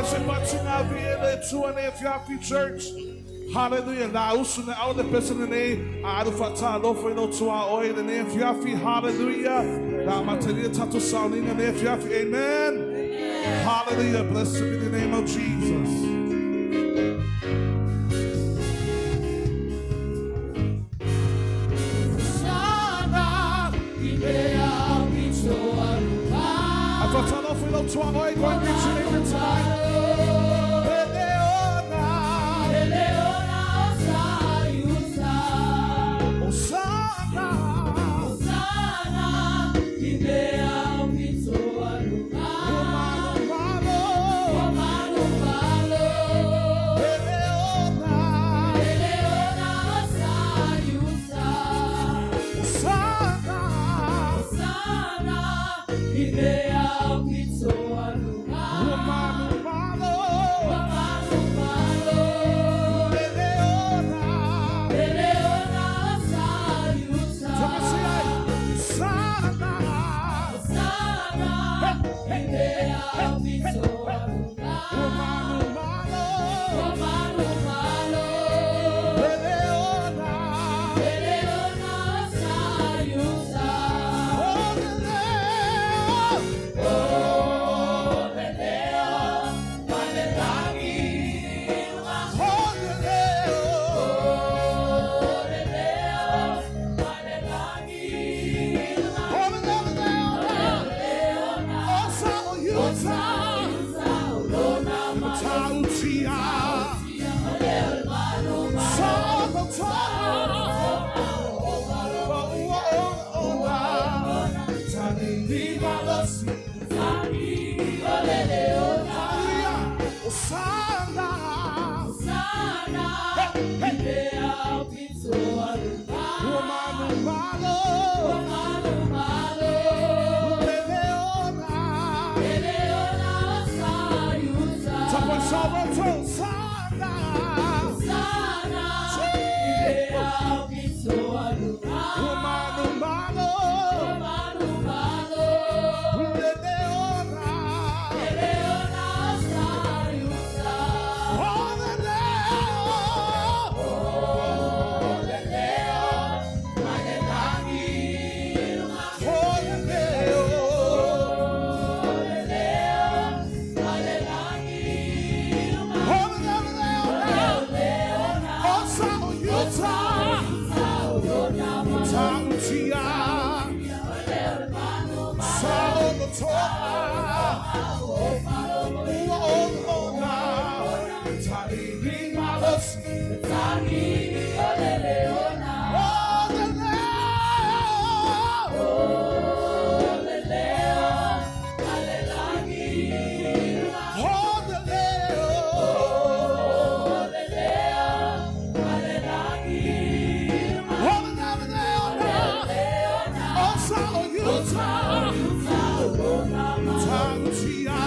Se patina vi le tua ne fiafi church. Hallelujah. La usu ne au le pesa ne nei. A aru whata alofa i no tua oe le ne fiafi. Hallelujah. La materia tato sauninga ne fiafi. Amen. Hallelujah. Blessed be the name of Jesus. A whatalofa i lau tua oe, go and get your neighbor tonight. Eleona. Osana. Umalo, malo. Eleona. Osana. Umalo, malo. Eleona. Tamasia. Osana. Umalo, malo. Eleona. Oh, Leo. Oh, Leo. Oh, Leo, Leo. Oh, Sa, Yuta. Tautia. Sa, Ta. Oh, oh, oh, Tani, Malosi. Hallelujah. Osana. Hey, hey. Umanu, malo. Eleona. Tapo Salvato. Sana. Umanu, malo. Eleona. Oh, Leo. Oh, Leo. Oh, Leo. Oh, Sa, Yuta. Tautia. Sa, Toa. Oh, oh, na. Tani, Malosi. Oh, Leo. Oh, Leo. Oh, Leo. Oh, Sa, Yuta. Tautia.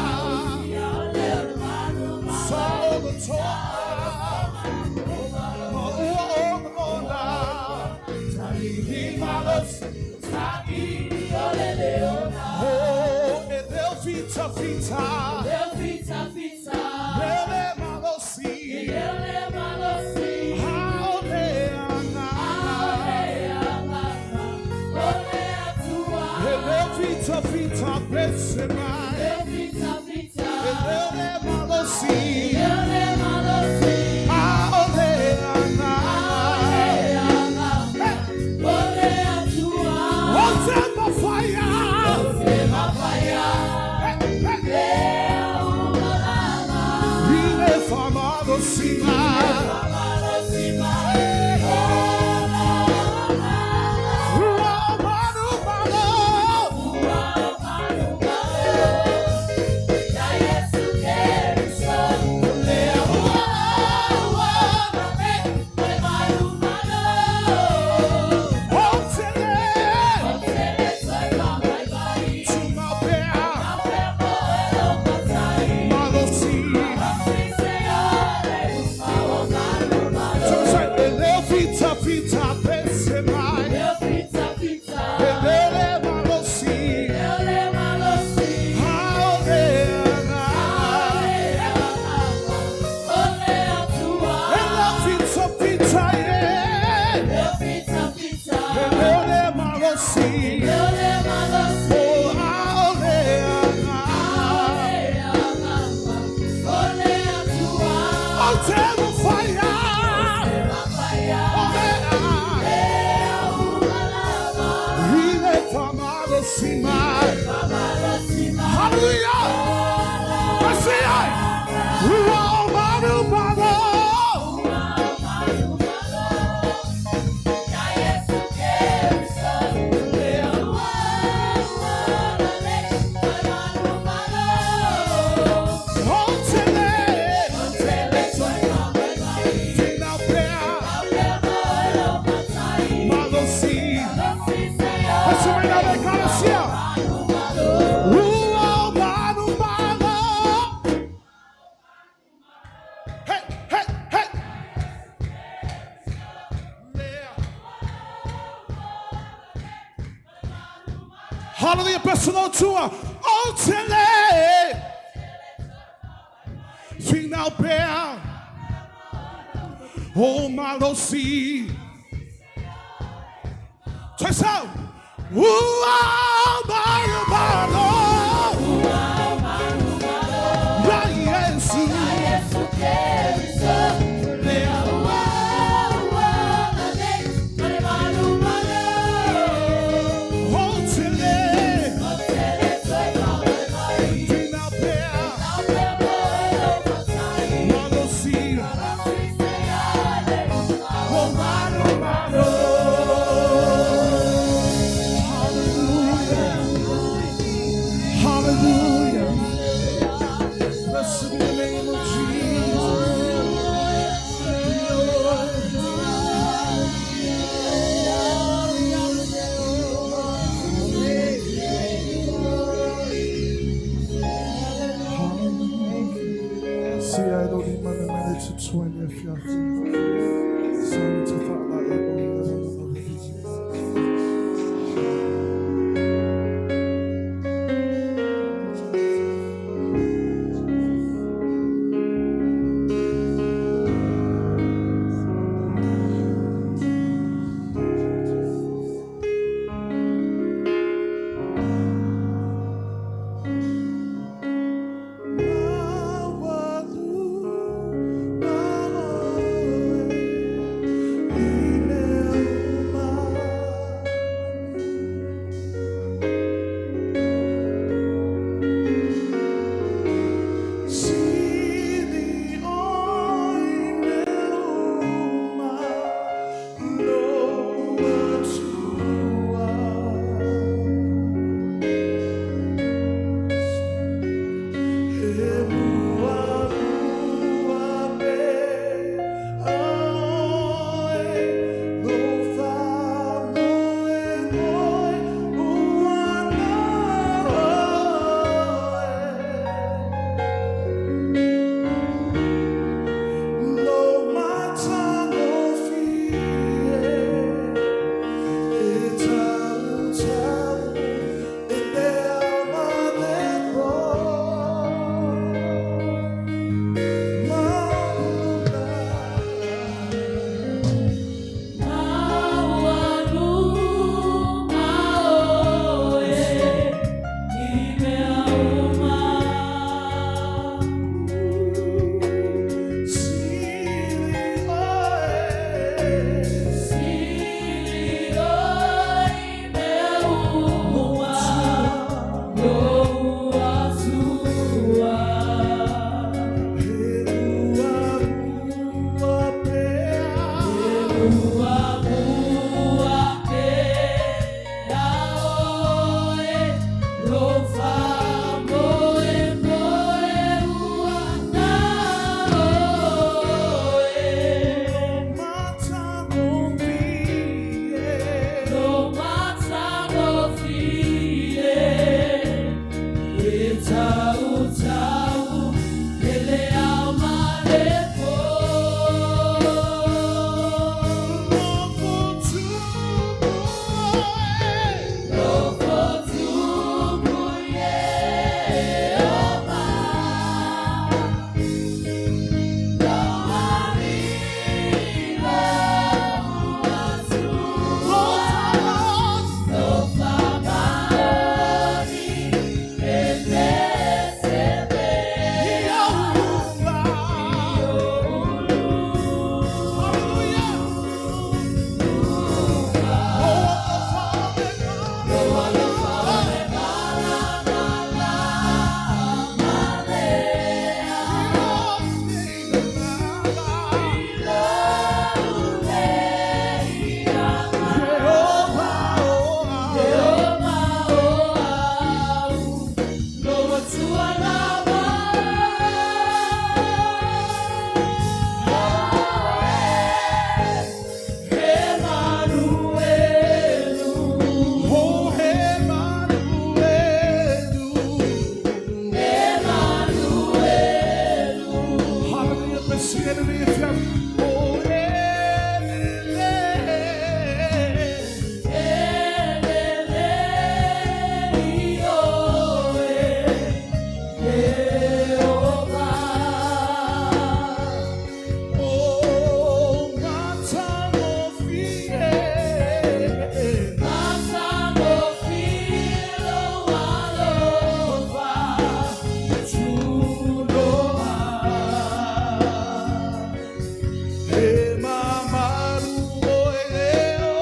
Sa, Toa. Oh, oh, oh, na. Tani, Malosi. Oh, e leo fita fita. Lele malosi. Haole ana. E leo fita fita pese mai. E lele malosi. Haole ana. Oh, tema fire. Hey, hey. Ile famalosima. Ua manu malo. Oh, tele. Tumapea. Malosi. le tua o tele Final pea O malosi Toisau Ua malu malo Ya Yesu Yesu Kristo lea ua ua nei male malu malo O tele o tele toi mai mai Final pea au pea mo lo matai Malosi malosi se ale O malu malo Hallelujah. Hallelujah. Blessed be the name of Jesus. Thank you, Lord. Hallelujah. See, I don't even manage to 20 if you have to Oh, matagofie. E mamalu oe leo.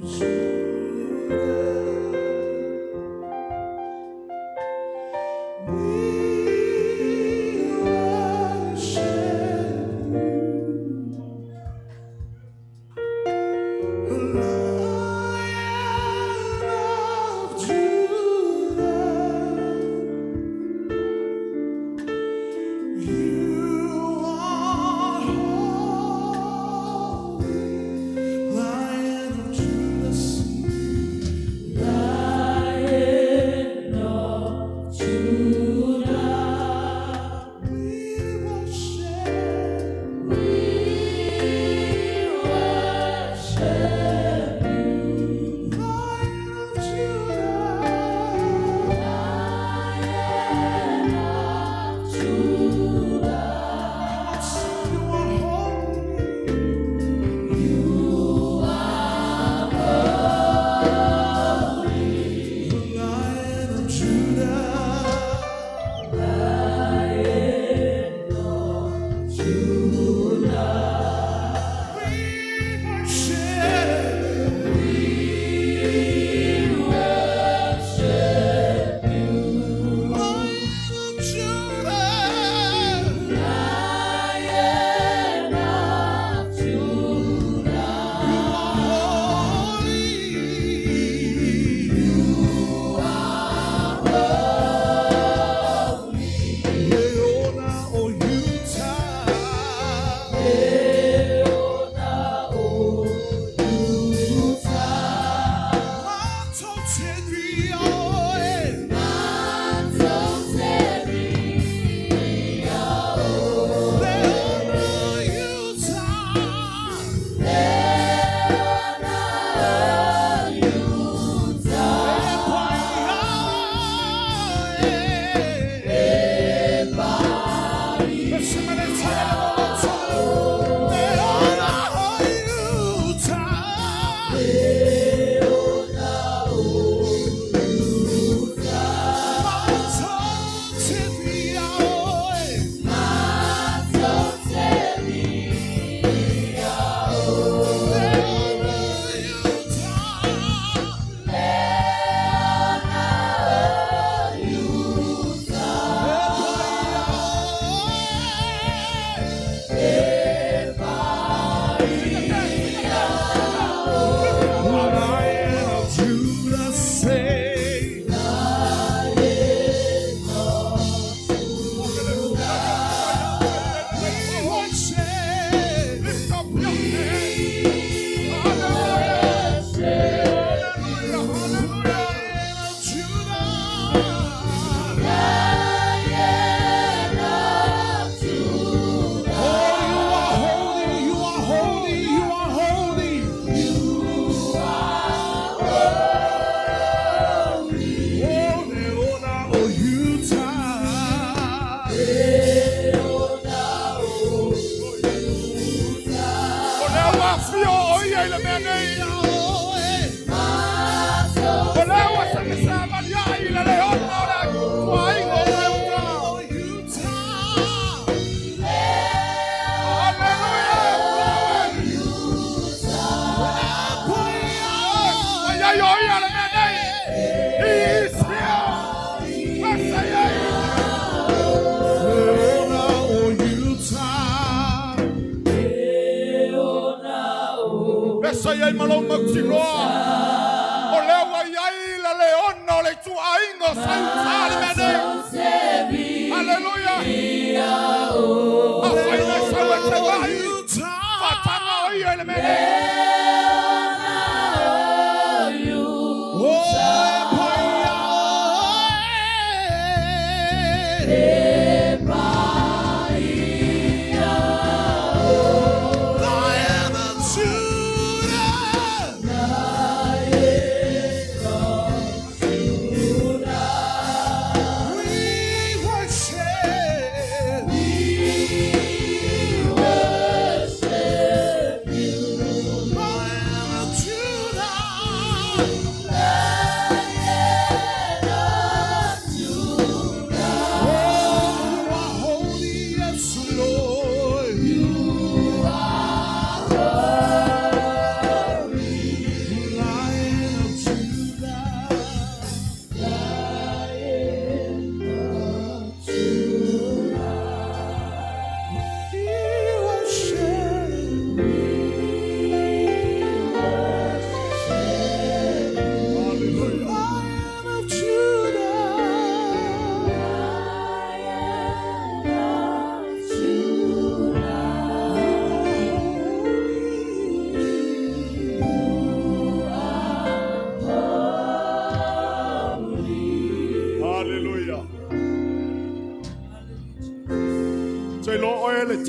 We worship.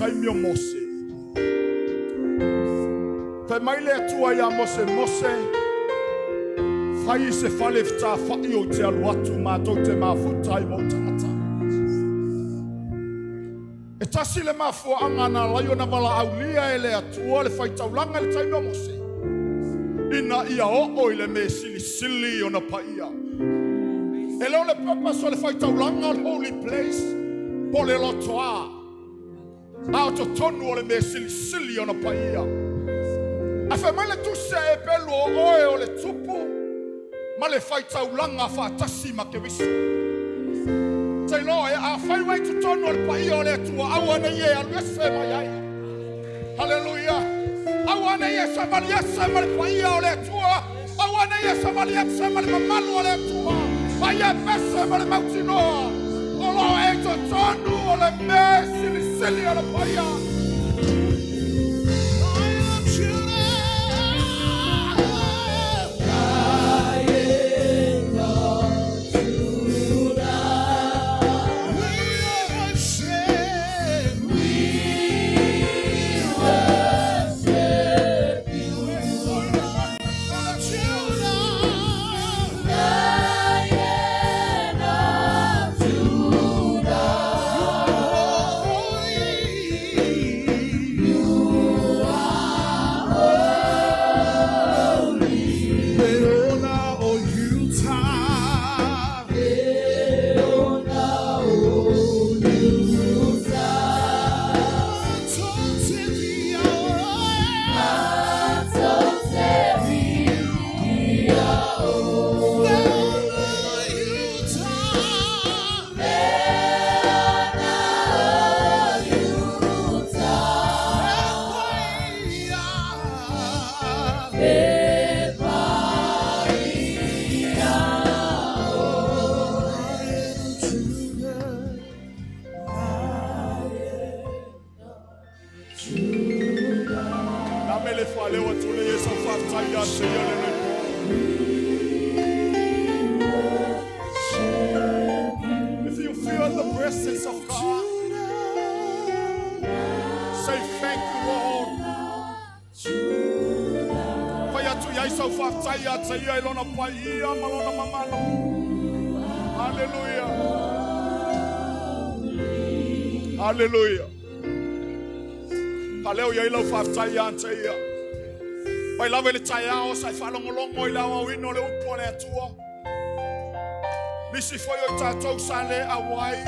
taimi o Mose. Fai mai le Atua iā Mose, Mose, fai se fale fetafa'i ou te alu atu matou te mafuta ai ma ou tagata. E tasi le mafuaaga na ala ai ona valaaulia e le Atua le faitaulaga i le taimi o Mose, ina ia oo i le mea silisili ona paia. E le o le purpose o le faitaulaga o le holy place po o le lotoa, a o totonu o le mea silisili ona paia. Ae fai mai le tusi a Epelu o oe o le tupu ma le faitaulaga faatasi ma Keriso. Tailoa e afai ua i totonu o le paia o le Atua, aua ne i e alu ese mai ai. Haleluia. Aua ne i e savali ese ma le paia o le Atua. Aua ne i e savali ese ma le mamalu o le Atua. A ia pese ma le mautinoa o lo o e i totonu o le mea silisili o le paia. Lion of Judah. Lion of Judah, We worship. We worship you. Of Judah. Lion of Judah, Holy. You are holy. Leona o Utah. Leona o Utah, Na me le fale o atu le Iesu faafetai ia te ia lenei po. If you feel the presence of God, say thank you, Lord. Fai atu iai sau faafetai ia te ia i lona paia ma lona mamalu. Hallelujah. Hallelujah. Paleo iai lau faafetai ia te ia. Mai lava i le taeao sa i faalogologo i le aoaoina o le upu a le Atua. Nisi foi o i tatou sa le auai.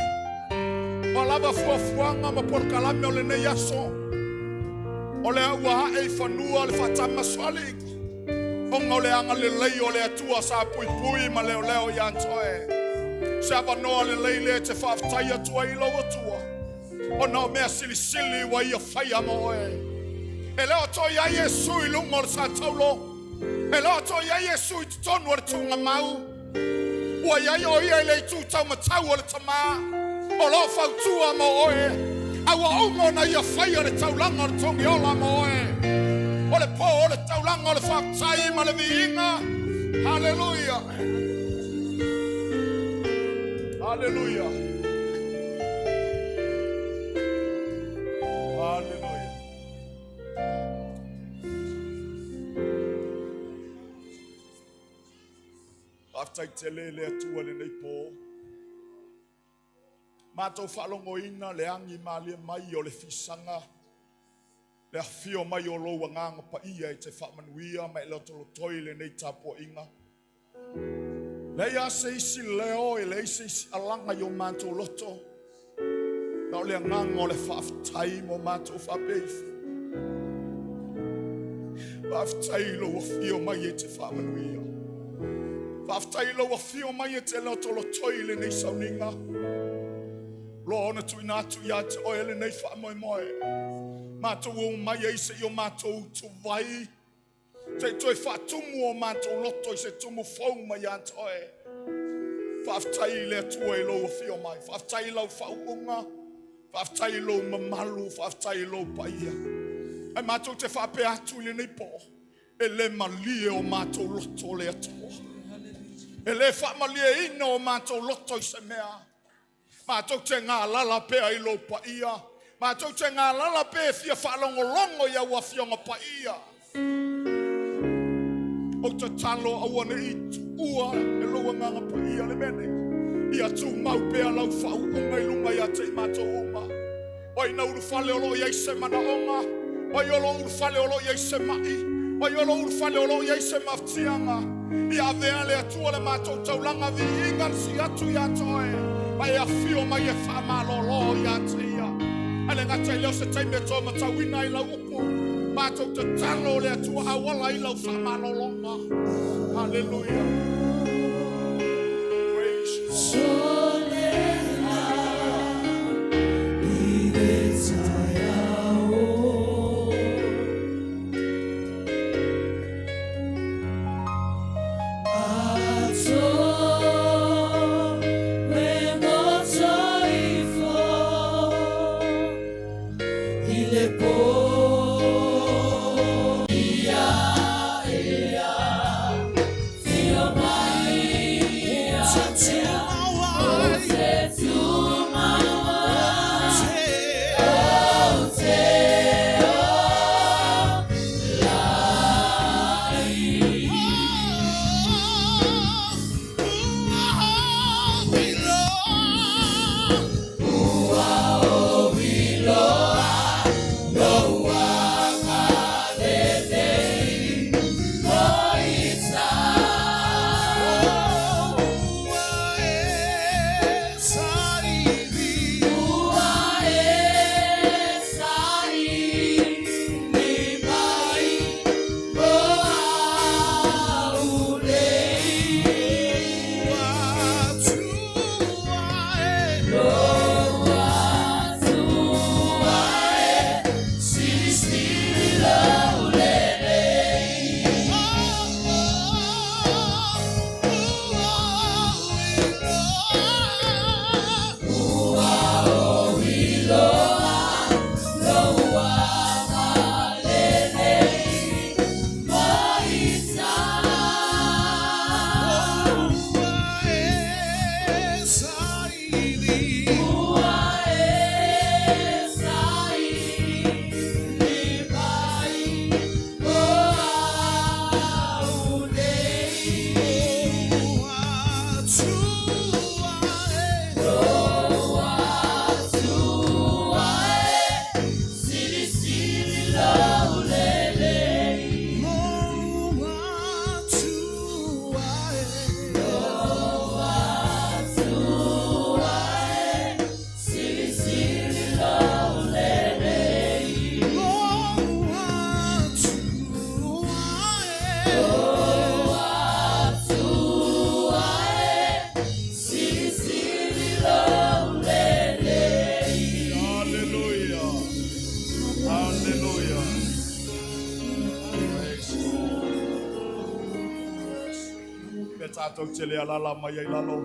O lava fuafuaga ma polokalame o lenei aso. O lea ua ae i fanua le faatamasoalii. Ona o le agalelei o le Atua sa puipui ma leoleo ia te oe. Se avanoa lelei lea e te faafetai atu ai i lou Atua. Ona o mea silisili ua ia faia mo oe. E le o toe i ai Iesu i luga o le sataulo. E le o toe i ai Iesu i totonu o le tuugamau. Ua i ai o ia i le itu taumatau o le Tama. O lo o fautua mo oe. A ua uma ona ia faia le taulaga o le togiola mo oe. O le po o le taulaga o le faafetai ma le viiga. Haleluia. Haleluia. Haleluia. Faafetai tele le Atua lenei po. Matou faalogoina le agi malie mai o le fisaga, le afio mai o lou agaga paia e te faamanuia ma e lotolotoi lenei tapuaiga. Leai lava se isi leo e leai se isi alaga i o matou loto, na o le agaga o le faafetai mo matou faapea ifo. Faafetai i lou afio mai e te faamanuia. Faafetai i lou afio mai e te lotolotoi i lenei sauniga. Loa ona tuuina atu ia te oe lenei faamoemoe. Matou o mai ai seia o matou utuvai, se i toe faatumu o matou loto i se tumu fou mai ia te oe. Faafetai i le Atua i lou afio mai. Faafetai i lau faauuga. Faafetai i lou mamalu. Faafetai i lou paia. Ae matou te faapea atu i lenei po, e le malie o matou loto le Atua. E le faamalieina o matou loto i se mea. Matou te galala pea i lou paia. Matou te galala pe fia faalogologo i au afioga paia. Ou tatalo aua ne i tuua e lou agaga paia le mea nei. Ia tumau pea lau faauuga i luga ia te i matou uma. O ai na ulufale o lo o i ai se manaoga? O ai o lo o ulufale o lo o i ai se ma'i? O ai o lo o ulufale o lo o i ai se mafatiaga? Ia avea le Atua le matou taulaga viiga le sii atu ia te oe, ma e afio mai e faamalolo ia te ia. Ae le gata i lea o se taimi e toe matauina ai lau upu, matou tatalo le Atua auala ai lau faamalologa. Hallelujah. Praise you. Hallelujah. Hallelujah. Praise the Lord. Le tatou te le alala mai ai lalo.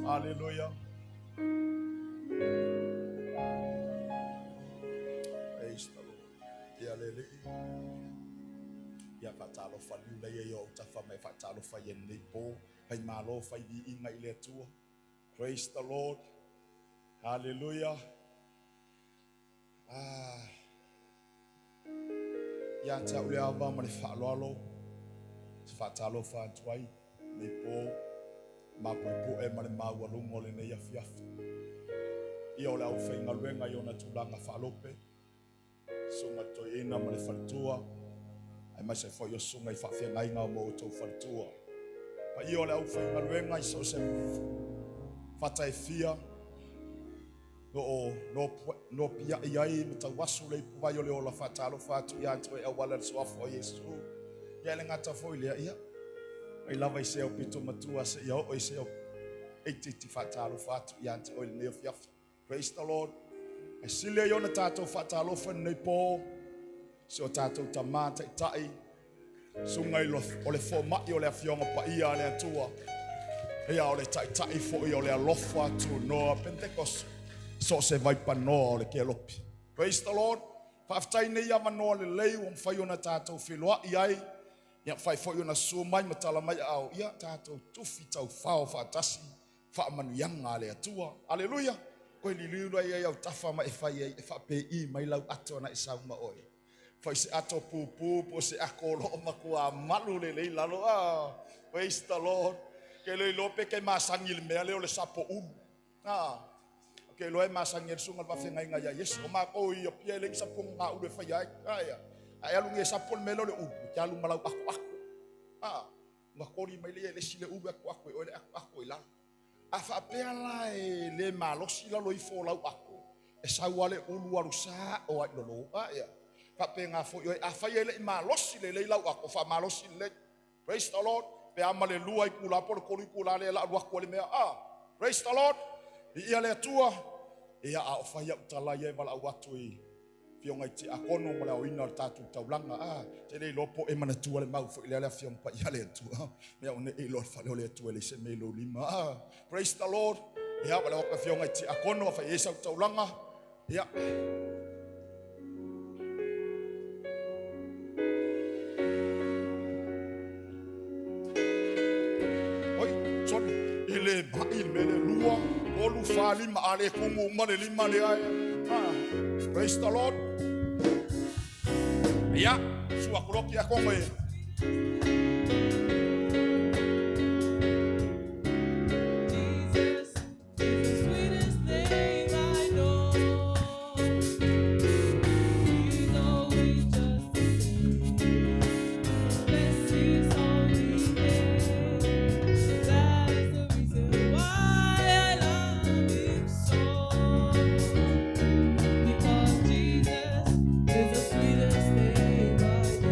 Hallelujah. Praise the Lord. Ia le le. Ia faatalofa liu lei ai o tafa mai faatalofa i nei po. Fai malo fai viiga i le Atua. Praise the Lord. Hallelujah. Ah. Ia te au le ava ma le faaaloalo. Se faatalofa atu ai nei po. Ma poepoe ma le maualuga o lenei afiafi. Ia o le aufaigaluega i ona tulaga faalope. Susuga toeaina ma le faletua. Aemaise foi o susuga i faafeagaiga o mo outou faletua. Paia o le aufaigaluega i so o se fata e fia. O lo o nopiai ai ma tauasu le ipuvai o le ola faatalofa atu ia te oe auala le suafa o Iesu. Ia e le gata foi lea, ia. Mai lava i se aupito matua seia oo i se au itiiti faatalofa atu ia te oe lenei afiafi. Praise the Lord. E sili ai ona tatou faatalofa lenei po, si o tatou tamā taitai, susuga i o le fomai o le afioga paia a le Atua. Ia o le taitai foi o le alofa tunoa Pentecost, so o se vaipanoa o le kelopi. Praise the Lord. Faafetai nei avanoa lelei ua mafai ona tatou feiloai ai. Ia mafai foi ona susu mai ma tala mai aao. Ia tatou tufi taufao faatasi faamanuiaga a le Atua. Aleluia. Koe liliu loa i ai autafa ma e fai ai e faapei mai lau ato na e sau ma oe. Fai se ato pupu po o se ako o lo o matua malu lelei lalo. Ah, praise the Lord. Ke le iloa pe ke masangi i le mea lea o le sapo ulu. Ah, ke iloa e masangi ai le susuga i le faafeagaiga ia Iesu. O matou i Apia e leai ni sapoga ulu e faia ai. Aia, a e alu nei e sapo le mea lea o le ulu, e te alu ma lau akoako. Ah, ona koli mai lea e le isi le ulu e akoako e oe le akoako i lalo. A faapea la e le malosi lalo ifo o lau ato, e sau lava le ulu alu sao lava i lalo. A ia, faapena foi oe, afai e le i malosi lelei lau ato, faamalosi lelei. Praise the Lord. Pe a ma le 2 itula po o le 3 itula lea o le a alu atu ai le mea. A, praise the Lord. Viia le Atua. Ia, a o fai au tala ia e valaau atu i Afioga i Tiakono ma le aoina o le tatou taulaga. A, te le iloa po o e manatua le mau foi lea le Afioga Paia a le Atua. Mea o nei iloa le fale o le Atua e leai se mea i lou lima. A, praise the Lord. Ia, valaau atu Afioga i Tiakono, afai e i ai sau taulaga. Ia. Oi, sorry. E le mai le mea lea. 2, 3, 4, 5. A le tumu uma le 5 lea e. Ah, praise the Lord. Ia, sua atu loa tiakono e. Jesus is the sweetest name I know. He's always just the same. Bless his holy name. That is the reason why I love him so. Because Jesus is the sweetest name I know.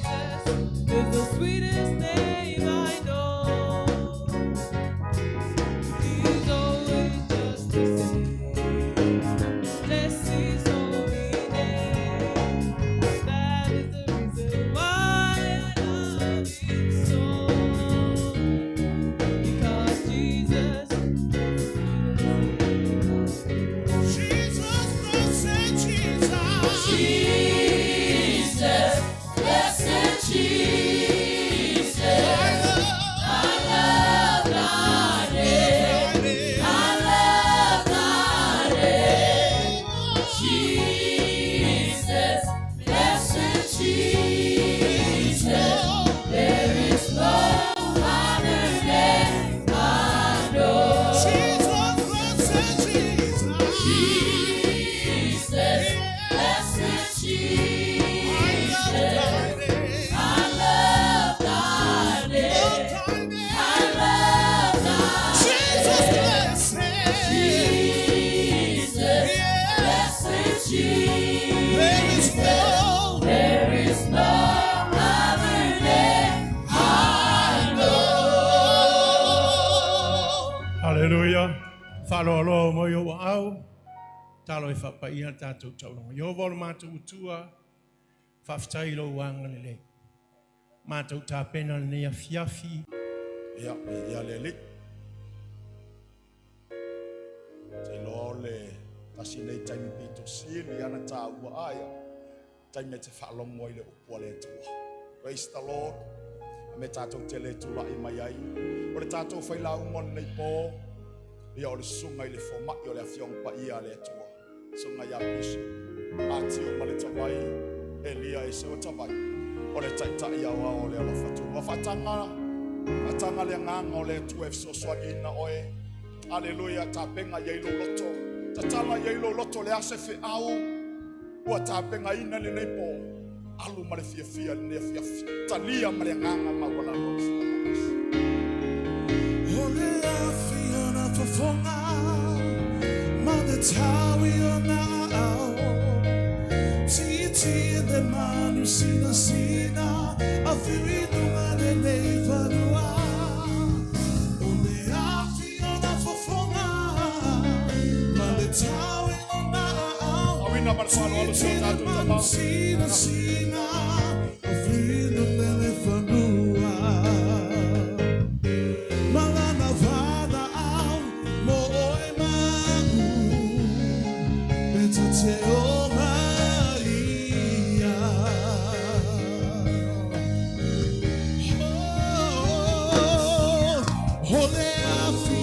Jesus is the sweetest name I know. He's always just the same. Bless his holy name. That is the reason why I love him so. Because Jesus is the sweetest name I know. Jesus, blessed Jesus. Jesus, blessed Jesus, I love thy name. I love thy name. Jesus, blessed Jesus, there is no other name I know. Jesus, blessed Jesus. Jesus, blessed Jesus, I love thy name. I love thy Jesus, blessed. Jesus, blessed Jesus. There is no, There is no other name I know. Haleluia. Faaloaloa mai ou aao. Talo e faapaia le tatou taulaga. Ieova o le matou Atua, faafetai i lou agalelei. Matou tapena lenei afiafi. Ia, ia le Alii. Te iloa o le tasi nei taimi pito sili ana tāua aia. Taimi e te faalogo ai le upu a le Atua. Praise the Lord. A me tātou tele tula'i mai ai. O le tātou failauga o lenei pō, ia o le susuga i le fomai o le Afioga Paia a le Atua. Susuga ia Bishop Atiu ma le Tavai, Elia e Sewa Tavai, o le Taitai Aoao o le Alofa Tumua. Faataga, faataga le agaga o le Atua e fesoasoaniina oe. Aleluia, tapena i ai lou loto. Tatala i ai lou loto le a se feau ua tapenaina lenei pō. Alu ma le fiafia i lenei afiafi. Talia ma le agaga maualalo o le Suafa. O le afi o na fofoga ma le taui o na aao Titi i le manu sinasina Afiu i luga lenei fanua O le afi o na fofoga ma le taui o na aao Awina ma le faaaloalo si o Titi i le tatou manu tama. sinasina Afiu i luga lenei fanua Malana vala au mo oe ma'u Me ta te o Maria Oh, o le afi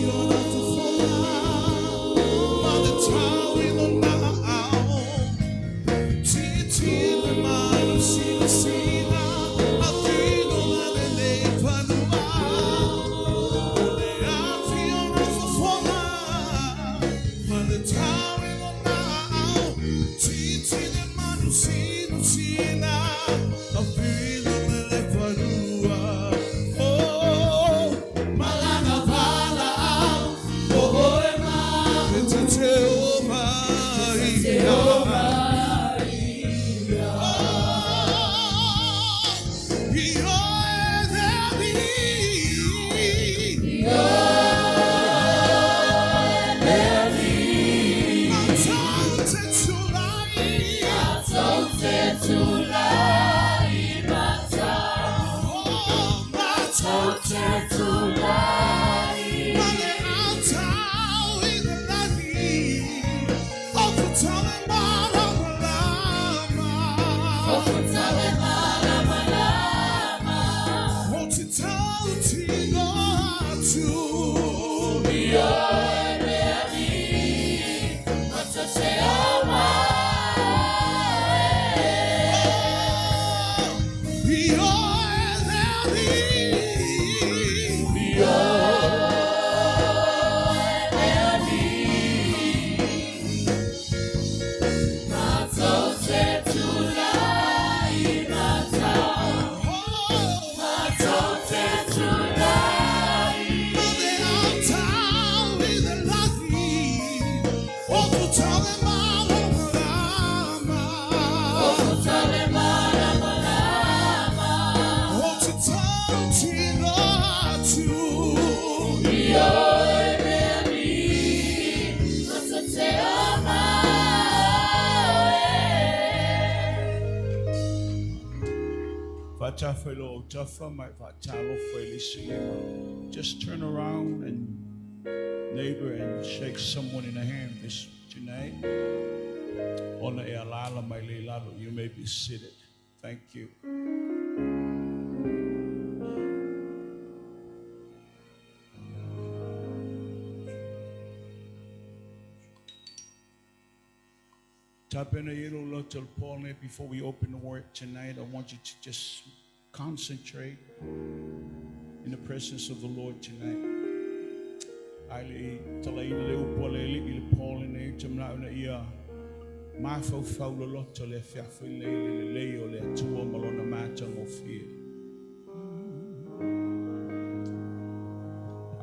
Just turn around and neighbor and shake someone in the hand this tonight. You may be seated. Thank you. Before we open the word tonight, I want you to just concentrate in the presence of the Lord tonight.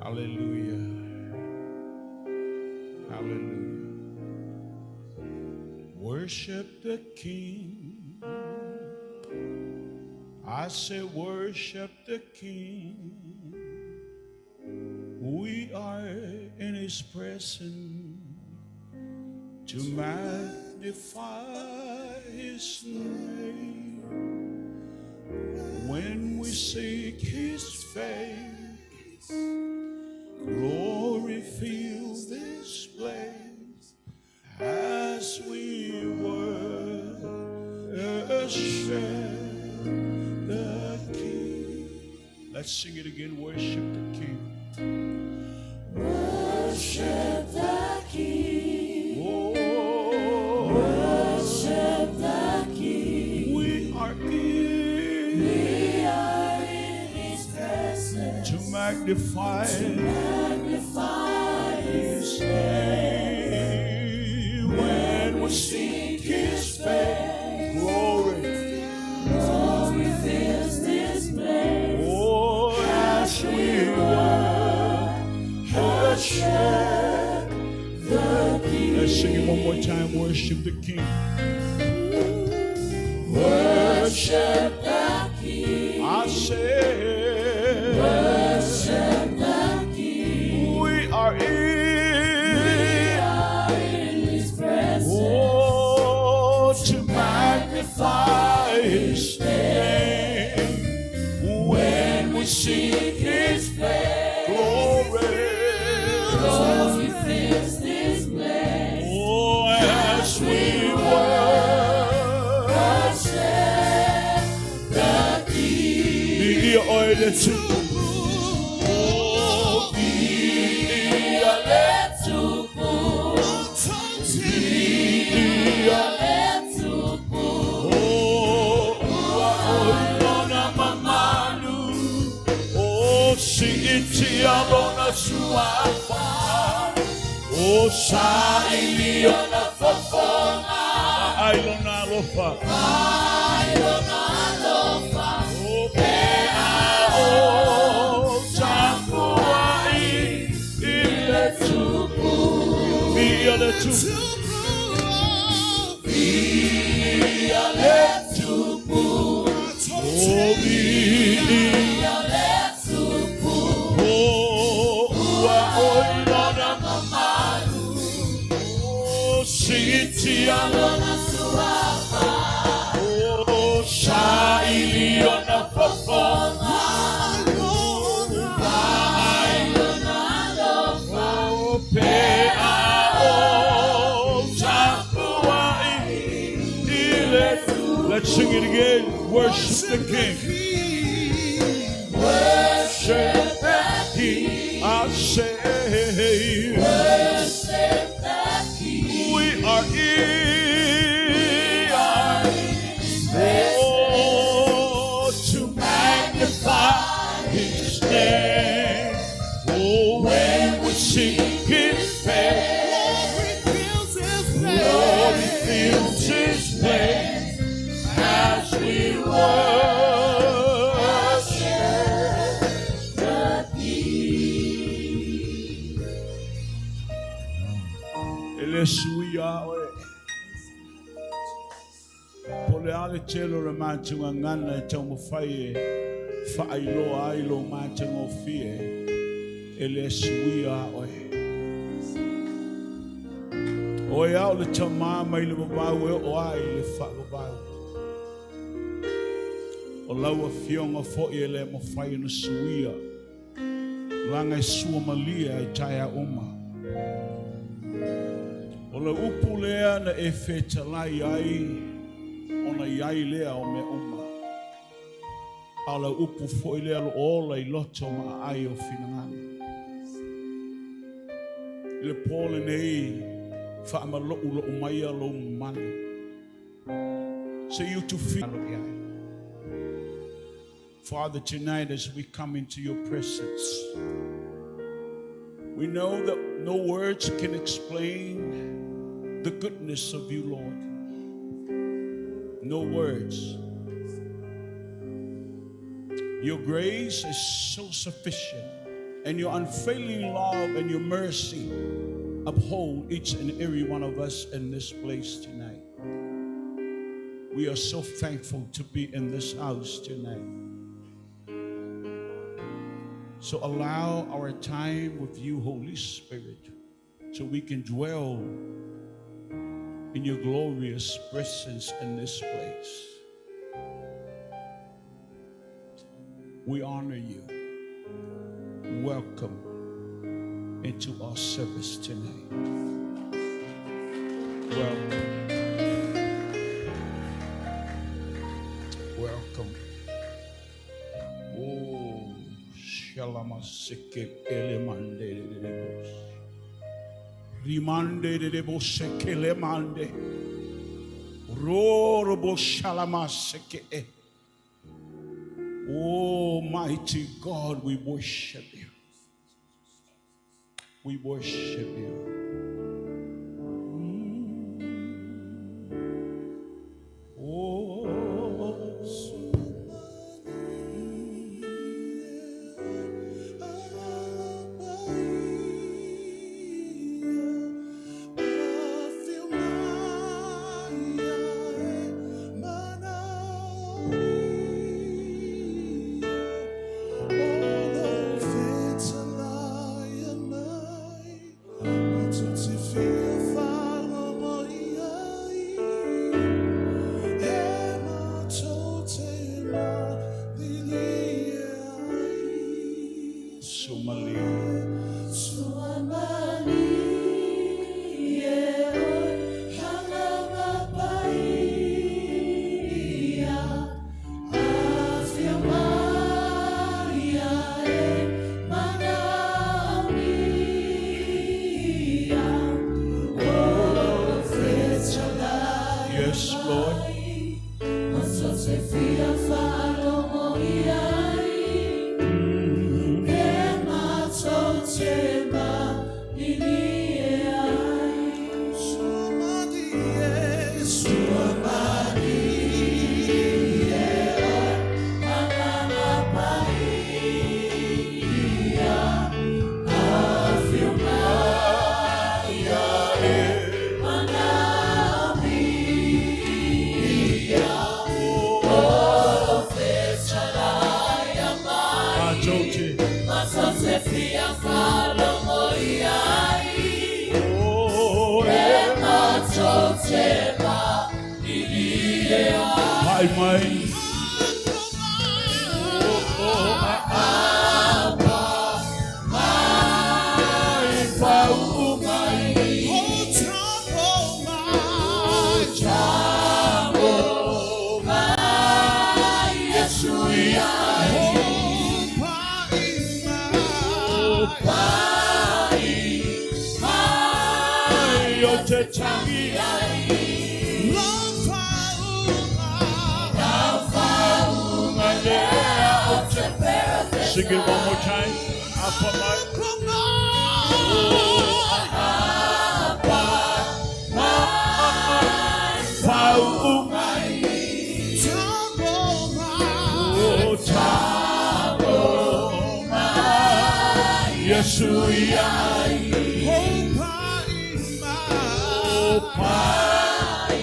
Hallelujah. Hallelujah. Worship the King. I say worship the King. We are in His presence to magnify His name. When we seek His face, glory fills this place as we worship the King. Let's sing it again. Worship the King. Worship the King. Oh, worship the King. We are in. We are in His presence to magnify, His name. When we seek His face, glory, glory fills this place. Oh, as we worship the King. Let's sing it one more time. Worship the King. Worship the King. I say, worship the King. We are in. We are in His presence. Oh, to magnify His name. When we seek His face, glory, glory fills this place. Oh, as we worship the King. Be oil Oh, be O sa ili ona fofoga, ai lona alofa, ai lona alofa, o pe a o tapuai i le tupu, i le tupu, i le tupu, o i le tupu, o ua oi lona mamalu, o sitia lona suafa, o sa ili ona fofoga, Sing it again. Worship the King. Worship the King. I say. Worship the King. We are in. Oh, to magnify His name. Oh, when we sing His praise, glory fills His place as we worship The King. E le suia oe. Po le ale telo le mātunga ngana e tau mawhai e whaailoa ai lo mātunga o fie e le suia oe. Oe au le tamā mai le mabau e o ai le whaababau. O laua fionga fo e le mawhai na suia. Langa e sua malia e taia uma. O le upu lea na e whetalai ai, ona iai lea o me uma. A le upu foi lea lo ola i loto ma ai o finangana. I le pōle nei, whaamalo'u lo umaia lo malu. Se you to feel. Father, tonight as we come into your presence, we know that no words can explain the goodness of you, Lord. No words. Your grace is so sufficient, and your unfailing love and your mercy uphold each and every one of us in this place tonight. We are so thankful to be in this house tonight. So allow our time with you, Holy Spirit, so we can dwell in your glorious presence in this place. We honor you. Welcome into our service tonight. Welcome. Welcome. Oh, shalamasike elemande de debos. Rimande de debos kelemande. Rorobo shalamasike. Oh, mighty God, we worship you. We worship you. Oh, tangi ai. Lau faauuga. Lau faauuga lea ou te Sing it one more time. Apa mai. Faauuga. O tago mai. Iesu i ai. O pai.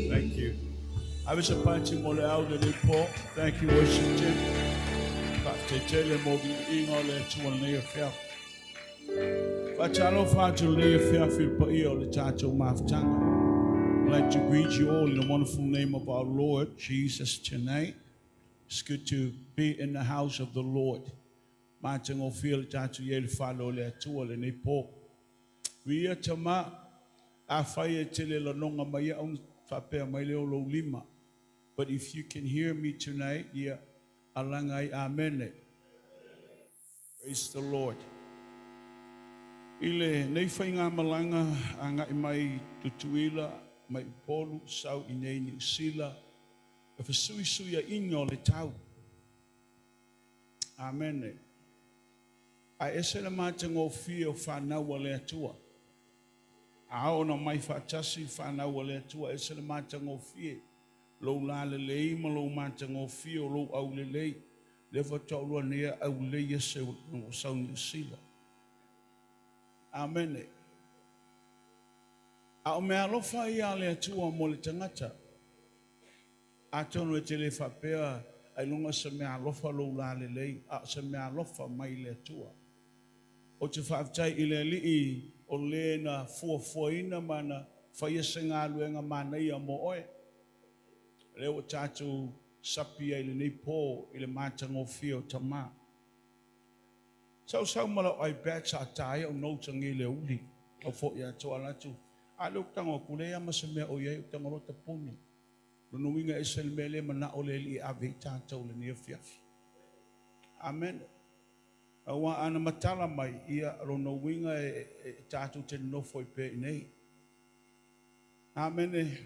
Thank you. Ave se pati mo le au le po. Thank you, worship team. Faatetele mo viiga o le Atua lenei afiafi. Faatalofa atu lenei afiafi i le paia o le tatou mafutaga. I'd like to greet you all in the wonderful name of our Lord Jesus tonight. It's good to be in the house of the Lord. Matagofie le tatou i ai i le fale o le Atua lenei po. Viia Tama, afai e te le lagona mai au ona faapea mai lea o lou lima. But if you can hear me tonight, ia alaga ai amene. Praise the Lord. I lenei faigamalaga agai mai Tutuila, mai Upolu, sau i nei Niu Sila, e fesuisuiaiga o le tau. Amene. Ae ese le matagofie o fanau a le Atua. A oo ona omai faatasi fanau a le Atua, ese le matagofie. Lou lalelei ma lou matagofie o lou aulelei. Lea faatoa ou iloa nei aulelei ese ua sau Niu Sila. Amene. A o meaalofa ia a le Atua mo le tagata. Atonu e te le faapea ailoga se meaalofa lou lalelei, a o se meaalofa mai le Atua. Ou te faafetai i le Alii o le na fuafuaina ma na faia se galuega manaia mo oe. O lea ua tatou sapi ai i lenei po i le matagofie o Tama. Sa ou sau ma lau iPad sa ta ai au notes anei le aoauli. Au foi atoa ala atu. A lea ou te tago atu, leai lava ma se mea o i ai, ou tago loa tapuni. Lona uiga e ese le mea lea e manao le Alii e ave ai tatou i lenei afiafi. Amen. Aua ana matala mai, ia lona uiga e tatou te nonofo ai pea i inei. Amene.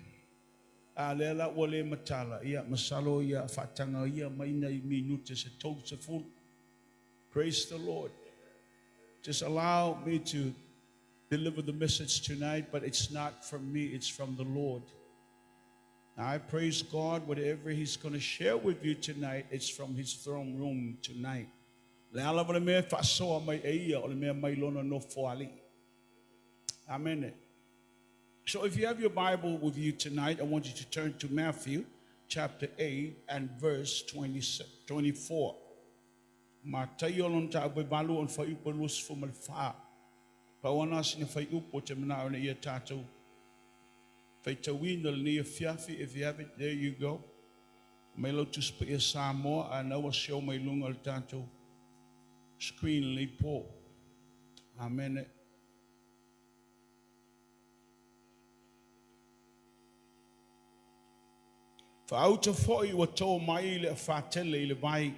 A lea la ua le matala, ia masalo ia faataga ia mai nai minute se 30. Praise the Lord. Just allow me to deliver the message tonight, but it's not from me, it's from the Lord. I praise God, whatever He's going to share with you tonight, it's from His throne room tonight. Le a lava le mea e faasoa mai e ia, o le mea mai lona nofoalii. Amen. So if you have your Bible with you tonight, I want you to turn to Matthew chapter 8 and verse 26, 24. Mataio lona mataupu e valu ona fuaiupu e 24. Pau lava sina fuaiupu ou te manao ina ia tatou faitauina lenei afiafi. If you have it, there you go. Mai lau Tusi Paia Samoa, a na ua show mai luga o le tatou screen lenei po. Amene. Faauta foi ua to mai le afatele i le vai,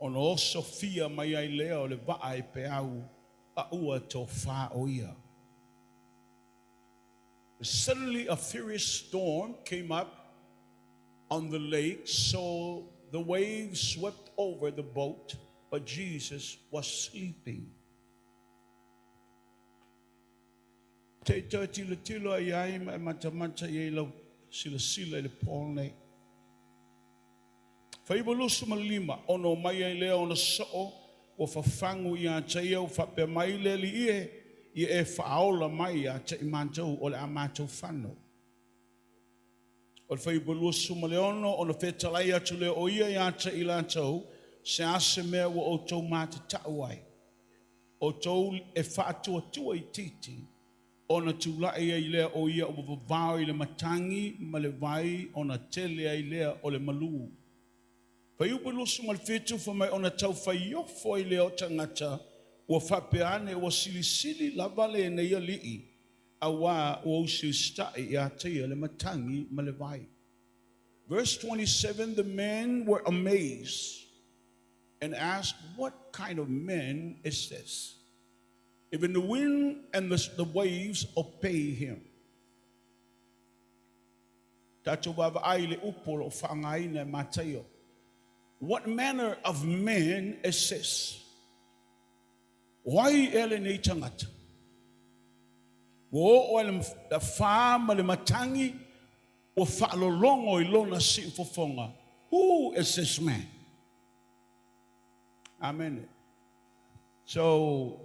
ona osofia mai ai lea o le vaa e peau a ua tofa o ia. Suddenly a furious storm came up on the lake, so the waves swept over the boat, but Jesus was sleeping. Te i toe tilotilo ai ai ma e matamata i ai lau silasila i le po lenei. Fuaiupu 25, ona omai ai lea ona soo ua fafagu ia te ia, ua faapea mai le Alii e, ia e faaola mai ia te i matou o le a matou fano. O le fuaiupu 26, ona fetalai atu lea o ia ia te i latou, se a se mea ua outou matatau ai, outou e faatuatua itiiti, ona tulai ai lea o ia ua vavao i le matagi ma le vai, ona tele ai lea o le malū. Fuaiupu 27, fai mai ona taufaiofo ai lea o tagata, ua faapea ane, ua silisili lava lenei alii. Auā ua usiusitaʻi iā te ia le matagi ma le vai. Verse 27, the men were amazed and asked, What kind of man is this? Even the wind and the waves obey him. Tatou vaavaai i le upu o lo o faaaogaina e Mataio. What manner of man is this? O ai ea lenei tagata? Ua oo ai le afa ma le matagi ua faalologo i lona siufofoga. Who is this man? Amene. So,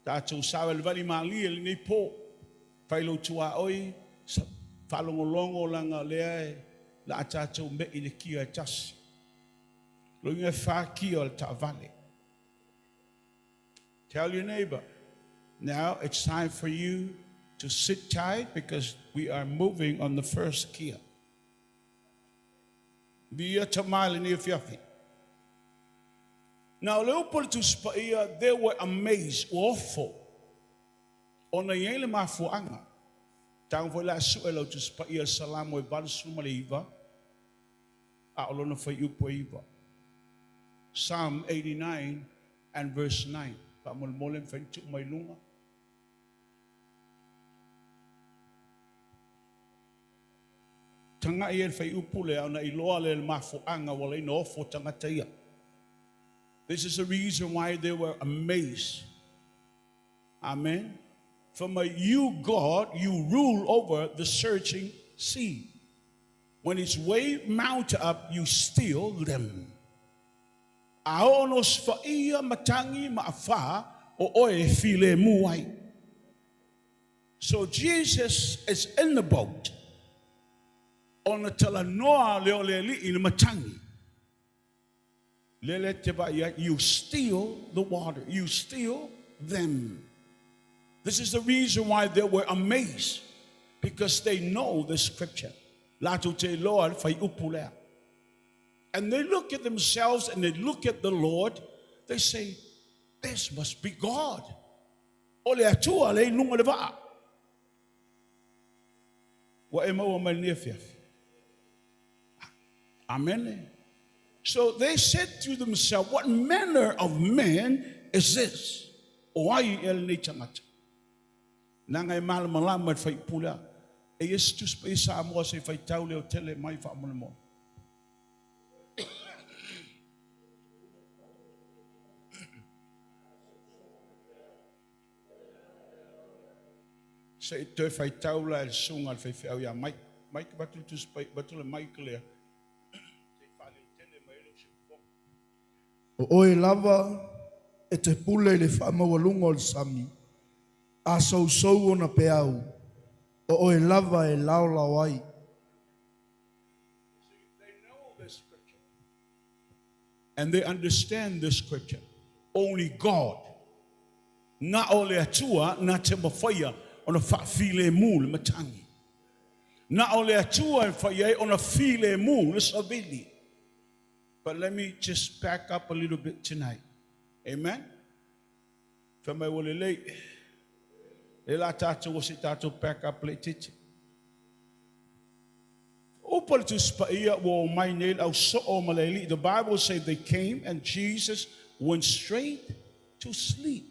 tatou savalivali malie lenei po, fai lou tuaoi, faalogologo laga lea e la a tatou me'i le kia e tasi. Loiga e whā kia o le taavale. Tell your neighbor, now it's time for you to sit tight because we are moving on the first gear. Via ta mai lenei afiafi. Now, le upu a le Tusi Paia, they were amazed, ua ofo, ona i ai le mafuaaga. Tago foi la sue lau Tusi Paia le Salamo e 89, a o lona fuaiupu e 9. Psalm 89 and verse 9. Faamolemole mafai ona tuu mai luga. Tagai ai le fuaiupu lea ona iloa lea i le mafuaaga ua ala ai ona ofo tagata ia. This is the reason why they were amazed. Amen. Fai mai, You God, you rule over the surging sea. When its wave mount up, you still them. A oo ona osofaia matagi ma afa, o oe e filemu ai. So Jesus is in the boat, ona talanoa lea o le Alii i le matagi. Lele te vaai ai, you still the water, you still them. This is the reason why they were amazed, because they know the scripture. Latou te iloa le fuaiupu lea. And they look at themselves and they look at the Lord, they say, this must be God. O le Atua lea i luga o le vaa. Ua e maua mai lenei afiafi. Amene. So they said to themselves, what manner of man is this? O ai ea lenei tagata? Leaga e malamalama i le fuaiupu lea. E i ai se Tusi Paia Samoa se i faitau leo tele mai faamolemole. Se i toe faitau la e le susuga a le faifeau ia Mike. Mike, avatu le Tusi Paia, avatu le mic lea se i faaleotele mai ai lou siufofoga. O oe lava e te pule i le faamaualuga o le sami, a sousou ona peau, o oe lava e laolao ai. See, they know the scripture and they understand the scripture. Only God, na o le Atua na te mafaia ona faafilemu le matagi. Na o le Atua e mafai ai ona filemu le savili. But let me just back up a little bit tonight. Amen? Fai mai ua lelei. Le la tatou o se tatou back up laitiiti. Upu a le Tusi Paia ua omai nei le au soo ma le Alii. The Bible say they came and Jesus went straight to sleep.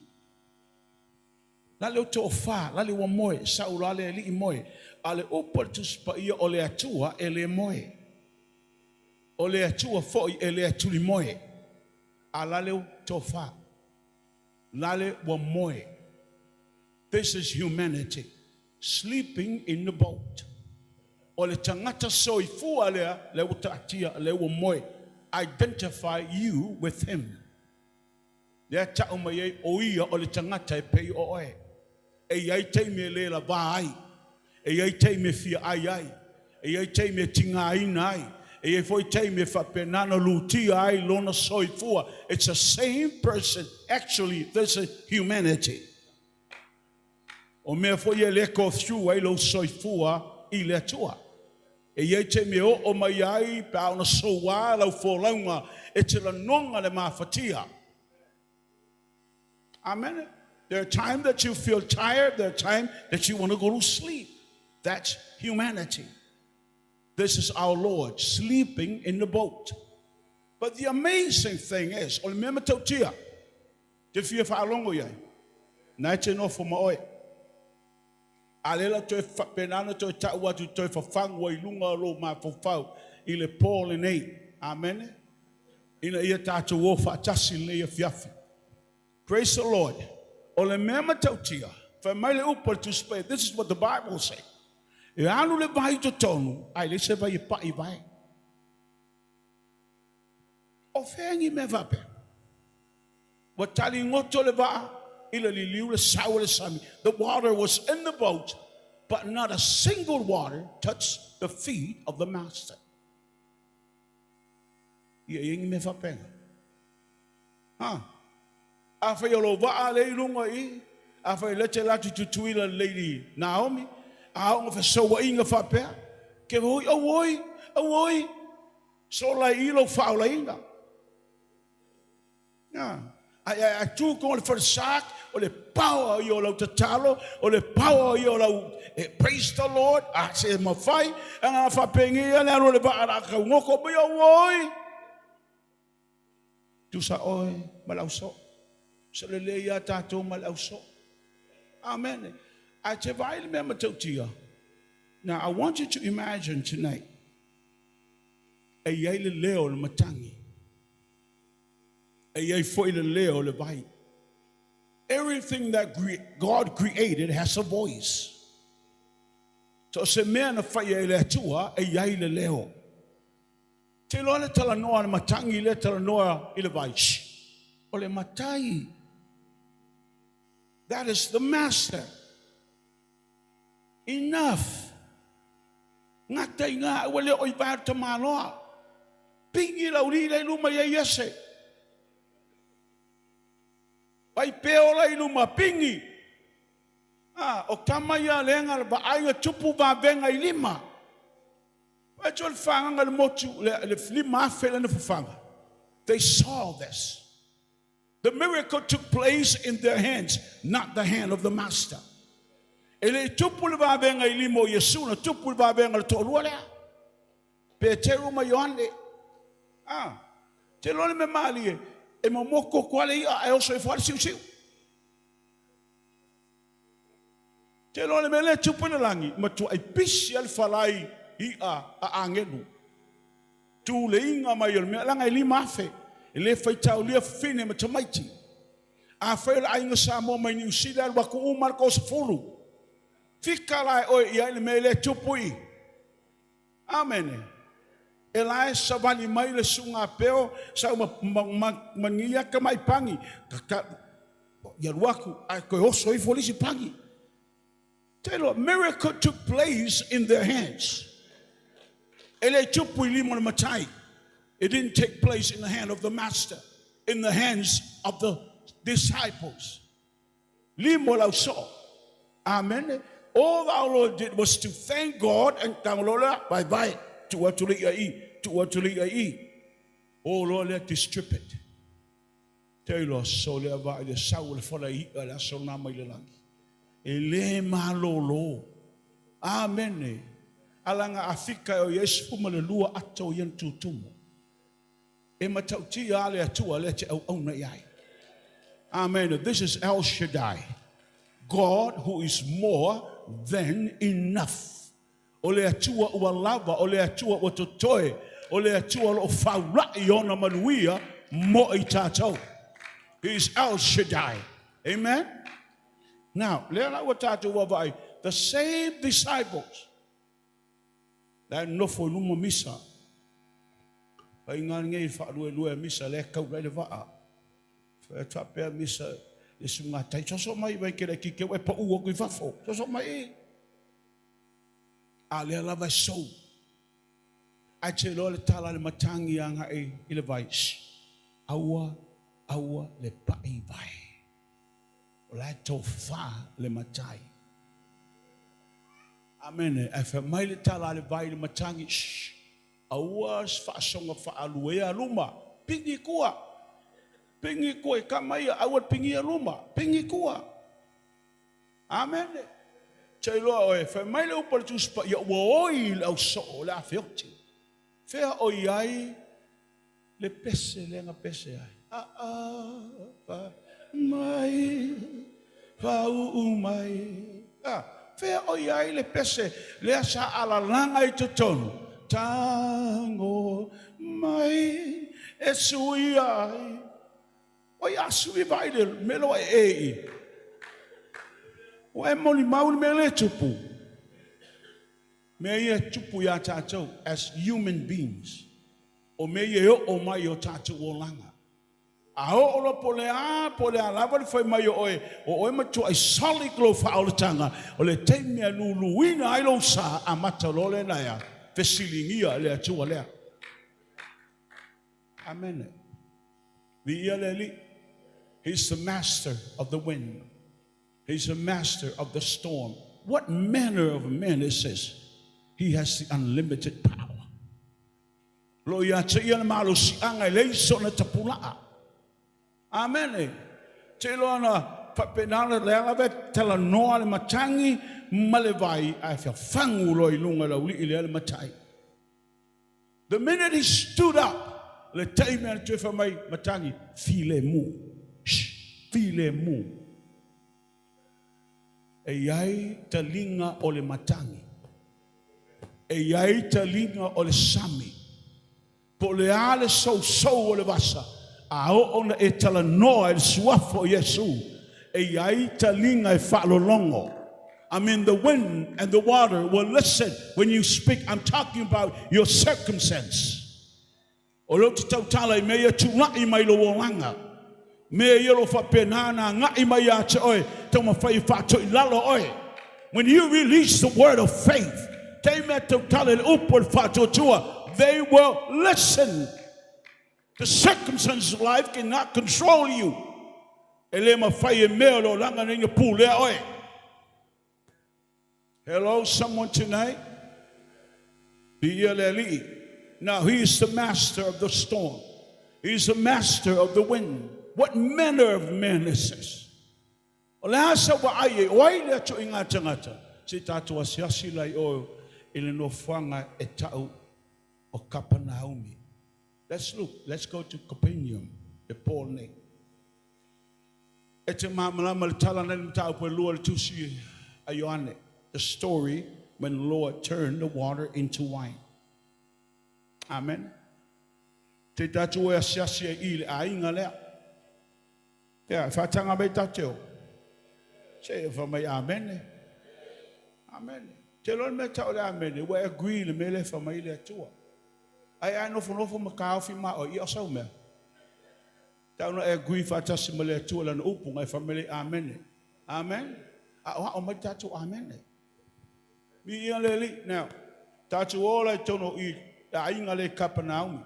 La le toafa, la le ua moe, sau la le Alii moe. A le upu a le Tusi Paia o le Atua e le moe. O le Atua foi e le atuli moe. A la le toafa, la le ua moe. This is humanity sleeping in the boat. O le tagata soifua lea, lea ua taatia, lea ua moe. Identify you with him. Lea tau mai ai, o ia o le tagata e pei o oe. E i ai taimi e le lavā ai. E i ai taimi e fia ai ai. E i ai taimi e tigaina ai. E i ai foi taimi e faapena ona lutia ai lona soifua. It's the same person. Actually, this is humanity. O mea foi e le go through ai lou soifua i le Atua. E i ai taimi e oo mai ai pe a ona soua lau folauga e te lanoga le mafatia. Amene. There are times that you feel tired. There are times that you want to go to sleep. That's humanity. This is our Lord sleeping in the boat. But the amazing thing is, o le mea matautia, te fia whaalongo iai, nai te nofo ma oe. A lela toe whapenana toe tau atu toe whawhangua i lunga o lo mafofau i le pō lenei. Amen. Ina ia tātou o whaatasi lenei afiafi. Praise the Lord. O le mea matautia, whai mai le upa le tusipai, this is what the Bible say. E alu le vai totonu, ai le se vai e pai vai. O whengi me wape. Wa tali ngoto le vaa, i le liliu le sau le sami. The water was in the boat, but not a single water touched the feet of the master. Ia ingi me whapenga. Ha? A whai o lo vaa le ilunga i, a whai le te latu tutuila Lady Naomi, a o ngā whasawa inga whapea, ke hoi, auoi, auoi, so lai ilo whaola inga. Ya. Ai ai ai tu ko le wharasak, o le power i o lau tatalo, o le power i o lau praise the Lord, a se mawhai, a ngā whapengi a le aro le vaa rā kau ngoko mai auoi. Tusa oe, ma lau so. So le le ia tātou ma lau so. Amen. A te vai le mea matautia. Now, I want you to imagine tonight, e iai le leo le matangi. E iai foi le leo le vai. Everything that God created has a voice. So se mea na whai e le atua, e iai le leo. Te loa le talanoa le matangi le talanoa i le vai. Shh. O le matai. That is the master. Enough. Ngata i ngā ua leo i vai ta maloa. Pingi lau li le luma ia iese. Pai pe ola i luma pingi. Ah, o kama ia lenga le vaaiga tupu vavenga i lima. Pai tō le whanganga le motu, le lima afe le na whawhanga. They saw this. The miracle took place in their hands, not the hand of the master. E le tupu le vavenga i lima o Iesu, na tupu le vavenga le to'alua lea. Pe teru ma Ioane. Ah, te loa le me maali e, e mamoko ko ale ia e oso e whare siu siu. Te loa le me le tupu le langi, matua ai pisi ale whalai i a angelu. Tu le inga mai o le mea langa e lima afe. E le whaitau lia whine ma tamaiti. A whai o le ainga Samoa mai New Zealand wa ku umar ko sa fulu. Fika lai oe ia i le me le tupu i. Amen. E lai sa wali mai le sunga peo sa uma mangia ka mai pangi. Ka, ia ruaku ai koe oso i folisi pangi. Te loa, miracle took place in their hands. E le tupu i lima le matai. It didn't take place in the hand of the master, in the hands of the disciples. Limo lau so. Amen. All our Lord did was to thank God and tangolola bye bye. Tu atuli ia i, tu atuli ia i. Oh Lord, let distribute. Te loa so le ava i le sau le whala i a le aso nā mai le langi. E le malolo. Amen. Alanga afika o Yesu fuma le lua ato i tutumu. E matautia ale atua le te au au na iai. Amen. This is El Shaddai. God who is more than enough. O le atua ua lava, o le atua ua totoe, o le atua lo faulai ona manuia mo i tātou. He is El Shaddai. Amen. Now, lea la ua tātou ua vai, the same disciples, la nofo i luma misa, Pai ngā ngei whaalue lue misa le kau lai le waa. Wha pea misa le sunga tai. Soso mai vai ke le ki ke e pa ua kui fafo. Soso mai e. A lea lava e sou. Ai te loa le tala le matangi anga e i le vai. Shh. Aua, aua le pai vai. O lai tō wha le matai. Amen. Ai wha mai le tala le vai le matangi. Shh. Aua whaasonga whaalue a luma. Pingi kua. Pingi kua i kama ia. Aua pingi a luma. Pingi kua. Amene. Te iloa oe, fai mai le upu a le Tusi Paia, ua oi le ausoo o le afeoti. Fea o i ai le pese lea na pese ai. Aapa mai, faauu mai. A, fea o i ai le pese lea sa alalaga i totonu. Tago mai e suia ai. Oi a sui vaai le mea lea ua e e i. Ua e molimau le mea lea e tupu. Mea ia e tupu iā tatou as human beings. O mea ia e oo mai i o tatou olaga. A oo loa po o le a, po o le a lava le fai mai o oe, o oe matuai solid lou faaolataga, o le taimi e luluina ai lou sa, amata loa lena e a? Fesiligia e le Atua lea. Amene. Viia le Alii. He's the master of the wind. He's the master of the storm. What manner of man is this? He has the unlimited power. O lo o ia te ia le malosiaga e leai sona tapulaa. Amene. Te iloa na faapena ona lea lava e talanoa le matagi ma le vai ae fafagu loa i luga i le aualii lea le matai. The minute he stood up, le taimi a le toe fai mai, matagi, filemu. Shh, filemu. E i ai taliga o le matagi. E i ai taliga o le sami. Po o le a le sousou o le vasa, a oo ona e talanoa i le Suafa o Iesu, e i ai taliga e faalologo. I mean the wind and the water will listen when you speak. I'm talking about your circumstance. O lea ou te tautala i mea ia tulai mai lou olaga. Mea ia o lo o faapena ona agai mai ia te oe, taumafai e faatoilalo oe. When you release the word of faith, taimi a tautala i le upu o le faatuatua, they will listen. The circumstances of life cannot control you. E le mafai e mea o le olaga nei ona pulea oe. Hello someone tonight? Viia le Alii. Now he is the master of the storm. He is the master of the wind. What manner of man is this? O le a sau vaai ai, o ai lea tuuiga tagata? Se i tatou asiasi la i o i le nofoaga e tau o Kapanaumi. Let's look, let's go to Capernaum, le po lenei. E te malamalama le tala nei le mataupu e lua le tusi a Ioane. The story when the Lord turned the water into wine. Amen. Te tātou e asiasi ai i le aiga lea. Ia, whaatanga mai tātou. Se, wha mai amene. Amene. Te loa le mea tau le amene, ua e agree le mea lea e fai mai le Atua. Ai a e nofonofo ma taofi ma oe, ia o sau mea. Tau na e agree faatasi ma le Atua lana upu, na e fai mai lea amene. Amen. A o ao mai tatou amene. Viia le Alii. Now, tatou o la i totonu i le aiga lea i Kapenaumi.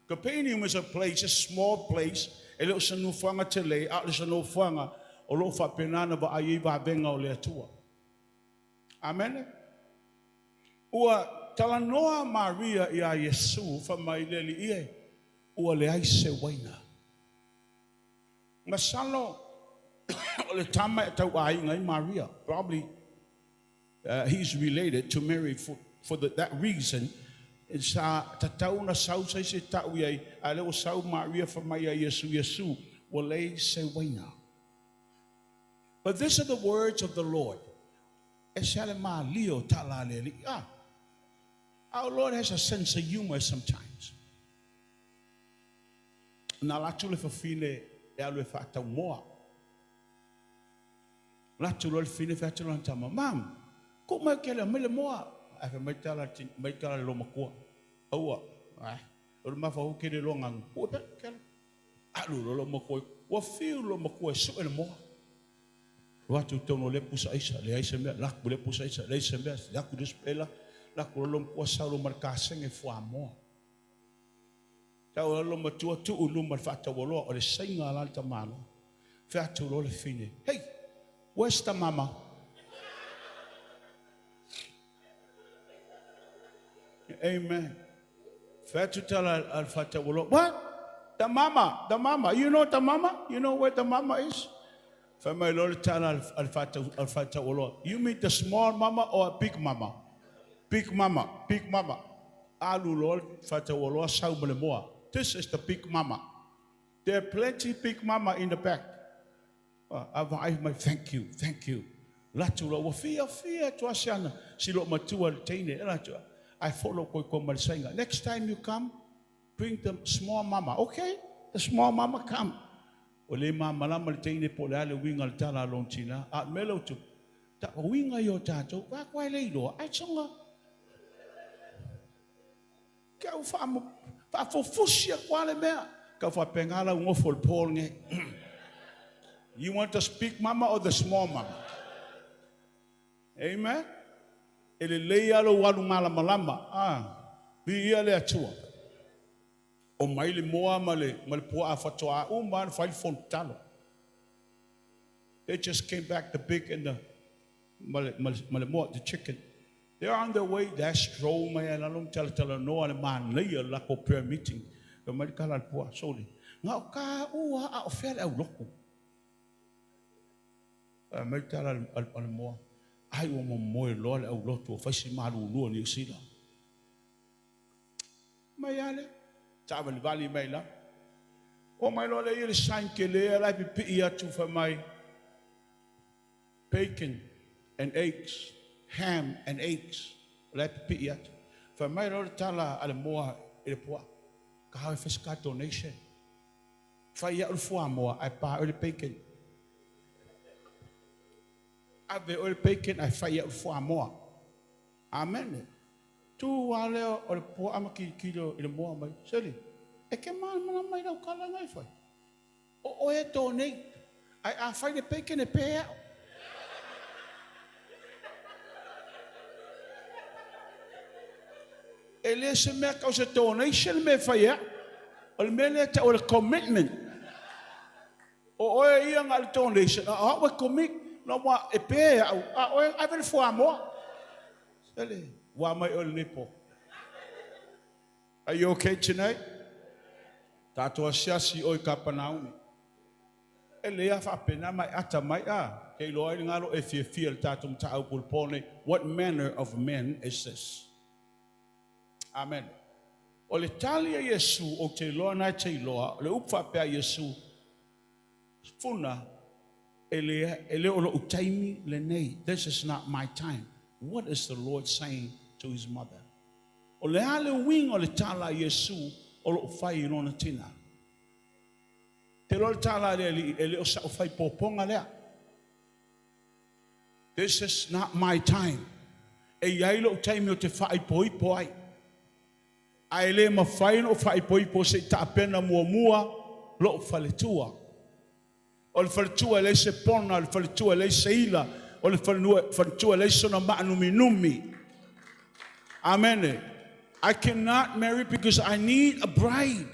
Capernaum is a place, a small place, e le o se nofoaga tele, a o se nofoaga o lo o faapena ona vaai ai vavega o le Atua. Amene. Ua talanoa Maria iā Iesu, fai mai le Alii e, ua leai se uaina. Masalo o le tama e tauaiga ai Maria, probably he is related to Mary for, for the, that reason, sa tatau ona sau sa isi e tau i ai, a lea ua sau Maria fai mai ia Iesu, Iesu, ua leai se uaina. But these are the words of the Lord. E se ale malie o tala a le Alii. Ah, our Lord has a sense of humor sometimes. Na alu atu le fafine e alu e faatau moa. Alu atu loa le fafine fai atu lana tama, Mam, ku mai ke le mai le moa. Ae fai mai tala mai tala le lomatua. Aua, ai, o le mafa ke le loa nganu. Ku e ke le. Alu loa lomatua. Ua fiu lomatua e sue le moa. Alu atu i totonu o lea pusa aisa, leai se mea, alu atu lea pusa aisa, leai se mea, alu atu le isi pela, alu atu loa lomatua sau loa ma le kasegi fuamoa. Tau loa lomatua tuu i luma le faataualoa, o le saiga la le tamaloa. Fai atu loa le fine, hey, where's the mama? Amen. Fai atu tala a le faataualoa, what? The mama, the mama, you know the mama? You know where the mama is? Fai mai loa le tala a le faatauoloa, You mean the small mama or a big mama? Big mama, big mama. Alu loa le faatauoloa sau ma le moa. This is the big mama. There are plenty big mama in the back. A vaai mai, thank you, thank you. Latu loa, ua fiafia atu lava si ana, si loomatua le teine, e latu, ae foi lou koikoi ma le saiga. Next time you come, bring the small mama. Okay, the small mama come. Ua le malamalama le teine po o le a le uiga o le tala a lona tina, a o le mea lea ua tupu, ta uiga ia o tatou, va koa e le iloa, ae soga. Ke au faafofosi atu lava le mea. Kau faapena lau nofo i le po lenei. You want the big mama or the small mama? Amen. E lelei lava lou alu malamalama. Ah, viia le Atua. Omai le moa ma le ma le puaa faatoa uma lava ona fai le fono tatalo. They just came back the big and the ma le ma le ma le moa the chicken. They are on their way they stroll mai lava i lalo ma talatalanoa le manaia o le latou prayer meeting. Fai mai le tala a le puaa, Sole, na o taua a o fea le aulotu? Fai mai le tala a le moa, Ai ua momoe loa le aulotu ua fai si malulu o Niu Sila. Mai a lea, taavalivali mai lalo. Oo mai loa lea i le sign tele la e pipii atu fai mai, Bacon and eggs, ham and eggs, o la e pipii atu. Fai mai loa le tala a le moa i le puaa, Ka hao e fai se ka donation. Fai au le fuamoa ae pa oe le bacon. Ave oe le bacon ae fai au le fuamoa. Amene. Tu lava lea o le puaa ma tilotilo i le moa mai, Seli, e te malamalama i lau tala na e fai? O oe e donate, ae a fai le bacon e pe au. E le se mea tau se donation le mea e fai e au. O le mea lea e tau o le commitment. O oe ia na o le donation, a o au e commit, no ua e pe au, a oe ave le fuamoa. Sele, ua mai oe lenei po. Are you okay tonight? Tatou asiasi oe i Kapanaumi. E lei a faapena ma e ata mai a, ke iloa ai le galo e fiafia i le tatou mataupu i le po nei, What manner of man is this? Amen. O le tali a Iesu, ou te iloa na e te iloa, o le upu faapea a Iesu, Funa, e le, e le o lo'u taimi lenei. This is not my time. What is the Lord saying to his mother? O le a le uiga o le tala a Iesu o lo'o fai i lona tina? Te iloa le tala a le Alii, e le o sa'u faipopoga lea. This is not my time. E i ai lou taimi ou te faaipoipo ai. Ae le mafai ona ou faaipoipo se i tapena muamua lou faletua. O le faletua e leai se pona, o le faletua e leai se ila, o le faletua e leai sona maanuminumi. Amene. I cannot marry because I need a bride.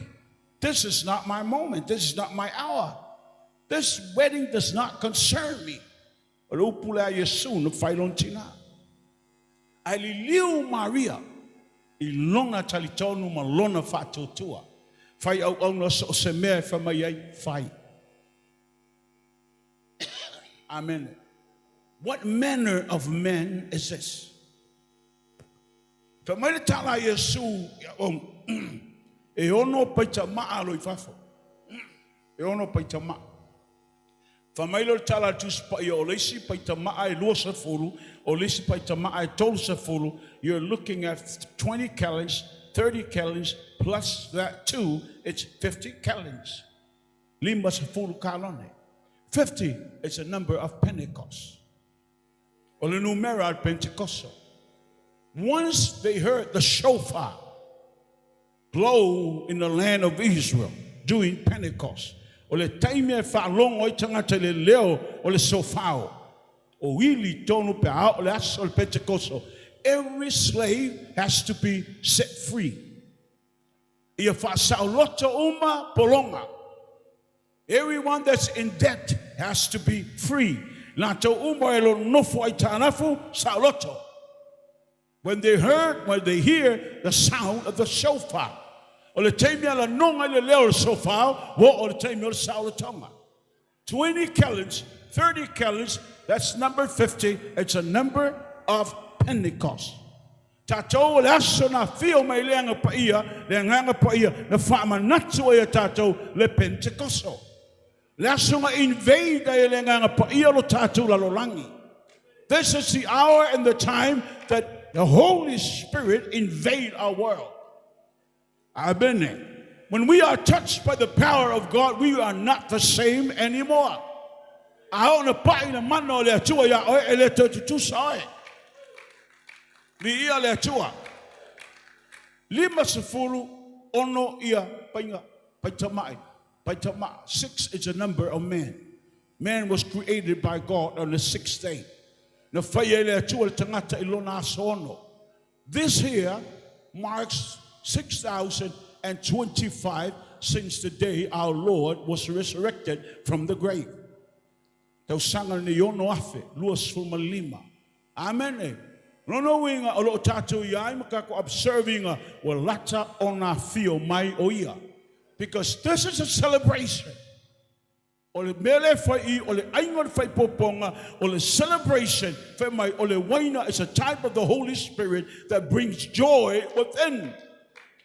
This is not my moment. This is not my hour. This wedding does not concern me. O le upu lea a Iesu na fai lona tina. Ae liliu Maria i lona talitonu ma lona faatuatua. Fai auauna so o se mea e fai mai ai, fai. Amene. What manner of man is this? Fai mai le tala a Iesu ia ou, e ono paita maa lo i fafo. E ono paita maa. Fai mai lea o le tala a le Tusi Paia, o le isi paita maa e 20, o le isi paita maa e 30, you're looking at 20 gallons, 30 gallons, plus that two, it's 50 gallons. 50 kalone. 50 is a number of Pentecost. O le numera a le Pentekoso. Once they heard the shofar blow in the land of Israel during Pentecost, o le taimi e faalogo ai tagata i le leo o le sofao, o ili tonu pe a oo le aso o le Pentekoso, every slave has to be set free. Ia faasaoloto uma pologa. Everyone that's in debt has to be free. Latou uma e lo nofo aitalafu, saoloto. When they heard, when they hear the sound of the shofar. O le taimi a lanoga i le leo o le shofar, ua oo le taimi o le saolotoga. 20 gallons, 30 gallons, that's number 50. It's a number of Pentecost. Tātou o le aso na whio mai le anga paia, le anganga paia, na whaamanatu ai a tātou le Pentecosto. Le aso nga invade ai le anganga paia lo tātou la lolangi. This is the hour and the time that the Holy Spirit invade our world. I've been there. When we are touched by the power of God, we are not the same anymore. A o na pai na mana o le atua ia oe e le te tutusa oe. Ni ia le atua. 56 ia painga, paitamai, paitama. 6 is a number of man. Man was created by God on the sixth day. Na whai e le atua le tangata i lona aso ono. This here marks 6,025 since the day our Lord was resurrected from the grave. Tausaga ni ono afe, 25. Amen. E. Lono winga o lo tātou i ai makako observing wa lata ona fio mai o ia. Because this is a celebration. O le mele whai i, o le ainga o whai poponga, o le celebration, whai mai, o le waina is a type of the Holy Spirit that brings joy within.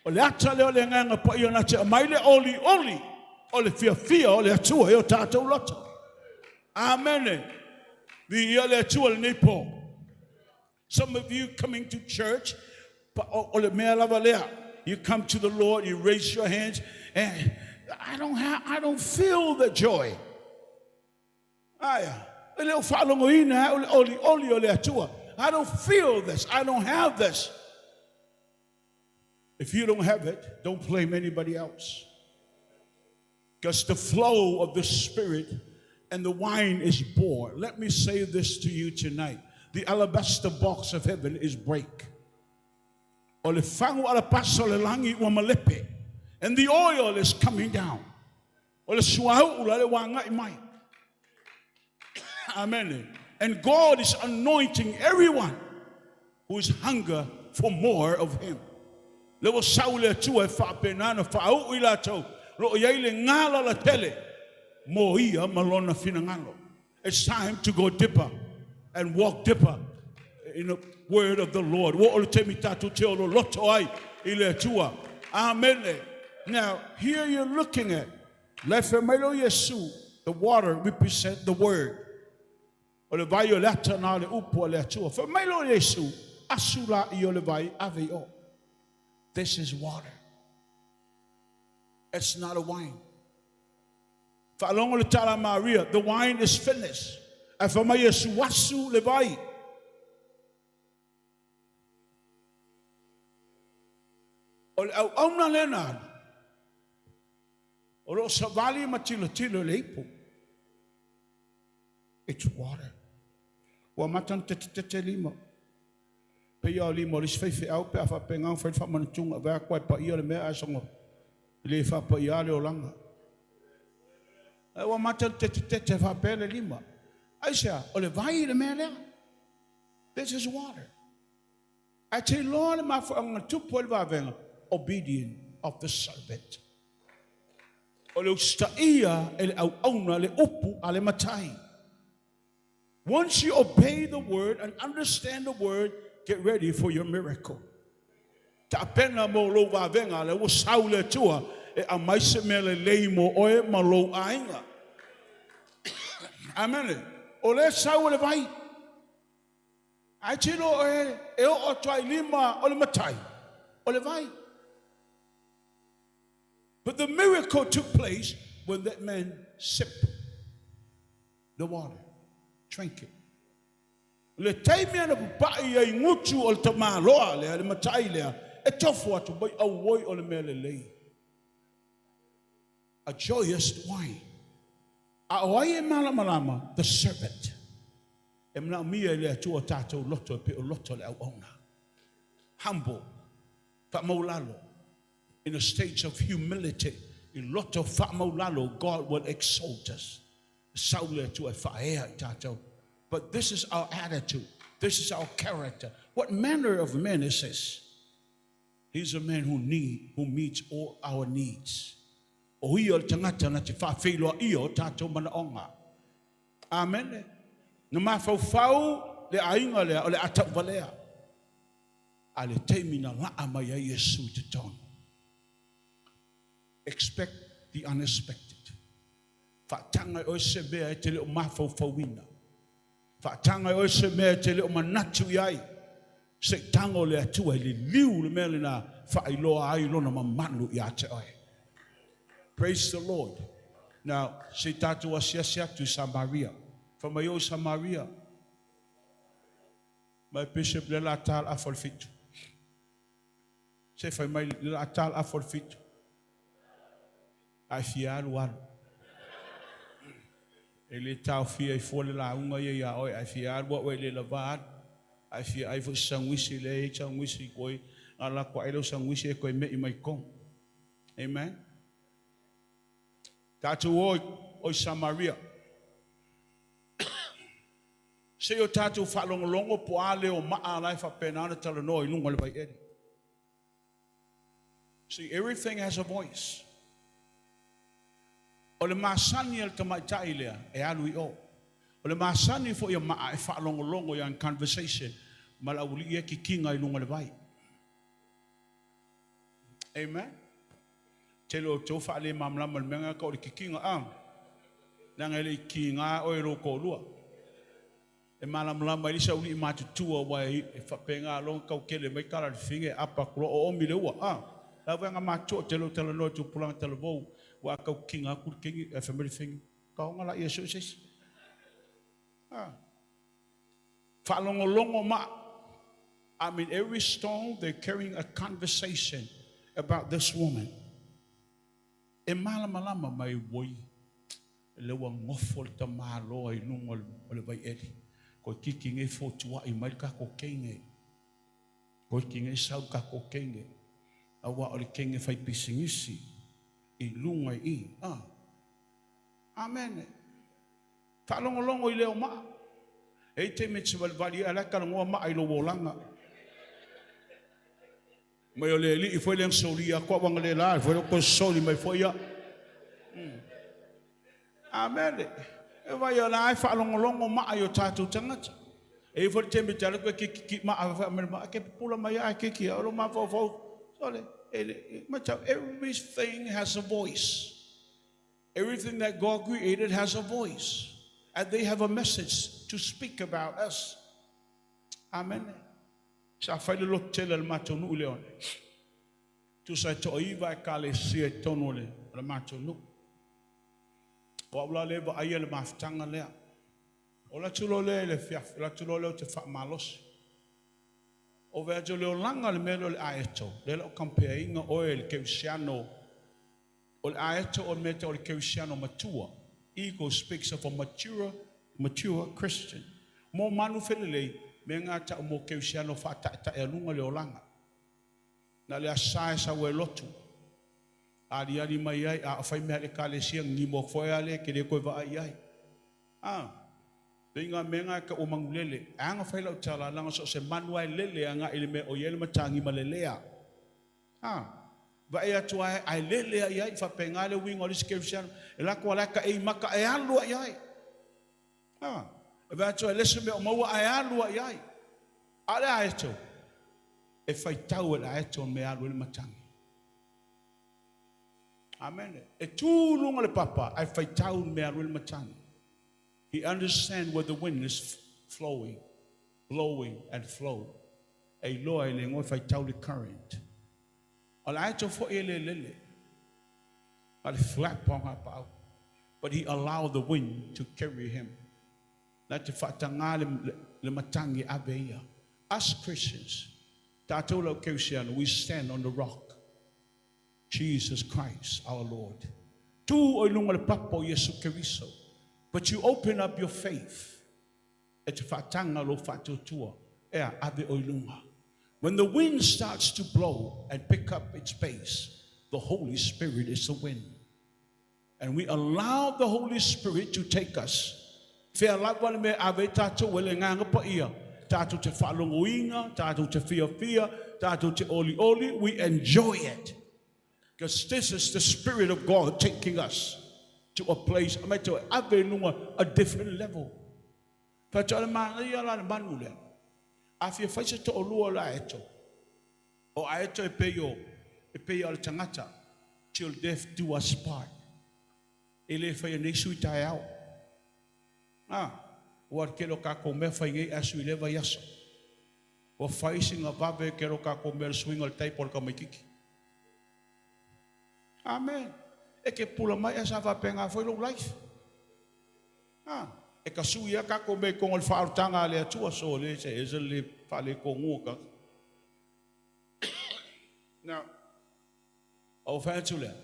O le ata leo le nganga pa ia na te mai le oli oli, o le fia fia o le atua e o tātou loto. Amen. Vi ia le atua le nei po. Some of you coming to church, pa- o le mea lava lea. You come to the Lord, you raise your hands, and I don't feel the joy. Aya, e le o whaalongo ina, o le oli oli o le atua. I don't feel this. I don't have this. If you don't have it, don't blame anybody else. Because the flow of the Spirit and the wine is born. Let me say this to you tonight. The alabaster box of heaven is break. O le fangu ala paso le langi ua malepe. And the oil is coming down. O le suau ula le wanga i mai. Amen. And God is anointing everyone who is hunger for more of Him. Le wa sau le atua e whaapenana, whaau i lātou. Lo iai le ngāla la tele. Mo ia malona finangalo. It's time to go deeper and walk deeper in the word of the Lord. Wa o le temi tātou te olo loto ai i le atua. Amen. Now, here you're looking at Lefe mai lo Yesu, the water represent the word. O le vai o le ata nā le upu o le atua. Fa mai lo Yesu, asu la i o le vai ave o. This is water. It's not a wine. Whaalongo le tala Maria, the wine is finished. A fa mai Yesu asu le vai. O le au auna lena. O lo savali ma tilo tilo le ipu. It's water. Ua matan te te te te lima. Pe ia o lima o le sfeife au pe a whapengang whai whamanatunga vea kwa pa ia le mea ai songo. Le whapa ia le olanga. Ua matan te te te te whape le lima. Ai sea, o le vai le mea lea. This is water. Ai te loa le mafuanga tupu le vavenga. Obedient of the servant. O le ustaia e le au auna le upu a le matai. Once you obey the word and understand the word, get ready for your miracle. Ta pena mo lo vavenga le o sau le tua e a mai se mea le lei mo oe ma lo ainga. Amen. O le sau le vai. Ai tilo e e o o tuai lima o le matai. O le vai. But the miracle took place when that man sipped the water, drank it. Le taimi ana papai ai ngutu o le tamaloa lea, le matai lea, e tofu atu mai au oi o le mea le lei. A joyous wine. A o ai e malamalama, the servant. E mana mia i le atua tātou loto e pe o loto le au auna. Humble. Whaamaulalo. In a state of humility. I loto whaamaulalo, God will exalt us. Sau le atua e whaea i tātou. But this is our attitude. This is our character. What manner of man is this? He's a man who meets all our needs. O ia o le tagata na te faafeiloaia o tatou manaoga. Amene. Na mafaufau le aiga lea o le a tauvalea. A le taimi na laa mai ai Iesu i totonu. Expect the unexpected. Faataga e oe se mea e te le o mafaufauina. Faataga e oe se mea e te le o manatu i ai. Se i tago le Atua e liliu le mea lena faailoa ai lona mamalu ia te oe. Praise the Lord. Now, se i tatou asiasi atu i Samaria. Fai mai o i Samaria. Mai Bishop le la tal afa o le 7. Se fai mai le la tal afa o le 7. Ai fia alu alu. E le taofia i fua le lauga ia ia oe. Ai fia alu au e le lava alu. Ai fia ai foi sanguisi le e sanguisi koi. Ala ko ai lo sanguisi e koe me i mai kong. Amen. Tatou o i Samaria. Se i o tatou faalogologo po o a leo o maa la e faapena ona talanoa i luga o le vaieli. See, everything has a voice. O le masani a le tamaitai lea e alu i o. O le masani foi o maa e faalogologo i ana conversation ma le aualii ia e kikiga i luga o le vai. Amen. Tele o outou faalemalamalama i le mea lena tau o le kikiga a. Leaga e le i kiga oe e lou toalua. E malamalama ai le isi aualii matutua aua e faapena loa ona tautele mai tala a le fafine e apa atu loa o oomi le ua. A. La ua matua tele o talanoa i tupulaga talavou aua a tau kikiga atu le teine ae fai mai le fafine, taoga laia e sue se isi. A. Faalogologo maa. I mean every stone they're carrying a conversation about this woman. E malamalama mai oi lea ua nofo le tamaloa i luga o le vaieli. Koe kiki nei fotuai mai le tatou teine. Koe kiki nei sau le tatou teine. Aua o le teine fai pisinisi i luga i i. Ah. Amen. Faalogologo i leo maa. E i ai taimi e te savalivali ai, a o la e talanoa maa i lou olaga. Mai o le alii foi lea na solia atu au analeila foi lea ua toe soli mai foi au. Amene. E vai o la e faalogologo maa i o tatou tagata. E i ai foi le taimi e te alu atu e kikiki maa fai mai maa ke pupula mai a e kiki au lo mafaufau. Sole, e le, matau, everything has a voice. Everything that God created has a voice. And they have a message to speak about us. Amen. Sa fai le lotu tele a le matou nuu i Leone. Tusa e toaiva ekalesia i totonu o le, o le matou nuu. O au la lea e vaaia le mafutaga lea. O le atu loa lea i le afiafi, o le atu loa lea ou te faamalosi. O vaai atu le olaga o le mea lea o le aeto, lea o le a ou compare ina oe i le kerisiano. O le aeto o le mea e tau o le kerisiano matua. Eagle speaks of a mature, mature Christian. Mo manu felelei, mea na tau mo kerisiano faataetaealuga le olaga. Na le Aso Sa e sau ai lotu. Aliali mai ai, a o fai mea a le ekalesia, gigimo atu foi a lea, e te le toe vaai i ai. A, pei ngā mea ngā e tau o manulele. E aga fai lau tala, leaga so o se manu lava e lele agai i le mea o i ai le matagi malelea. A, vaai atu lava ae lele lava i ai, faapena le uiga o le isi kerisiano, e alu atu lava o la e taei maka ae alu lava i ai. A, e vaai atu lava e le se mea o maua ae alu lava i ai. A o le aeto, e faitau e le aeto le mea e alu ai le matagi. Amene. E tu i luga o le papa ae faitau le mea e alu ai le matagi. He understand where the wind is flowing, blowing and flow. E iloa e le igoa e faitau le current. O le aeto foi e le lele. A le flap o ngā paau. But he allow the wind to carry him. Na te faatagā le, le matagi e ave ia. Us Christians, tatou le au kerisiano, we stand on the rock. Jesus Christ our Lord. Tu o i luga o le papa o Iesu Keriso. But you open up your faith e te faataga lou faatuatua ea ave oe i luga. When the wind starts to blow and pick up its pace, the Holy Spirit is the wind. And we allow the Holy Spirit to take us. Fea lava le mea e ave ai tatou e le Agaga Paia, tatou te faalogoina, tatou te fiafia, tatou te olioli, we enjoy it. Because this is the Spirit of God taking us to a place, I to ave lunga, a different level. Fa le manaia la le manu lea. A fia fai se to'olua o le aeto. O aeto e pei o, e pei o le tagata. Till death do us part. E le faia nei sui taeao. Ah, ua le tele o tatou mea fai nei ae sui le vaiaso. Ua fai sina vave tele o tatou mea le suiga o le tai po o le tamaitiiti. Amen. E ke pula mai ae sa faapena foi lou life. Ah, e ka sui lava tatou mea i totonu o le faaolataga a le Atua so le se ese le faaletonu o tagata. Now, ou fai atu lea,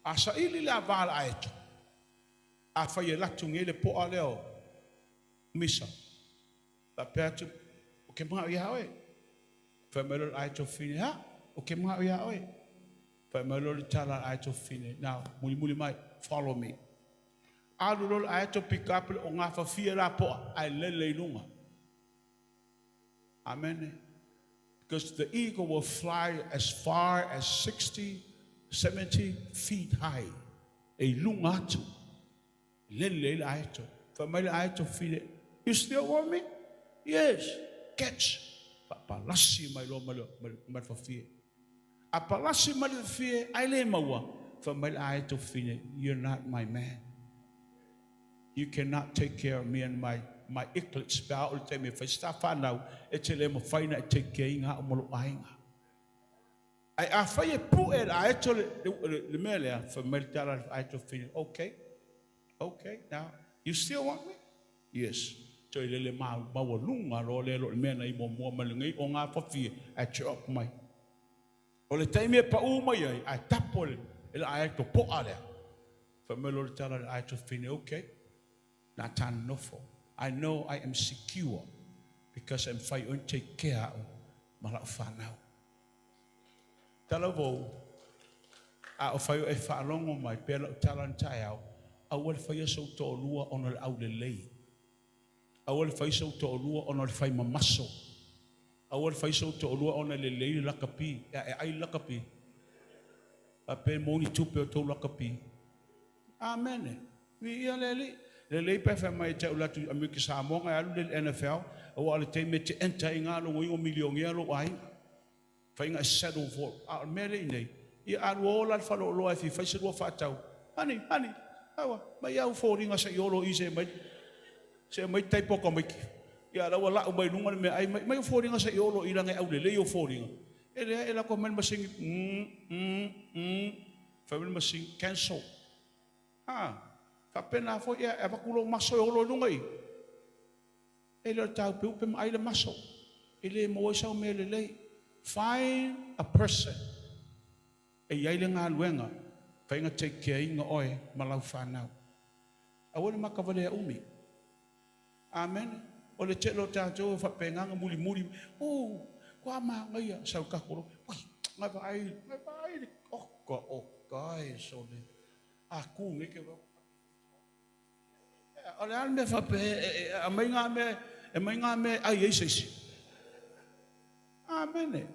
a saili le ava a le aeto, afai e latu nei le po'a lea o misa, faapea atu, Ou te mana'o iā oe. Fai mai loa le aeto fine, Ha! Ou te mana'o iā oe. Fai mai loa le tala a le aeto fine, Now, mulimuli mai, follow me. Alu loa le aeto pick up le ogafafia la po'a, ae lele i luga. Amene. Because the eagle will fly as far as 60, 70 feet high. E i luga atu. Lele ai le aeto. Fai mai le aeto file, You still want me? Yes. Catch. Faapalasi mai loa ma le, ma le fafie. A palasi mai le fafie, ai le maua. Fai mai le aeto fine, You're not my man. You cannot take care of me and my my eaglets pe a oo i le taimi e fai se ta fanau e te le mafai ona e take care ina au ma lou aiga. Ae afai e pue le aeto le, le, le mea lea, fai mai le tala a le aeto fine, okay, okay, now, you still want me? Yes. Toe lele maualuga loa lea lo le mea na i muamua mai lenei o ngā fafie ae drop mai. O le taimi e paʻū mai ai, ae tapo e le aeto poʻa lea. Fai mai loa le tala i le aeto fine, okay, na ta nofo. I know I am secure because e mafai oe ona take care a'u ma la'u fanau. Talavou, a o fai oe e faalogo mai pea la'u tala i le taeao, aua le faia sou toalua ona o le aulelei. Aua le fai sou toalua ona o le fai mamaso. Aua le fai sou toalua ona e lelei le lakapi. Ea e ai le lakapi. Faapea e maua ni tupe o tou lakapi. Amene. Viia le Alii. Lelei pe fai mai e te au latu i Amerika Samoa ngai alu le NFL aua o le taimi e te enter ai ngā longo ingo milionea lou aiga. Faiga e settle for. A o le mea lea i nei, ia alu ola le faleoloa e fia fai se lua faatau. Honey, honey, aua, mai au foliga se i olo i se mai, se mai tai poka mai ki. Ia la ua lau mai luga le mea ai, mai, mai au foliga se i olo i langa e aulelei ou foliga. E leai, e lako mai le masini, mm, mm, mm, fai mai le masini, cancel. Ha, faapena foi, ia, e avatu lou maso e olo i luga i. E le o le taupeupe ma ai le maso. E le maua ai sau mea lelei. Find a person e i ai le galuega faiga take care ina oe ma lau fanau. Aua le maka valea umi. Amen. O le tele o tatou e faapena na mulimuli, oh, kua manaia sau tatou lo, ui, ngai vaai, ngai vaai le, oh, ka, oh, guys, o le, a ku nei ke O le a le mea faapea e aumai ngā mea, e aumai ngā mea e ai ai se isi. Amene.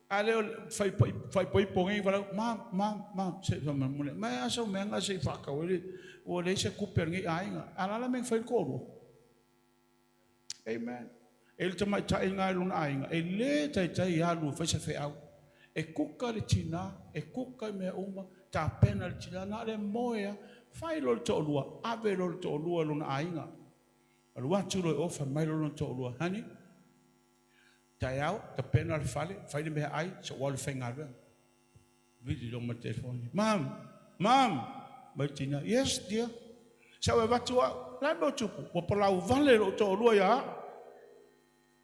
A le o fai faipoipo nei walau, ma, ma, ma, se fa ma mule. Mai a sau mea ngā se i whakau, ele, ua leai se kupe a lenei aiga. A la la mea fai le toalua. Amen. E le tamaitai ngā i lona aiga, e le taitai alu e fai se feau. E kuka le tina, e kuka i mea uma, tapena le tina, na o le moe a, fai loa le toalua, ave loa le toalua i lona aiga. Alu atu loa i o, fai mai loa lona toalua, honey, taeao, tapena le fale, fai le meaai, se i ou alu e faigaluega. Vili loa ma le telefoni. Mom! Mom! Mai le tina, Yes, dear. Sa ou avatu au. O le a le mea o tupu? Ua palau vale lou toalua ia au.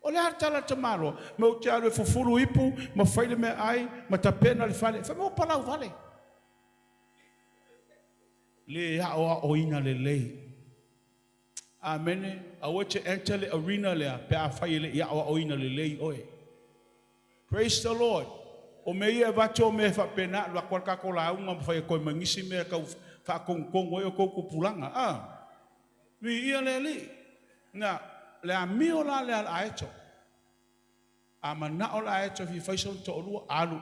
O le a le tala a le tamaloa? Ma ou te alu e fufulu ipu, ma fai le meaai, ma tapena le fale. Fai mai ua palau vale. Le aoaoina lelei. Amene. Aua e te enter le arena lea pe afai e le i aoaoina lelei oe. Praise the Lord. O mea ia e avatu o mea e faapena, alu atu lava le tatou lauga ma fai atu ai ma nisi mea e tau faatonutonu ai o tou tupulaga. A! Viia le Alii. Na, le amio la lea a le aeto. A manao le aeto e fia fai sona toalua, alu.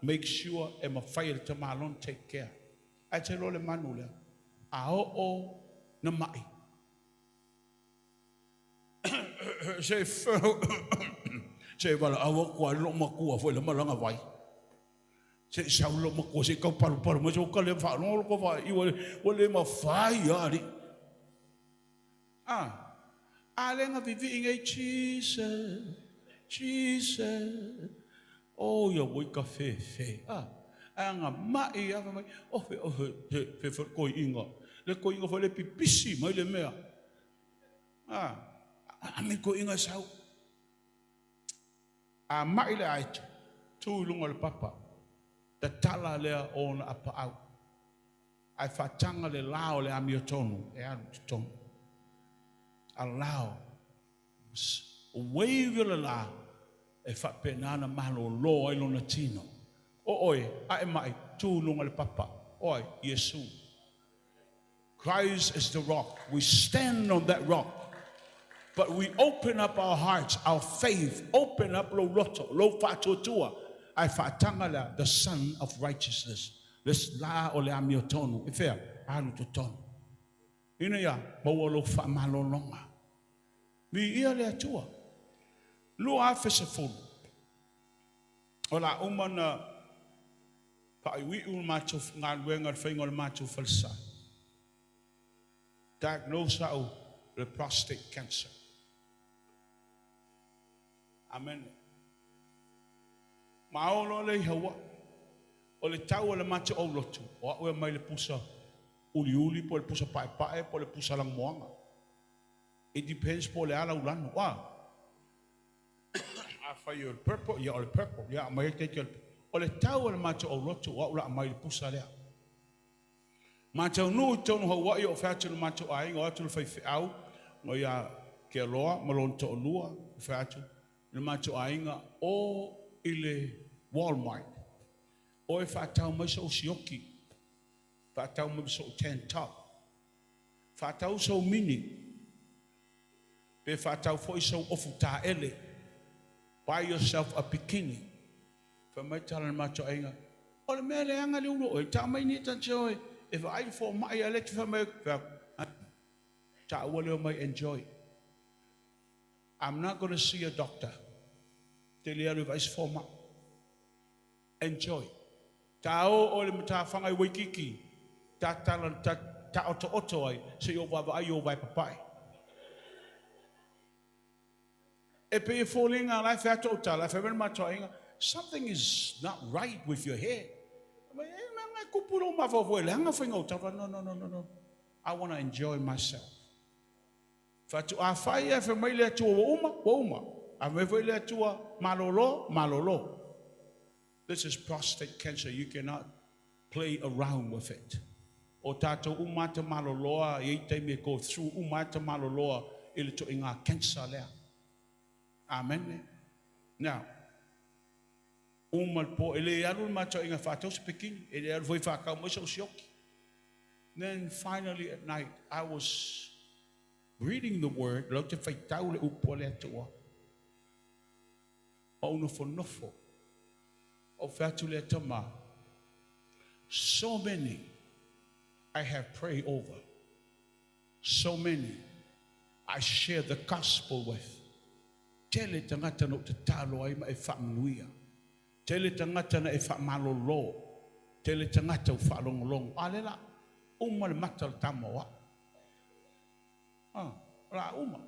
Make sure e mafai e le tamaloa ona take care. Ae te iloa le manu lea, a oo na mai. Se se valaau atu lava i lou matua foi i le malaga vai. Se i sau lou matua se i tau palupalu mai, se ua ta le faalogo lou tofa ua le mafai lava alii. A, a lea na vivii nei, Jesus, Jesus. Oh, ia ua ita fefe. A, ae ana mai lava fai mai, ofe, ofe, se fe foi le toeaina. Le toeaina foi lea e pipisi mai le mea. A, a me toeaina e sau. A mai le aeto, tu i luga o le papa, tatala lea o ona apaau, ae faataga le la o le amiotonu e alu i totonu. Allow, wave le la e faapena ona malolo ai lona tino. O oe, a e mai, tu i luga o le papa, o ai? Iesu. Christ is the rock. We stand on that rock. But we open up our hearts, our faith, open up lou loto, lou faatuatua, ae faataga lea, the sun of righteousness, le la o le amiotonu, i fea? Alu totonu. Ina ia maua lou faamalologa. Viia le Atua. 2010, o le a uma ona faaiuiu le matou galuega i le faiga o le matou falesa. Diagnose au le prostate cancer. Amen. Ma oo loa lea i Hawaii. O le tau o le matou aulotu, o au e aumai le pusa uliuli po o le pusa paepae po o le pusa lanumoana. It depends po o le a lau lanu. A Afai o le purple, ia o le purple. Ia aumai ai taiti o le O le tau o le matou aulotu, o au la aumai le pusa lea. Ma taunuu i totonu o Hawaii, o fai atu i le matou aiga, o atu le faifeau, o ia Kealoa ma lona toalua, o fai atu i le matou aiga, o i le Walmart, o e faatau mai sou sioki, faatau mai sou tank top, faatau sou mini, pe faatau foi sou ofu taele, buy yourself a bikini. Fai mai tala i le matou aiga, O le mea leaga le ulu oe, tau mai ni ta te oe, e vaai le fomai a le te fai mai, taua leo mai enjoy. I'm not going to see a doctor. Te le alu e vaai se fomai. Enjoy. Ta o oe i le matafaga i Waikiki, ta tala, ta, ta otooto ai, se i ou vaavaai i ou vae papae. E pei e foliga la e fai atu au tala, e fai mai le matou aiga, something is not right with your head. Fai mai, e mea e kupu lou mafaufau e leaga faiga o tala. No, no, no, no, no. I want to enjoy myself. Fai atu, afai e fai mai le Atua ua uma, ua uma. A fai mai foi le Atua malolo, malolo. This is prostate cancer, you cannot play around with it. O tatou uma ata maloloa, e i ai taimi e go through uma ata maloloa i le toaiga cancer lea. Amen. Now, uma le po, e le alu le matou aiga e faatau se bikini, e le alu foi e faatau mai sou sioki. Then finally at night, I was reading the word, lau te faitau le upu a le Atua. Ma ou nofonofo, ou fai atu lea tama, so many I have prayed over, so many I share the gospel with. Tele tagata na ou tatalo ai ma e faamanuia. Tele tagata na e faamalolo. Tele tagata ua faalogologo. A lea la, uma le mata o le tama o au. A, o le a uma.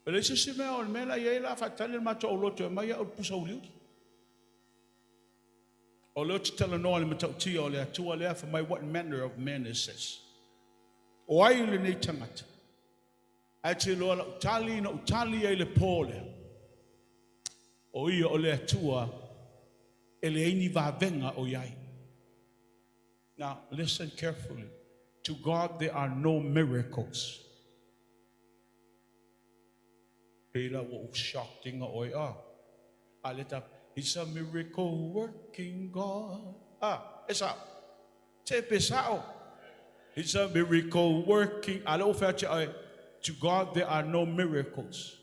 E leai se isi mea, o le mea la e i ai la, faatali le matou aulotu e aumai au le pusa uliuli. O lea ou te talanoa i le matautia o le Atua lea, fai mai, what manner of man is this? O ai lenei tagata? Ae te iloa lau tali na ou tali ai i le po lea, o ia o le Atua e leai ni vavega o i ai. Now, listen carefully. To God there are no miracles. Pei la ua ou shocked ina oe, ah. A le ta, He's a miracle working God. Ah, e sao. Te pe sao. He's a miracle working. A le o fai atu ai, to God there are no miracles.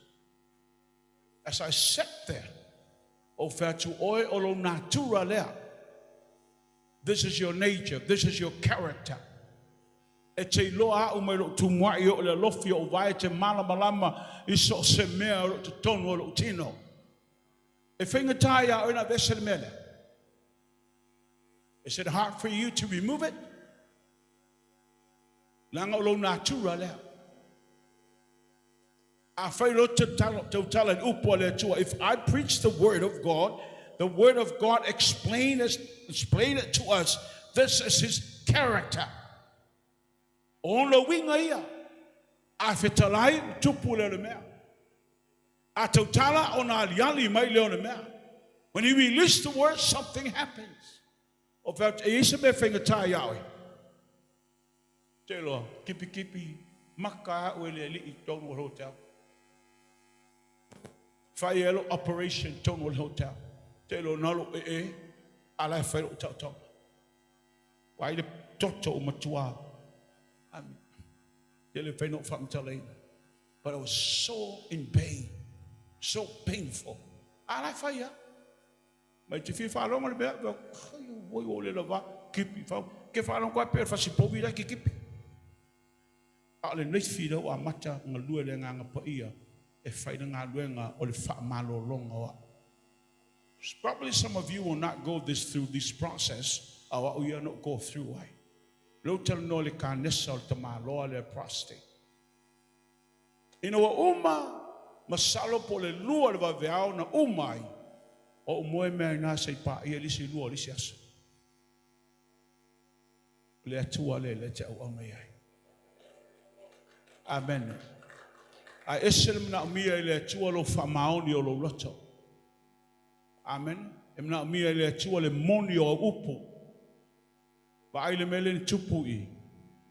As I sat there, o fai atu oe o lou natura lea. This is your nature. This is your character. E te iloa a'u mai lo'u tumua'i oo i le alofi o o'u vae e te malamalama i so o se mea o lo'o i totonu o lo'u tino. E faigata iā oe ona aveese le mea lea? Is it hard for you to remove it? Leaga o lou natura lea. Afai loa ou te tautala i le upu a le Atua, if I preach the word of God, the word of God explain us, explain it to us, this is his character. O ona uiga ia, a fetalai, tupu lea o le mea. A tautala, ona aliali mai lea o le mea. When he released the word, something happens. O fea, e i ai se mea faigata iā oe? Te iloa, kipikipi maka au e le alii i totonu o le hotel. Fai ai lou operation i totonu o le hotel. Te iloa na lou ee, a la e fai lou taotaoga. Ua ai le toto o matua. Amen. Te le fai na ou faamatalaina. But I was so in pain, so painful. A la e fai lava. Mai te fia faalogo le mea, ai oi o le lava, kipi fau. Ke faalogo ai pe o le fasipovi la e kikipi. A o le naifi lea ua amata galue le Agaga Paia e fai le galuega o le faamalologa o au. Probably some of you will not go this through this process, a o au ia na ou go through ai. Lea ou talanoa i le kanesa o le tamaloa lea prostate. Ina ua uma, masalo po o le 2 o le vaveao na uma ai, o ou moe mea ai na se i paia le isi 2 o le isi aso. O le Atua lea lea te auauna i ai. Amene. A e ese le manaomia i le Atua lou faamaoni o lou loto. Amene. E manaomia i le Atua le moni o au upu. Vaai le mea lea na tupu i i.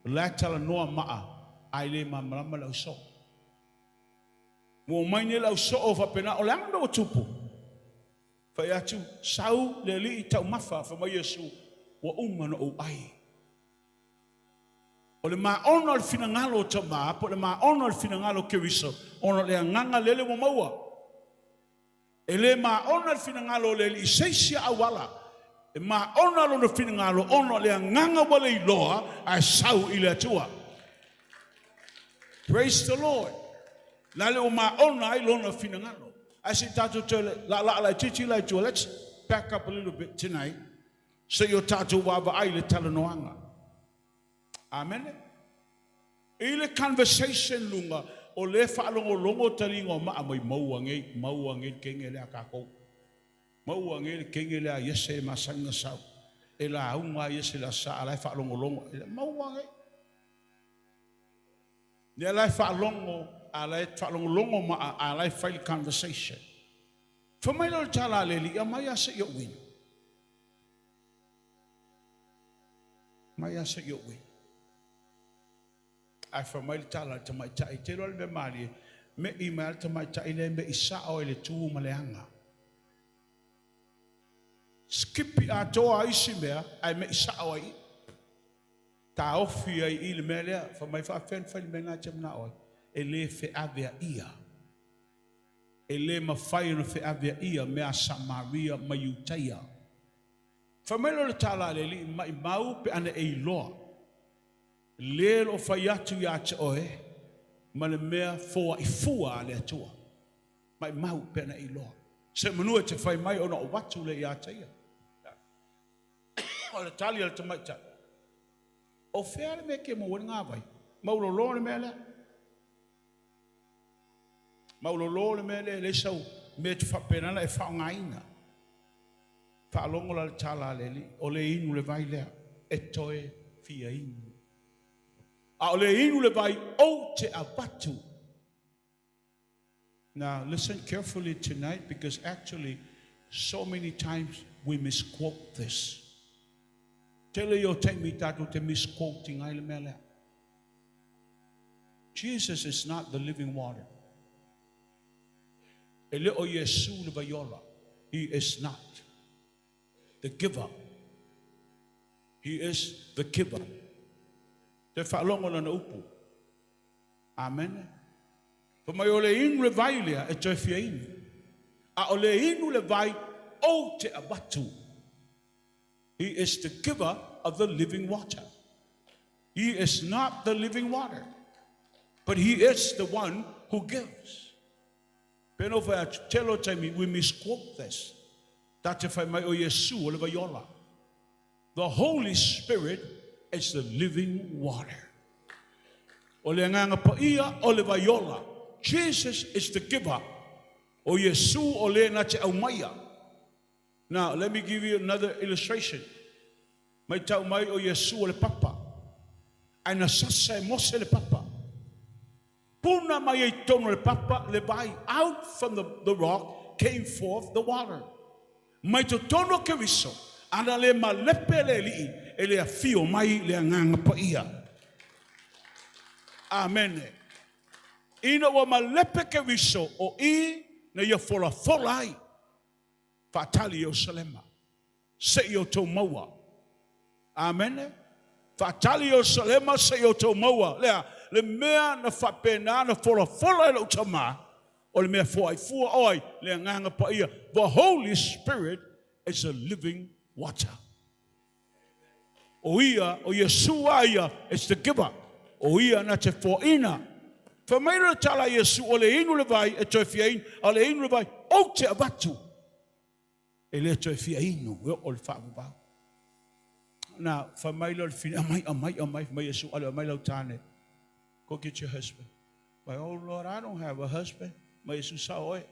O la e talanoa maa, ae le malamalama le ausoo. Ua omai nei le ausoo faapena, o le a le mea ua tupu? Fai atu, Sau le Alii taumafa, fai mai Iesu, ua uma ona ou ai. O le maona o le finagalo o Tama, po o le maona o le finagalo o Keriso, ona o le agaga lele ua maua. E le maona le finagalo o le Alii i se isi auala. E maona lona finagalo ona o le agaga ua leiloa ae sau i le Atua. Praise the Lord. La le ua maona ai lona finagalo. Ae se i tatou toe laalaa laitiiti la i tua. Let's back up a little bit tonight. Se i o tatou vaavaai i le talanoaga. Amene. I le conversation luga, o lea faalogologo taliga o maa mai maua nei, maua nei le kenge lea a tatou. Maua nei le kenge lea a Iese e masani na sau. E lauga a Iese i le Aso Sa, a la e faalogologo. Maua nei. Lea la e faalogo, a la e faalogologo maa, a la e fai le conversation. Fai mai lea o le tala a le alii, aumai lava se i ou inu. Mai lava se i ou inu. Ae fai mai le tala a le tamaitai, te iloa le mea malie, me'i mai lava le tamaitai lea, me'i sao ai le tu ma le aga. Skipi atoa ai isi mea, ae me'i sao ai i. Taofi ai i le mea lea, fai mai faapefea ona fai le mea lena e te manao ai. E le feaveaia. E le mafai ona feaveaia mea a Samaria ma Iutaia. Fai mai loa le tala a le alii, Maimau pe ana e iloa, le lo o fai atu ia te oe ma le mea foai fua a le Atua. Maimau pe ana e iloa. Semeamanu e te fai mai ona ou atu lea ia te ia. O le tali a le tamaitai, O fea le mea e ke maua ai le gavai? Maulolo le mea lea. Maulolo le mea lea, e leai sau mea e te faapena ona e faaaogaina. Faalogo la le tala a le alii, o le inu le vai lea, e toe fia inu. A o le inu le vai, ou te avatu. Now, listen carefully tonight because actually so many times we misquote this. Tele ia o taimi tatou te misquoting ai le mea lea. Jesus is not the living water. E le o Iesu le vaiola. He is not the giver. He is the giver. Te faalogo lana upu. Amene. Fai mai o le inu le vai lea e toe fia inu. A o le inu le vai ou te avatu. He is the giver of the living water. He is not the living water, but he is the one who gives. Peno fai atu, tele o taimi, we misquote this. Ta te fai mai o Iesu o le vaiola. The Holy Spirit is the living water. O le agaga paia o le vaiola. Jesus is the giver. O Iesu o le na te aumaia. Now, let me give you another illustration. Mai tau mai o Iesu o le papa. Ae na sasa e Mose le papa. Puna mai ai totonu o le papa le vai. Out from the, the rock came forth the water. Mai totonu o Keriso, ana le malepe le alii, e le afio mai le Agaga Paia. Amene. Ina ua malepe Keriso, o i na ia folafola ai. Faatali Ierusalema, se i outou maua. Amene. Faatali Ierusalema se i outou maua. Lea, le mea na faapena na folafola e lou Tama, o le mea foai fua o ai, le Agaga Paia. The Holy Spirit is a living water. O ia, o Iesu a ia, is the giver. O ia na te foaina. Fai mai le tala a Iesu, o le inu le vai e toe fia inu, a o le inu le vai, ou te avatu. E le toe fia inu, e oo le faavavau. Na, fai mai lea o le fine, amai, amai, amai, fai mai Iesu, ale amai lau tane. Go get your husband. Mai, oh Lord, I don't have a husband. Mai Iesu, sao oe.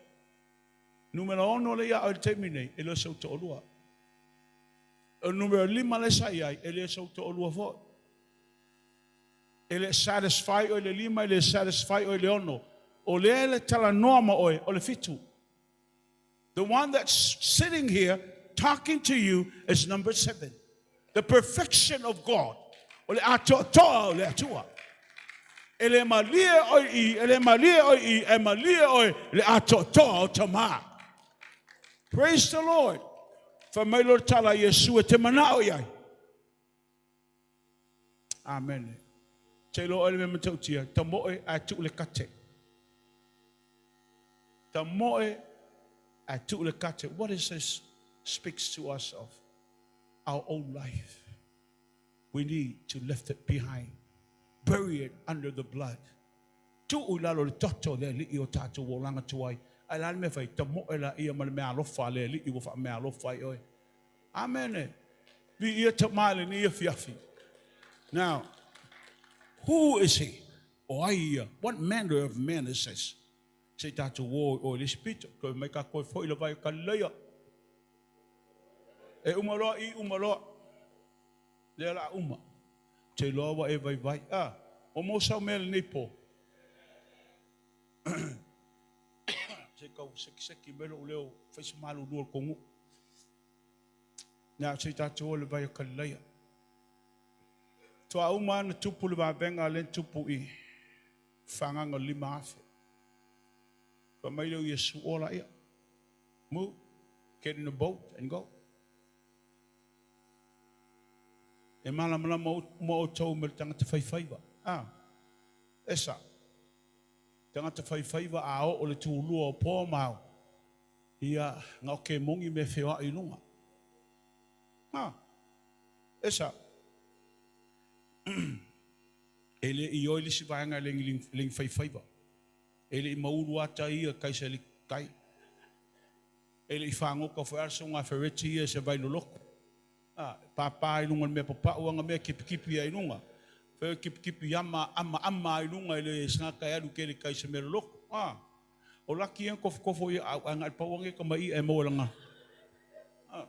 Numera ono le ia oe le taimi nei, e le o sou toalua. O le numera lima le sa i ai, e le o sou toalua foi. E le satisfy oe le lima, e le satisfy oe le ono. O lea le talanoa ma oe, o le fitu. The one that's sitting here talking to you is number 7. The perfection of God. O le atoatoa o le Atua. E le malie oe i, e le malie oe i, e malie oe le atoatoa o Tama. Praise the Lord. Fai mai loa le tala a Iesu e te manao i ai. Amen. Te iloa oe le mea matautia, tamoe ae tuu le kate. Tamoe ae tuu le kate. What is this speaks to us of our own life? We need to lift it behind. Bury it under the blood. Tuu i lalo le toto o le Alii o tatou olaga tuai. Ae le a le mea fai? Tamoe laia ma le meaalofa a le Alii ua faameaalofa ai oe. Amene. Viia Tama i lenei afiafi. Now, who is he? O ai ia? What manner of man is this? Se i tatou o i o i le isi pito. Toe mai ka koe foi le vai o Kalilaia. E uma loa i, uma loa. Lea la uma. Te iloa ua e vaivai. Ah, o mo sau mea lenei po. Se kau sekiseki mai lou leo fai se malulu o le kongu'u. Nā, se i tatou o le vai o Kalilaia. Toa uma ana tupu le vavega le tupu i whanganga 5,000. Fa mai leo Iesu ola ia. Move, get in the boat and go. E malamalama uma outou me le tagata faifaiva. Ah, esa. Tagata faifaiva a oo le tulua o po ma ao. Ia, nga o ke mongi me feoai i lunga. Ah, esa. E le i oi lisi vaega e lengi faifaiva. E le i maulu ata ia kai se li kai. E le i whangoka fo arso ngā whereti ia se vai loloko. A, pāpā i lunga le mea papau anga mea kipikipi ai lunga. Whai kipikipi ama, ama, ama ai lunga i le sanga kai alu ke le kai se mea loloko. A, o laki ia kofokofo ia au anga i pauange ka mai e maua langa. A,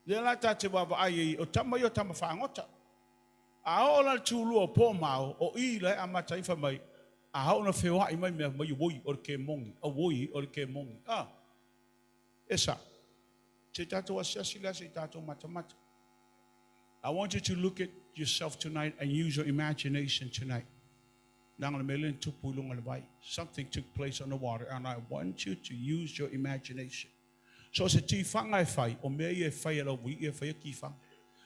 lea la tā te wawa ai ei, o tama ia o tama whangota. A oo la le tulua o pō mao, o i la e amata i whai mai, a oo na wheoai mai mea mai oi o le ke mongi, a oi o le ke mongi. A, esa, se tātou asiasi la se tātou matamata. I want you to look at yourself tonight and use your imagination tonight. Something took place on the water, and I want you to use your imagination. So se tiwhanga e whai, o mea ia e whai ala ui, ia whai a ki whanga.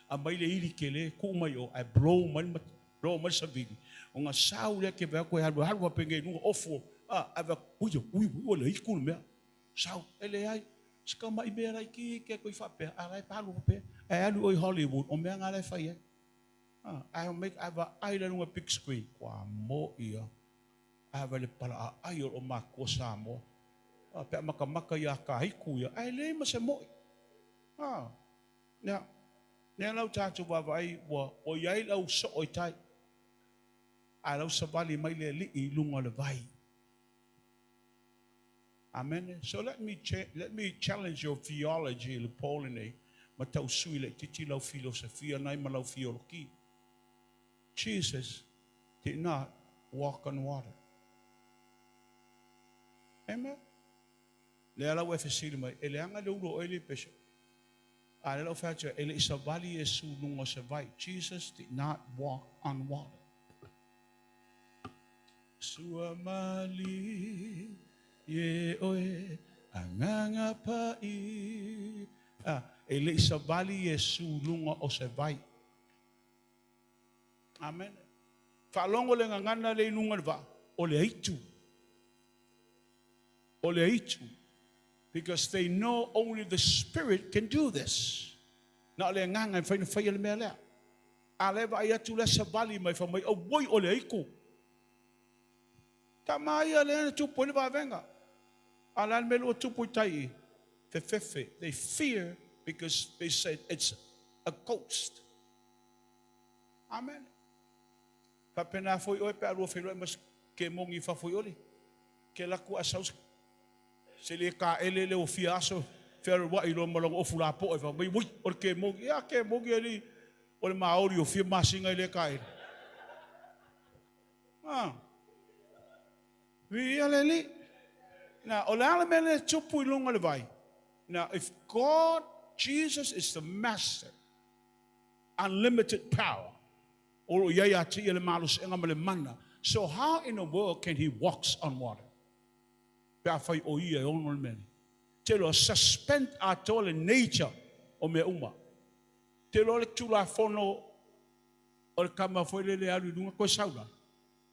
A mai le iri ke le, ku mai o, ai blow mai, blow mai savili. O ngā sau lea ke vea koe halu, halu apenge i lunga, ofo, a, ai vea, ui, ui, ui, ui, le iku le mea. Sau, e le ai. Se ka mai mea laitiiti atu i faapea, a la e palu faapea. Ae alu oe i Hollywood, o mea na la e fai ai. Ah, ae omai, ae vaai la i luga big screen, ua mo ia. Ae vaai le pala aai o loo matua Samoa. Ah, pe a matamata ia Kahiku ia, ae leai ma se moi. Ah, ia, lea la ua tatou vaavaai ua ua i ai le au soo i tai. Ae la ua savali mai le Alii i luga o le vai. Amene. So let me let me challenge your theology i le po lenei, ma tau sui laitiiti lau filosofia nai ma lau theology. Jesus did not walk on water. Amen. Lea la ua e fesili mai, e leaga le ulu o oe le peso. A lea la ua fai atu, e le i savali Iesu i luga o se vai. Jesus did not walk on water. Sua mali e oe agaga paia. Ah, e le i savali Iesu i luga o se vai. Amen. Faalogo le gagana lea i luga o le vaa, o le aitu. O le aitu. Because they know only the Spirit can do this. Na o le agaga e mafai ona faia le mea lea. A lea e vaai atu lea savali mai fai mai, auoi o le aitu. Tama ia lea na tupu ai le vavega. A le a le mea lea ua tupu i tai i? Fefefe. They fear because they said it's a ghost. Amen. Faapena foi oe pe a lua feiloai ma se kemoni i fafo i ole. Ke alu atu a sau se le kaele lea ua fia aso fealuai loa ma lona ofu lapoa fai mai, ui, o le kemoni. Ia kemoni alii o le maoli o fia masina i le kaele. Ah. Viia le Alii. Now, o le a le mea lea e tupu i luga o le vai? Now, if God, Jesus is the master, unlimited power, o lo o i ai ia te ia le malosiaga ma le mana, so how in the world can he walks on water? Pe afai o ia e ono le mea lea. Te iloa, suspend atoa le nature o mea uma. Te iloa le Tulafono o le tama foi lele e alu i luga toe sau la.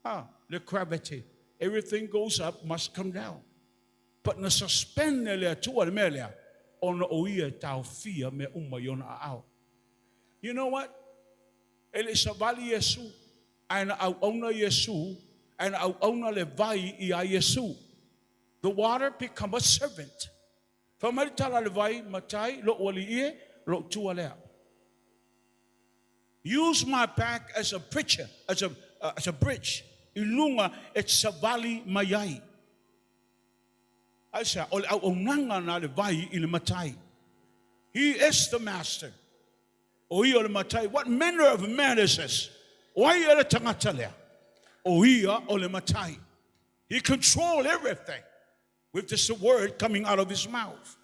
Ah, le gravity. Everything goes up must come down. But na suspend e le Atua le mea lea, ona o ia e taofia mea uma i ona aao. You know what? E le i savali Iesu, ae na auauna Iesu, ae na auauna le vai iā Iesu. The water become a servant. Fai mai le tala a le vai, Matai, lou alii e, lou tua lea. Use my back as a preacher, as a, as a bridge, i luga e savali mai ai. Aisea? O le auaunaga na le vai i le matai. He is the master. O ia o le matai. What manner of man is this? O ai ia le tagata lea? O ia o le matai. He control everything with just a word coming out of his mouth.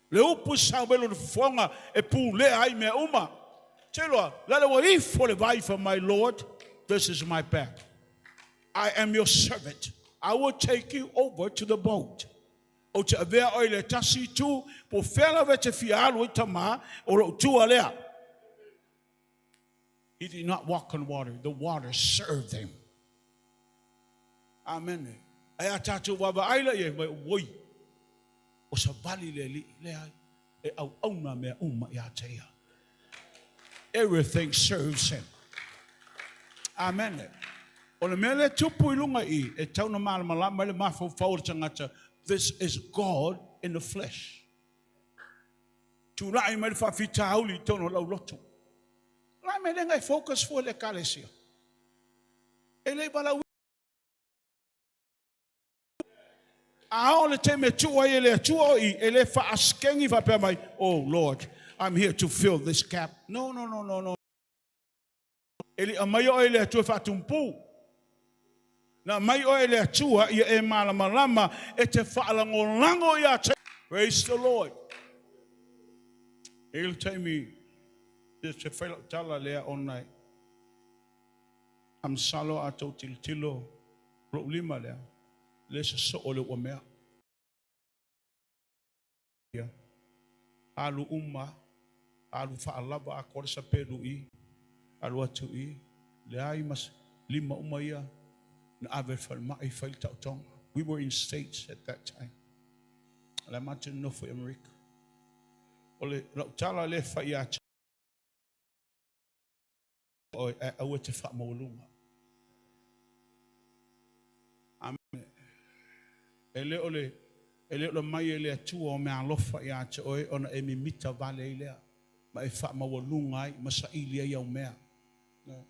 Le upu sau mai lona fofoga e pulea ai mea uma. Te iloa, lale ua ifo le vai fai mai, Lord, this is my back. I am your servant. I will take you over to the boat. Ou te avea oe i le tasi itu, po o fea lava e te fia alu ai tama, o lou tua lea. He did not walk on water, the water served him. Amene. Ae a tatou vaavaai la i ai, mai, oi, o savali le Alii, leai, e auauna mea uma ia te ia. Everything serves him. Amene. O le mea lea e tupu i luga i i, e tau na malamalama ai le mafaufau o le tagata, this is God in the flesh. Tulai mai le faafitauli i totonu o lau loto. O le a le mea lea e focus fua le Ekalesia? E le i valaauina. A oo le taimi e tuu ai e le Atua o i, e le faasikegi faapea mai, Oh Lord, I'm here to fill this gap. No, no, no, no, no. E le i aumaia oe e le Atua e faatumpū. Na aumai oe e le Atua ia e malamalama e te faalagolago ia te. Praise the Lord. E i le taimi, se fai lau tala lea ona e a masalo a tou tilotilo lou lima lea, le sosoo le ua mea. Ia, alu uma, alu faalava atoa le sapelu i, alu atu i, leai ma se lima uma ia na ave i le falemai fai le taotoga. We were in States at that time. O la e matou nonofo i Amerika. O le lau tala lea e fai ia te oe, ae aua e te faamaualuga. Amene. E le o le e le o le mai e le Atua o meaalofa ia te oe ona e mimita vale ai lea ma e faamaualuga ai ma saili ai au mea. No.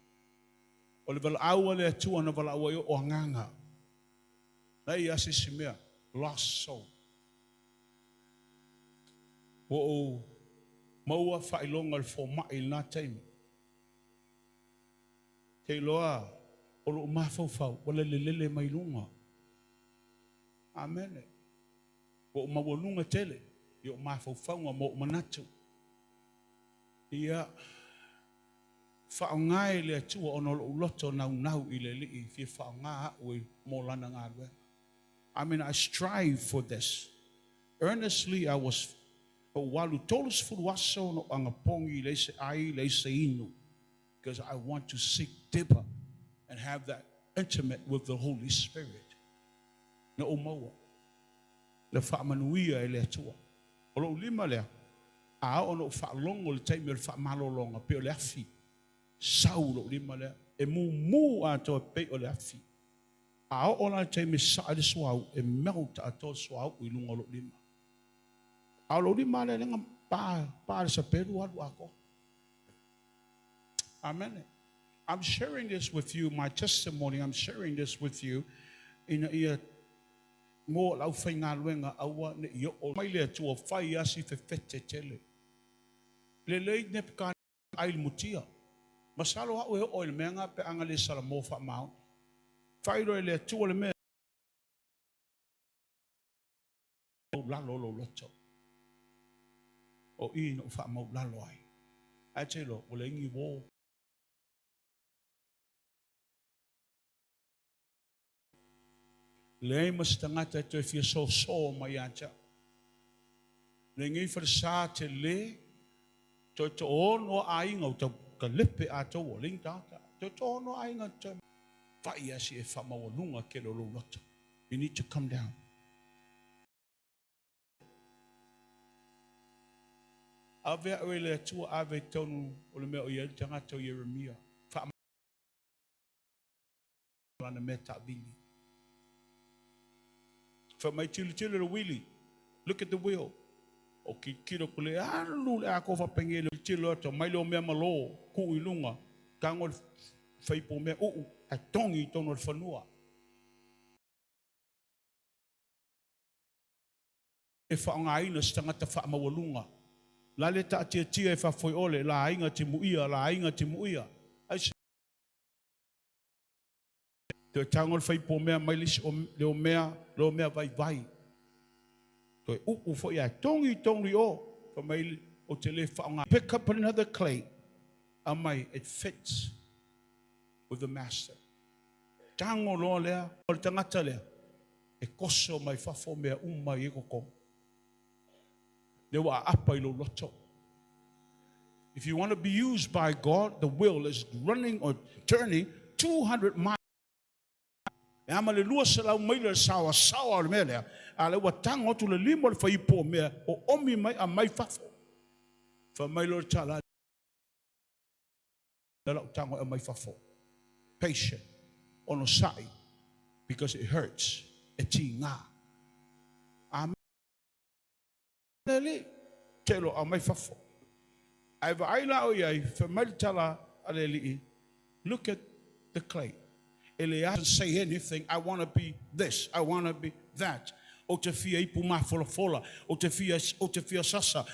O le valaau a le Atua na valaau ai o agaga. Na i ase se mea, lost soul. Ua ou maua faailoga o le fomai i lena taimi. Te iloa o lou mafaufau ua lelelele mai luga. Amene. Ua ou maualuga tele i ou mafaufauga ma ou manatu. Ia, faaaoga e le Atua ona o lou loto naunau i le Alii fia faaaoga au i mo lana galuega. I mean, I strive for this. Earnestly, I was ou alu 30 aso na ou agapogi i leai se ai, leai se inu. Because I want to seek deeper and have that intimate with the Holy Spirit. Na ou maua le faamanuia e le Atua. O lou lima lea, a oo na ou faalogo i le taimi o le faamalologa, pei o le afi, sau lou lima lea, e mumu atoa pei o le afi. A oo la le taimi e sae ai le suauu, e melt atoa le suauu i luga o lou lima. A o lou lima lea, lea na pa, pa le sapelu alu atoa. Amen. I'm sharing this with you, my testimony, I'm sharing this with you, ina ia mo le aufaigaluega aua ne i oo mai le Atua fai lava si fefete tele. Lelei Nepukanesa ai le mutia. Masalo au e oo i le mea na pe a na le salamo faamaoni. Faailoa e le Atua le mea. Maulalo lou loto. O i na ou faamaulalo ai. Ae te iloa, ua leai ni uo. Leai ma se tagata e toe fia soso mai ia te au. Lenei falesa tele, toe toaono aiga o tau kalepe atoa, leai ni tagata. Toe toaono aiga toe fai lava si e faamaualuga tele o lou loto. You need to come down. Ave au e le Atua, ave i totonu o le mea o i ai le tagata o Ieremia. Lana mea taavili. Fai mai tilotilo i le uili. Look at the wheel. O tilotilo atu le alu le atoa faapenei le tilotilo atu mai le o mea malo tuu i luga tago le faipo mea uu ae togi i totonu o le fanua. E faaaogaina se tagata faamaualuga. La le taatiatia e faafoeole la aiga timuia la aiga timuia. Aisea? Toe tago le faipo mea mai le isi le omea, le omea vaivai. Toe uu foi ae togi tonu i o. Fai mai ou te le faaaoga. Pick up another clay. Aumai, it fits with the master. Tago loa lea o le tagata lea e koso mai fafo mea uma i totonu. Lea ua aapa i lou loto. If you want to be used by God, the wheel is running or turning 200 miles. E ama le 200 maila le saoasaoa o le mea lea, a o lea ua tago atu le lima o le faiipu o mea o omi mai aumai fafo. Fai mai loa le tala, lea lau tago e aumai fafo. Patient, onosai, because it hurts, e tiga. Amen. Alii, te lo aumai fafo. Ae vaai la o i ai, fai mai le tala a le Alii, look at the clay. E le say anything, I want to be this, I want to be that. Ou te fia ipu mafolafola, ou te fia, ou te fia sasa.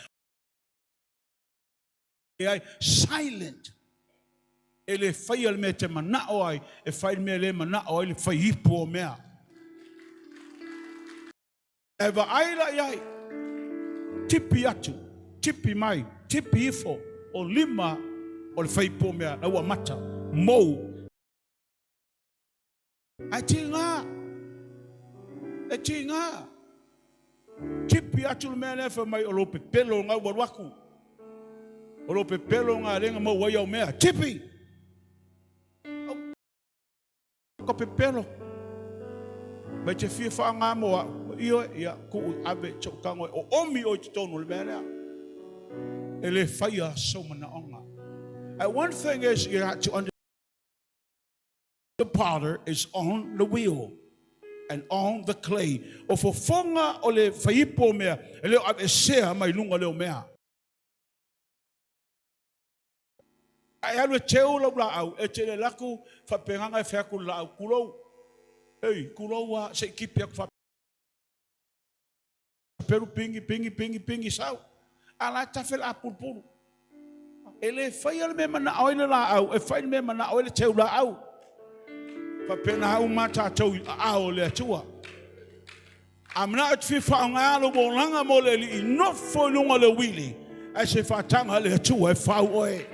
E ai, silent. E le faia le mea e te manao ai, e fai le mea e le manao ai le fai ipu o mea. E vaai la i ai, tipi atu, tipi mai, tipi ifo, o lima o le faipo mea la ua mata, mou. Ae tiga, e tiga. Tipi atu le mea lea fai mai o lou pepelo nga ua alu atu. O lou pepelo nga lea na maua ai au mea. Tipi! Ka pepelo. Mai te fia whaanga mo au. Ioe, ia, kuu ave, tau tango e oomi oi totonu o le mea lea. E le faia sou manaoga. And one thing is you have to understand the potter is on the wheel and on the clay. O fofoga o le faiipo o mea, e le o aveesea mai luga lea o mea. A e alu e teu lau laau, e te le alu atu faapegaga e fai atu i le laau, Tulou, ei, tulou a, se i tipi atu faapelu, pingi, pingi, pingi, pingi, sau. A la e tafe le apulupulu. E le faia le mea e manao ai le laau, e fai le mea e manao ai le teu laau. Faapena uma a tatou i aao o le Atua. A manao e te fia faaaoga lou olaga mo le Alii, nofo i luga o le uili, ae se faataga le Atua e fau oe.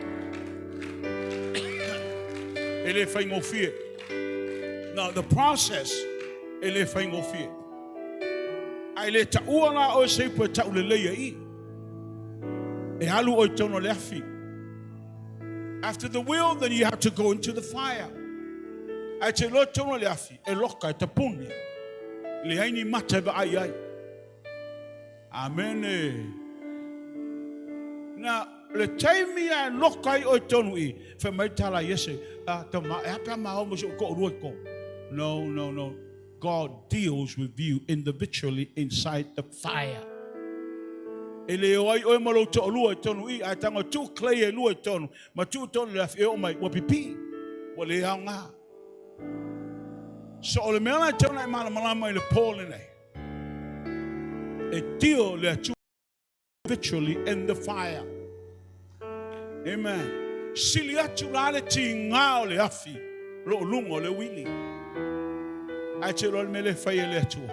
E le faigofie. Now the process e le faigofie. A e le taua la oe se ipu e tau lelei ai i. E alu oe i totonu o le afi. After the wheel, then you have to go into the fire. Ae te iloa totonu o le afi, e loka, e tapuni. Leai ni mata e vaai ai. Amene. Na, le taimi a e loka ai oe tonu i, fai mai tala Iese, a, tama, e a pe a ma o mo si o to'olua i totonu. No, no, no. God deals with you individually inside the fire. E le o ai oe ma lou to'alua i totonu i, ae tago e tuu clay e lua i totonu, ma tuu totonu i le afi e oo mai, ua pipii, ua le aoga. So o le mea la e tatau ona e malamalama i le po lenei, e deal le Atua individually in the fire. Amen. Sili atu la le tiga o le afi lo o luga o le uili. Ae te iloa le mea lea e fai e le Atua.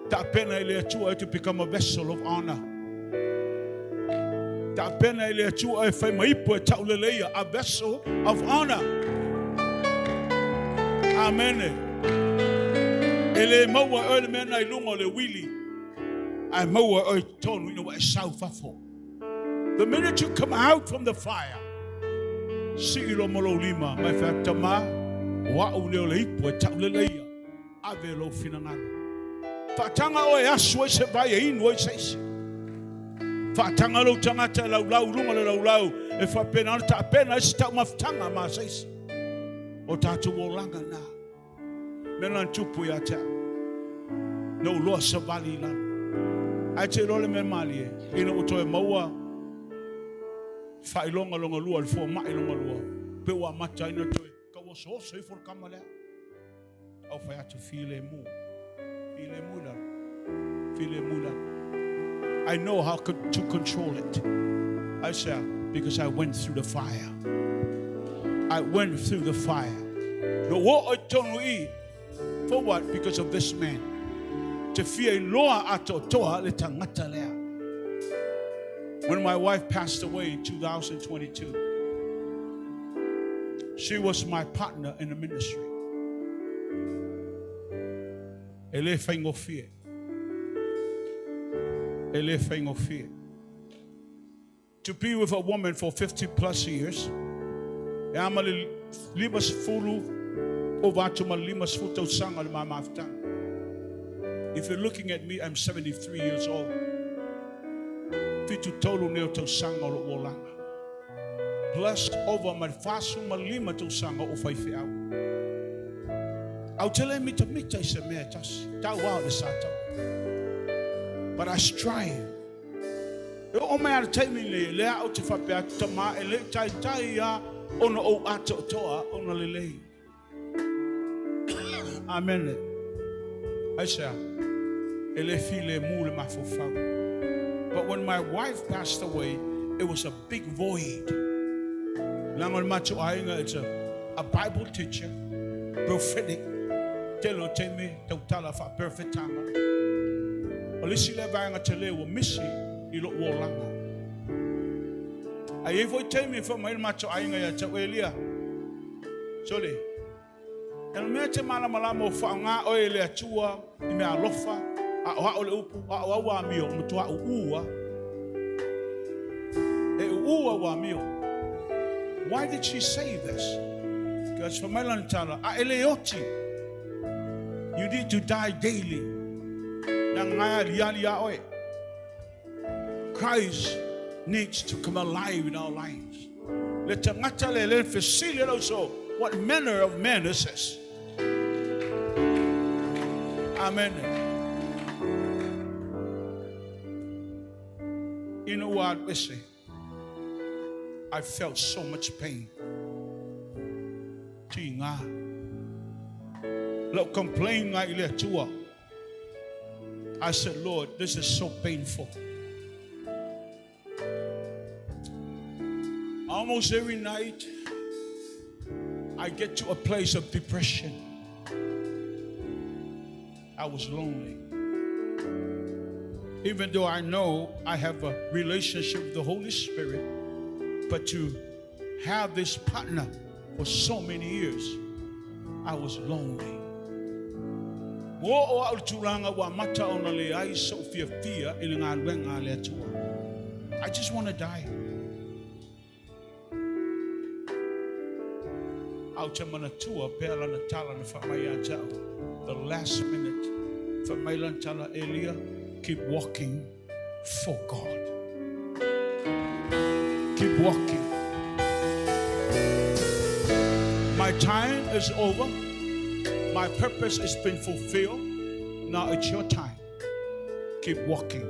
Tapena i le Atua e to become a vessel of honor. Tapena i le Atua e fai ma ipu e tauleleia, a vessel of honor. Amene. E le maua e oe le mea na i luga o le uili. Ae maua e oe totonu ina ua e sau fafo. The minute you come out from the fire, sii loa ma lou lima, ma e fai atu, Tama, o au lea o le ipu e tauleleia, ave lou finagalo. Faataga oe e asu ai se vai e inu ai se isi. Faataga lou tagata e laulau i luga o le laulau e faapena ona tapena ai se taumafataga ma se isi. O tatou olaga na. Mea na tupu ia te au. Na ou loa savali i lalo. Ae te iloa le mea malie, ina ua toe maua faailoga longa lua, le fomai longa lua, pe ua amata ai na toe tauosooso ifo le kama lea. Au fai atu filemu. Filemu i lalo. Filemu i lalo. I know how to control it. I said, because I went through the fire. I went through the fire. No o i tonu i. For what? Because of this man. Te fia iloa atoatoa le tagata lea. When my wife passed away in 2022, she was my partner in the ministry. E le faigofie. E le faigofie. To be with a woman for 50 plus years, e ama le 50 ova atu ma le 50 tausaga le ma mafutaga. If you're looking at me, I'm 73 years old. 73 nei o tausaga o lou olaga. Plus ova ma le 45 tausaga o faifeau. Au te le mitamita i se mea e tasi. Tau a o le sa tau. But I strive. E oo mai a le taimi nei, lea au te faapea atu, Tama, e le i taitai a ona ou atoatoa ona lelei. Amene. Aisea, e le filemu le mafaufau. But when my wife passed away, it was a big void. Leaga o le matou aiga, it's a Bible teacher, prophetic, tele o taimi, tautala faaperofetaga. O le isi lea vaega tele ua misi i lou olaga. Ae i ai foi taimi e fai mai le matou aiga ia te au, Elia, sole, e le mea e te malamalama ua faaaoga oe e le Atua i mea alofa, a o a'o le upu, a o au amio, o matua u'u a. E u'u au amio. Why did she say this? Because fai mai lana tala, a e le oti, you need to die daily. Leaga ngai aliali a oe. Christ needs to come alive in our lives. Le tagata le le fesili lau so, what manner of man is this? Amen. You know what, listen, I felt so much pain. Ti ngā. Lau complain ngai le atua. I said, Lord, this is so painful. Almost every night, I get to a place of depression. I was lonely. Even though I know I have a relationship with the Holy Spirit, but to have this partner for so many years, I was lonely. Ua o au tulaga ua mata ona leai sou fiafia i le galuega a le Atua. I just want to die. Ae ou te manatua pea lana tala na faamai ia te au, the last minute, faamai lana tala, Elia, keep walking for God. Keep walking. My time is over. My purpose has been fulfilled. Now it's your time. Keep walking.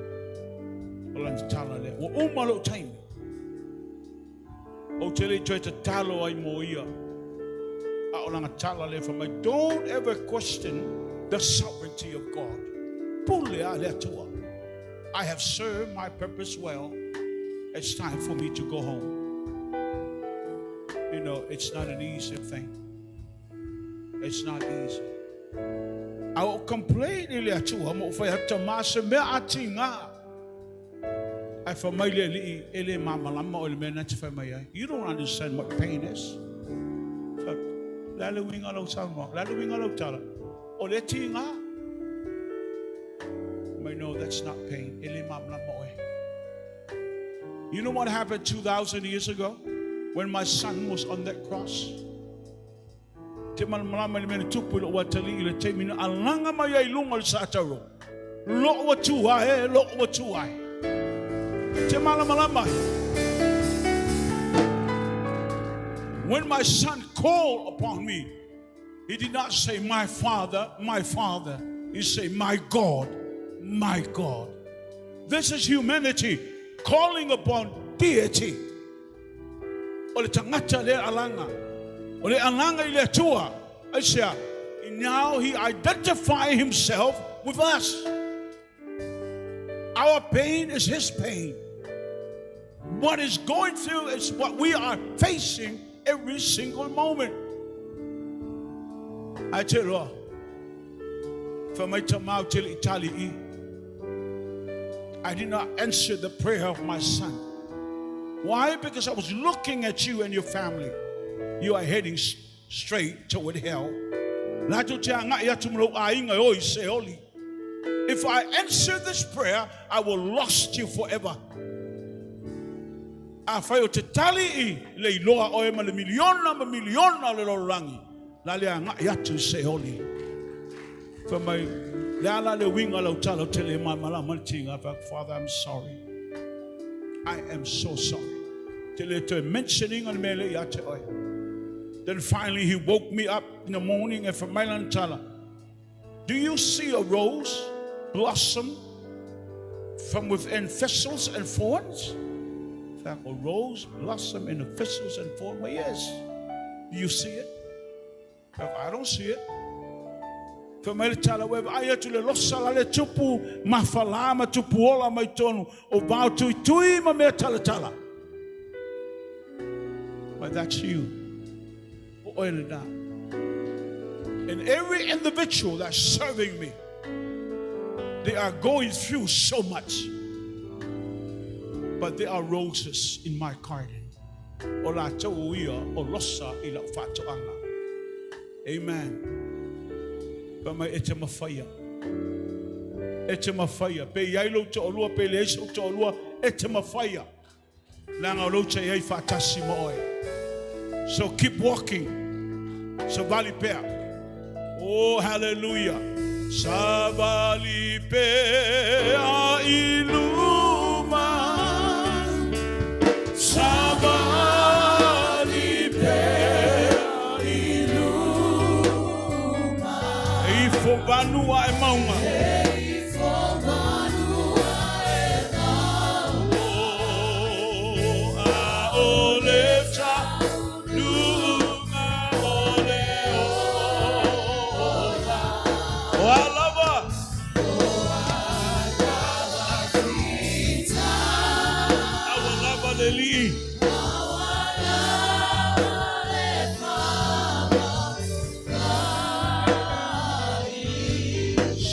O lana tala lea. Ua uma lou taimi. Ou te le i toe tatalo ai mo ia. A o lana tala lea fai mai, Don't ever question the sovereignty of God. Pule a le Atua. I have served my purpose well. It's time for me to go home. You know, it's not an easy thing. It's not easy. A o complain i le Atua ma ou fai atu, ma se mea a tiga. Ae fai mai le Alii, e le malamalama oe i le mea na te fai mai ai. You don't understand what pain is. Fai atu, le a le uiga o lau saunoaga? Le a le uiga o lau tala? O lea tiga. Fai mai, no, that's not pain. E le malamalama oe. You know what happened 2,000 years ago when my son was on that cross? Te malamalama i le mea na tupu i lou atalii i le taimi na alaga mai ai i luga o le saatauro. Lou Atua e, lou Atua e. Te malamalama ai. When my son called upon me, he did not say, my father, my father. He said, my God, my God. This is humanity calling upon deity. O le tagata lea alaga. O le alaga i le Atua. Aisea? Now he identify himself with us. Our pain is his pain. What is going through is what we are facing every single moment. Ae te roa, fai mai tamau te le itali i. I did not answer the prayer of my son. Why? Because I was looking at you and your family. You are heading straight toward hell. Latou te agai atu ma lou aiga e o i Seoli. If I answer this prayer, I will lost you forever. Afai o te tali i le iloa oe ma le miliona ma miliona o le lalolagi, la le agai atu i Seoli. Fai mai, le a la le uiga o lau tala ou te le malamalama le tiga. Fai atu, Father, I'm sorry. I am so sorry. Te le toe mention ina le mea lea ia te oe. Then finally he woke me up in the morning and fai mai lana tala, Do you see a rose blossom from within thistles and thorns? Fai atu, a rose blossom in the thistles and thorns? Well, yes. Do you see it? Fai atu, I don't see it. Fai mai le tala, ua e vaai atu le losa la le tupu mafalā ma tupu ola mai tonu o vao tuitui ma mea talatala. But that's you. O oe lena. And every individual that's serving me, they are going through so much. But there are roses in my garden. O latou ia o losa i lau faatoaga. Amen. Fai mai e te mafaia. E te mafaia. Pe i ai lou toalua, pe leai sou toalua, e te mafaia. Leaga o lou te i ai faatasi ma oe. So keep walking. Savali pea. Oh, hallelujah. Savali pea i luma.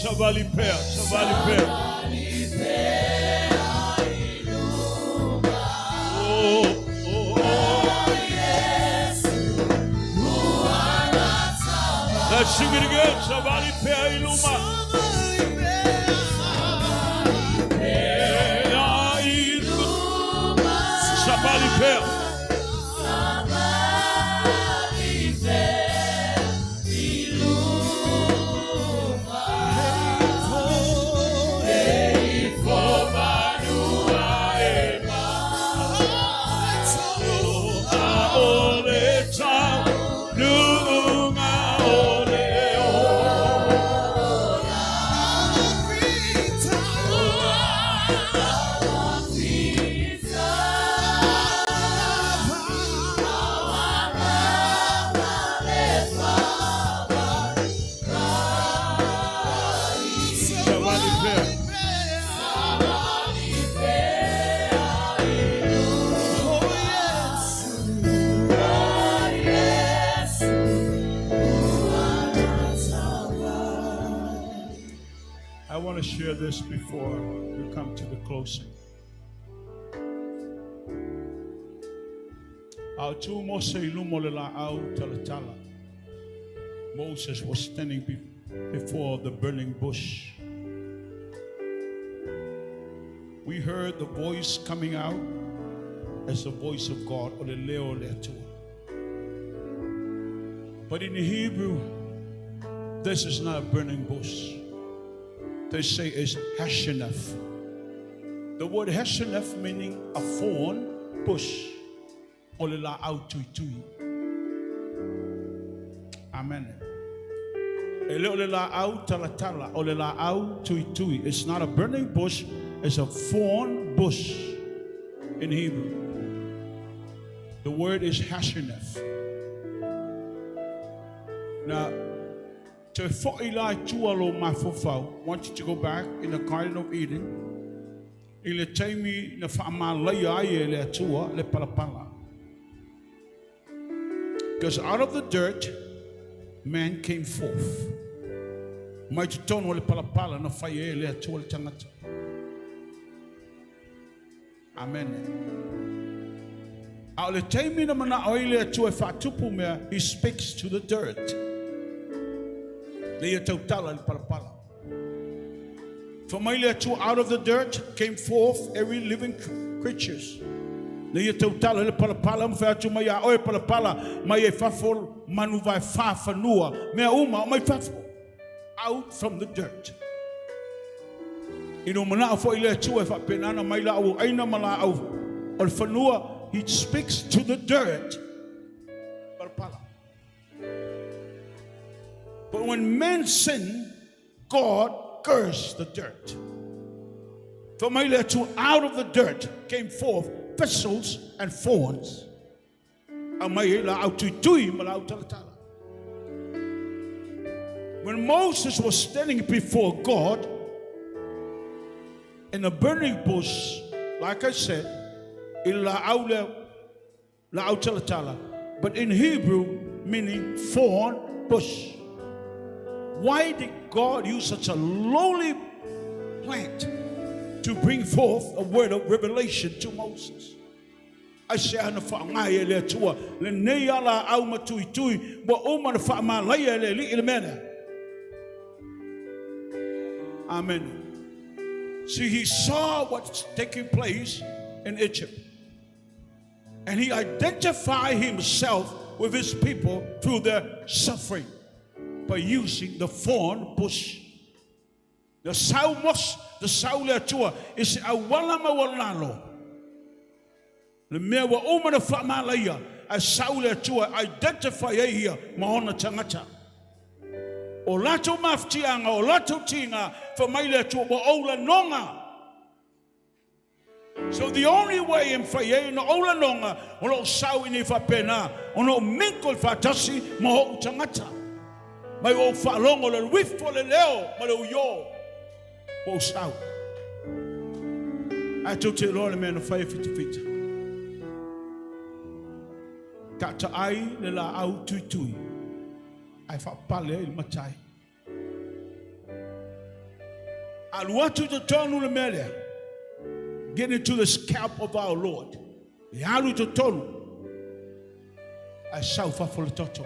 Savali pea, savali pea. Oh, oh, oh. Let's sing it again. Savali pea i luma. Pea i luma. Savali pea. Ole tau, lunga ole o. Savali pea. I want to share this before we come to the closing. Ao tu Mose i luma o le la'au talatala. Moses was standing before the burning bush. We heard the voice coming out as the voice of God, o le leo o le Atua. But in Hebrew, this is not a burning bush. They say it's Hashanah. The word Hashanah meaning a thorn bush. O le la'au tuitui. Amen. E le o le la'au talatala, o le la'au tuitui. It's not a burning bush, it's a thorn bush in Hebrew. The word is Hashanah. Now, te fo'i la tua lo mafofau, want you to go back in the Garden of Eden, i le taimi na whaamalaia ai e le atua, le palapala. Because out of the dirt, man came forth. Mai te tono o le palapala na whai e le atua le tangata. Amen. A o le taimi na mana oi le atua e whaatupu mea, he speaks to the dirt. Le ia tautala le palapala. For mai le atua, out of the dirt came forth every living creatures. Le ia tautala le palapala, ma whaatu mai a oe palapala, mai e fafo manu vai whawhanua, mea uma o mai fafo. Out from the dirt. Ino mana fo i le atua e whapenana mai la au aina ma la au o le whanua, he speaks to the dirt. Palapala. But when men sin, God cursed the dirt. For mai le atua, out of the dirt came forth thistles and thorns. A mai e la au tuitui ma la au talatala. When Moses was standing before God in a burning bush, like I said, i la au le, la au talatala, but in Hebrew, meaning thorn bush. Why did God use such a lowly plant to bring forth a word of revelation to Moses? Ai se ana whaangai e le atua, le nei ala au matui tui, wa uma na whaamalaia e le li i le mena. Amen. See, he saw what's taking place in Egypt. And he identified himself with his people through their suffering by using the thorn bush. The saumos, the saule atua, is a wala mawalalo. Le mea wa uma na whaamalaia, a saule atua, identify e ia ma ona tangata. O lato maftianga, o lato tinga, fa mai le atua, wa ola nonga. So the only way in whai e na ola nonga, o lo sau ini whapena, o no minko i whatasi ma o tangata. Mai o whalongo le wifo le leo, ma le uyo, o sau. A tau te loa le mea na whai e whita whita. Ka ta ai le la au tui tui. Ai whapale i le matai. Alu atu i totonu le mea lea. Get into the scalp of our Lord. E alu i totonu. Ae sau fafo le toto.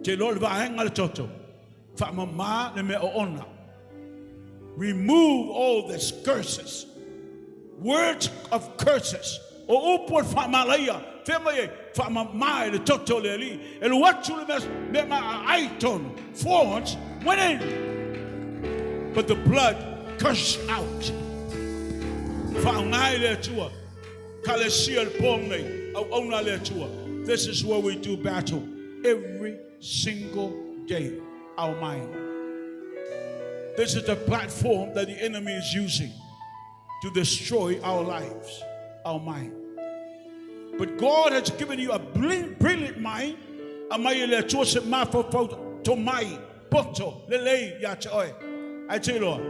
Te iloa le vaega le toto. Faamama le mea oona. Remove all these curses. Words of curses. O upu o le faamalaia. Fea mai ai, faamama e le toto o le Alii. E alu atu le mea, mea maaaai tonu. Thorns went in. But the blood cursed out. Faaaoga e le Atua. Kalesia le po nei. Auauna a le Atua. This is where we do battle every single day. Our mind. This is the platform that the enemy is using to destroy our lives, our mind. But God has given you a brilliant mind. Aumai e le Atua se mafaufau tomai, poto, lelei ia te oe. Ae te iloa,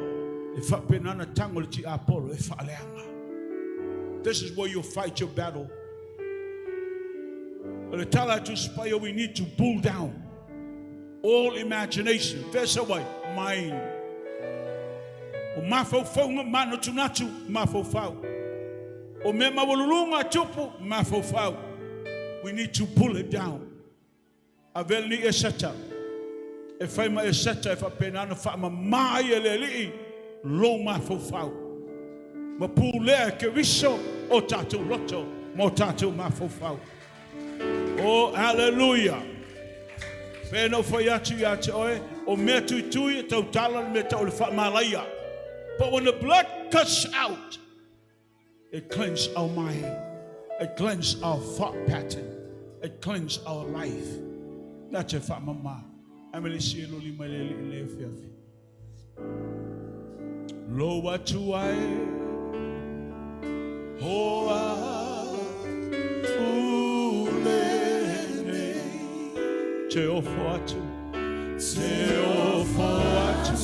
e faapena ona tago le tiapolo e faaleaga. This is where you fight your battle. O le tala a Tusi Paia, we need to pull down all imagination. Fea sau ai? Mind. O mafaufauga manatunatu, mafaufau. O mea maualuluga a tupu, mafaufau. We need to pull it down. Avea lenei Eseta e fai ma Eseta e faapena ona faamama ai e le Alii lou mafaufau. Ma pulea e Keriso o tatou loto ma o tatou mafaufau. Oh, hallelujah! Pei ona ou fai atu ia te oe, o mea tuitui e tautala le mea tau o le faamalaia. But when the blood cuts out, it cleanse our mind, it cleanse our thought pattern, it cleanse our life. Na te faamama. Ae me le isi e loli mai le alii le afiafi. Lo atu ai hoa ulene. Te ofo atu. Te ofo atu.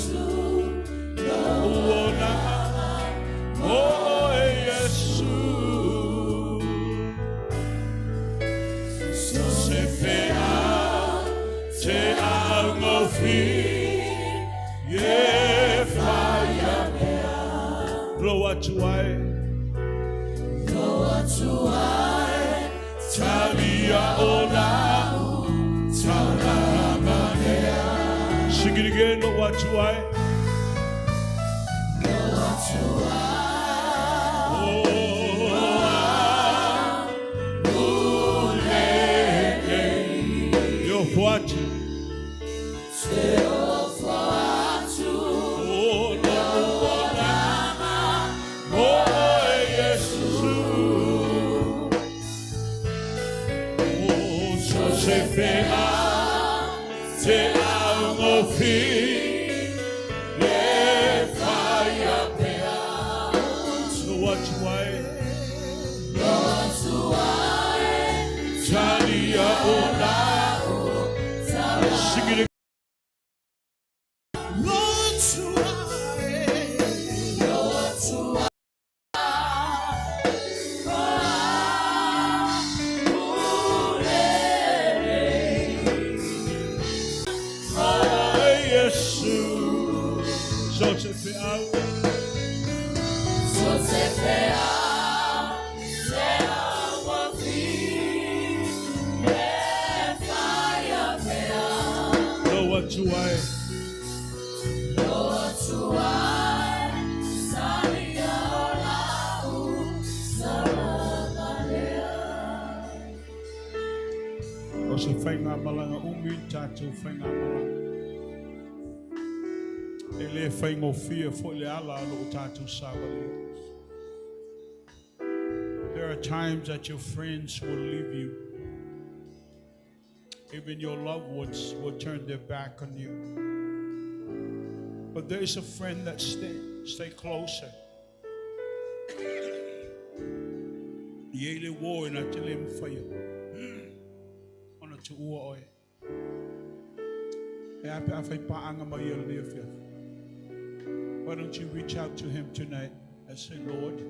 Uona o e Iesu. Se whea te aungowhi e whaia mea. Lou atu ai. Lou atu ai. Talia o lau tauranga mea. Sing it again, lou atu ai. Te aungowhi e whaia pea. Lo atu ai. Lo atu ai. Talia o la. Sing it. Lo atu ai. Lo atu ai. O se faigamalaga umi le tatou faigamalaga. E le faigofie foi le ala o lo o tatou savalia. There are times that your friends will leave you. Even your loved ones will turn their back on you. But there is a friend that stay, stay closer. Ie le wo ina te le mwhaia. Ona te ua oe. E ape a whai paanga mai e le awhiawhi. Why don't you reach out to him tonight and say, Lord,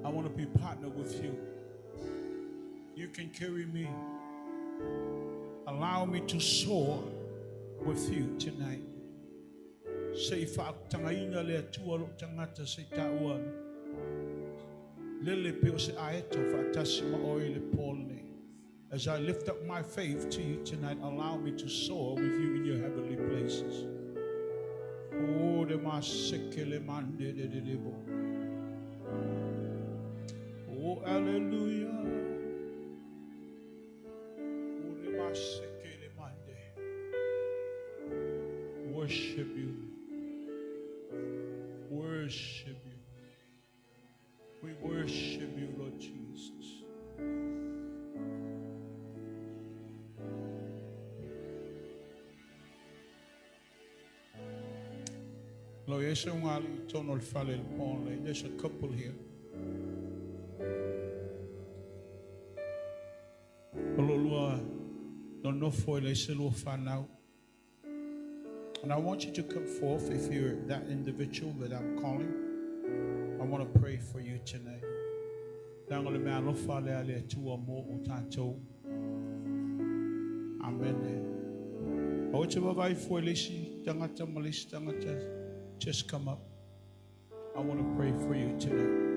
I want to be partner with you. You can carry me. Allow me to soar. with you tonight. Se i whaatagaina le atua lo tangata se i tāua. Lele pe o se aeto whaatasi ma oe le Paul nei. As I lift up my faith to you tonight, allow me to soar with you in your heavenly places. Oh, de ma sekele mande de de debo. Oh, hallelujah. Oh, de ma sekele mande. Worship you. Worship you. We worship you, Lord Jesus. Lo ese un ali tono il fale il pone. There's a couple here. O lo lua no nofo le se lua whanau. And I want you to come forth if you're that individual that I'm calling. I want to pray for you tonight. Tanga le mea alofa le ale atua mo o tātou. Amen. O te wawai fo le isi tangata ma le isi tangata. Just come up. I want to pray for you tonight.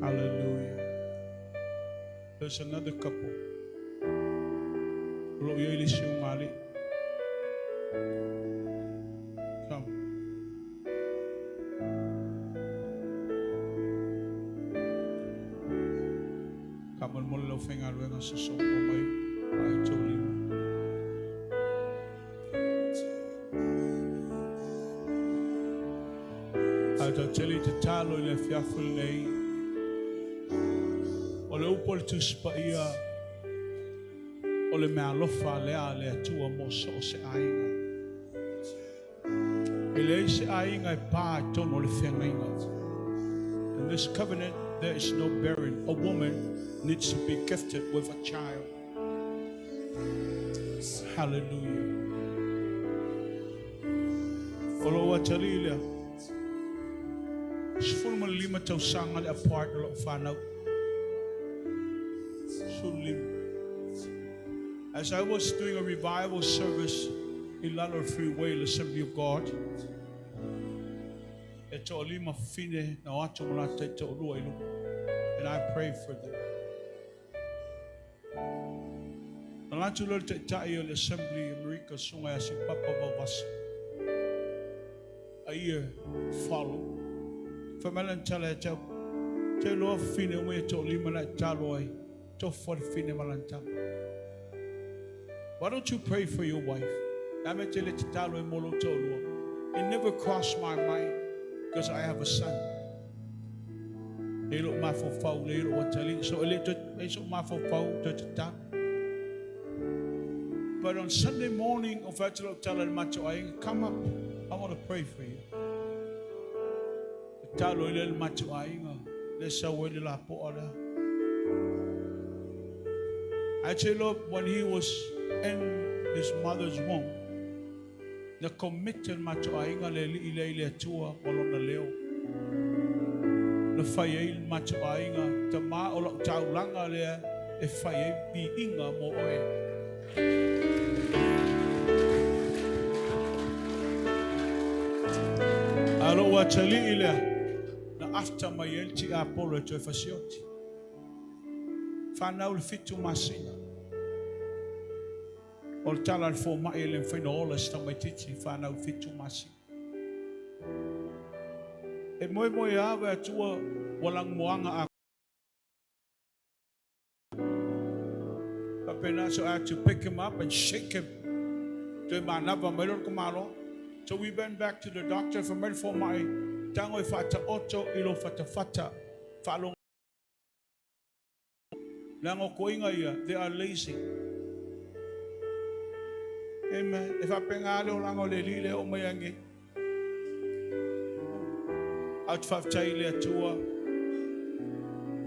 Hallelujah. There's another couple. Lo ia le isi ungali. Come. Ka mo mo lau whenga ruenga sa so o mai. Ai tō lima. Ai tau tele te tālo i le fiafu nei. O le upo le tuspa ia. O le mea alofa le a le atua mo so o se ainga. E le se ainga e pā i tono le whengainga. In this covenant, there is no barren. A woman needs to be gifted with a child. Hallelujah. O lo atali lea. 15 tausaga le apart o lou whanau. 15. As I was doing a revival service in Lalo Freeway, the Assembly of God, e tō lima fine na atu mo la te tō lua i luka. And I pray for them. Na latu lo te tai o le Assembly America sunga asi papa vavasa. A ia follow. Whamalan tala e tau. Te loa fine o mea tō lima na talo ai. Tō whare fine malantala. Why don't you pray for your wife? It never crossed my mind because I have a son. But on Sunday morning, come up, I want to pray for you. I tell you, when he was in his mother's womb, na committed matuainga le li ile ile atua o lona leo. Na whai ei matuainga, ta maa o lau taulanga lea, e whai ei bi inga mo oe. Alo wa tali ilea, na after mai el ti apolo e toe fasioti. Whanau le fitu masina. O le tala le fō mai le mwhaina ola si tamaititi, whanau le fitu masina. E moe moe awe atua walang moanga a. Papena, so I had to pick him up and shake him. Toe manava mai lor kumalo. So we went back to the doctor for mai fō mai. Tango e whata oto i lo whata whata. Whalong. Lango koinga ia, they are lazy. Amen. E whapenga ale o lango le lile o mai angi. Au te whaftai le atua.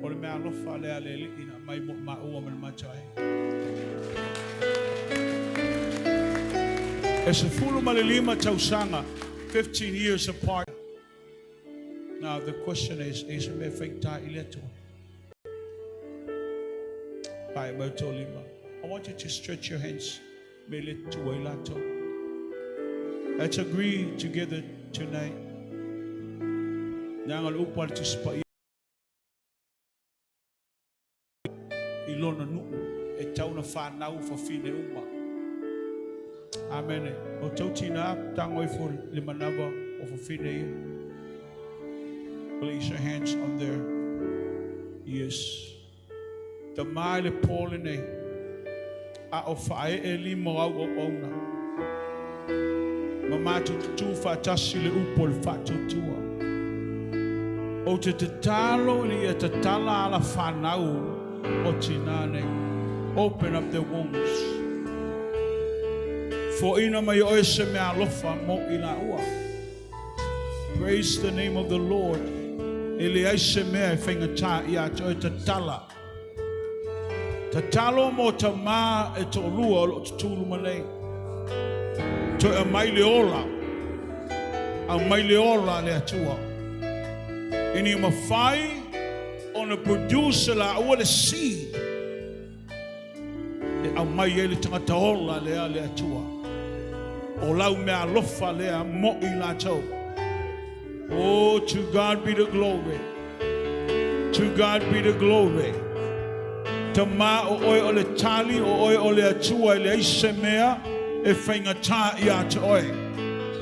O le mea alofa le ale li ina mai mo maua me le matai. E se fulu ma le lima tausanga, 15 years apart. Now the question is, e se mea whaita i le atua. Pae mai tō lima. I want you to stretch your hands. Me le tua i lato. Let's agree together tonight. Nanga le upa le tusipa i lona nuu e tauna whanau whawhine uma. Amen. O tau tina tango i fo le manawa o whawhine ia. Place your hands on there. Yes. Ta mai le pōle nei. A o whae e lima au o ona. Ma mātou tutu whaatasi le upo le whaatutua. O te tatalo ni e tatala ala whanau o tina nei. Open up their wombs. Fo ina mai oe se mea alofa mo i la ua. Praise the name of the Lord. E le ai se mea e whainga i a te oe tatala. Tatalo mo ta mā e tō lua o lo tutulu malei. Toe a mai le ola. A mai le ola le atua. Ini mawhai ona produce la ua le seed. E au mai e le tangata ola le a le atua. O lau mea alofa lea mo i lātou. Oh, to God be the glory. To God be the glory. Ta mā o oe o le tali o oe o le atua e le aise mea e whainga tā i a te oe.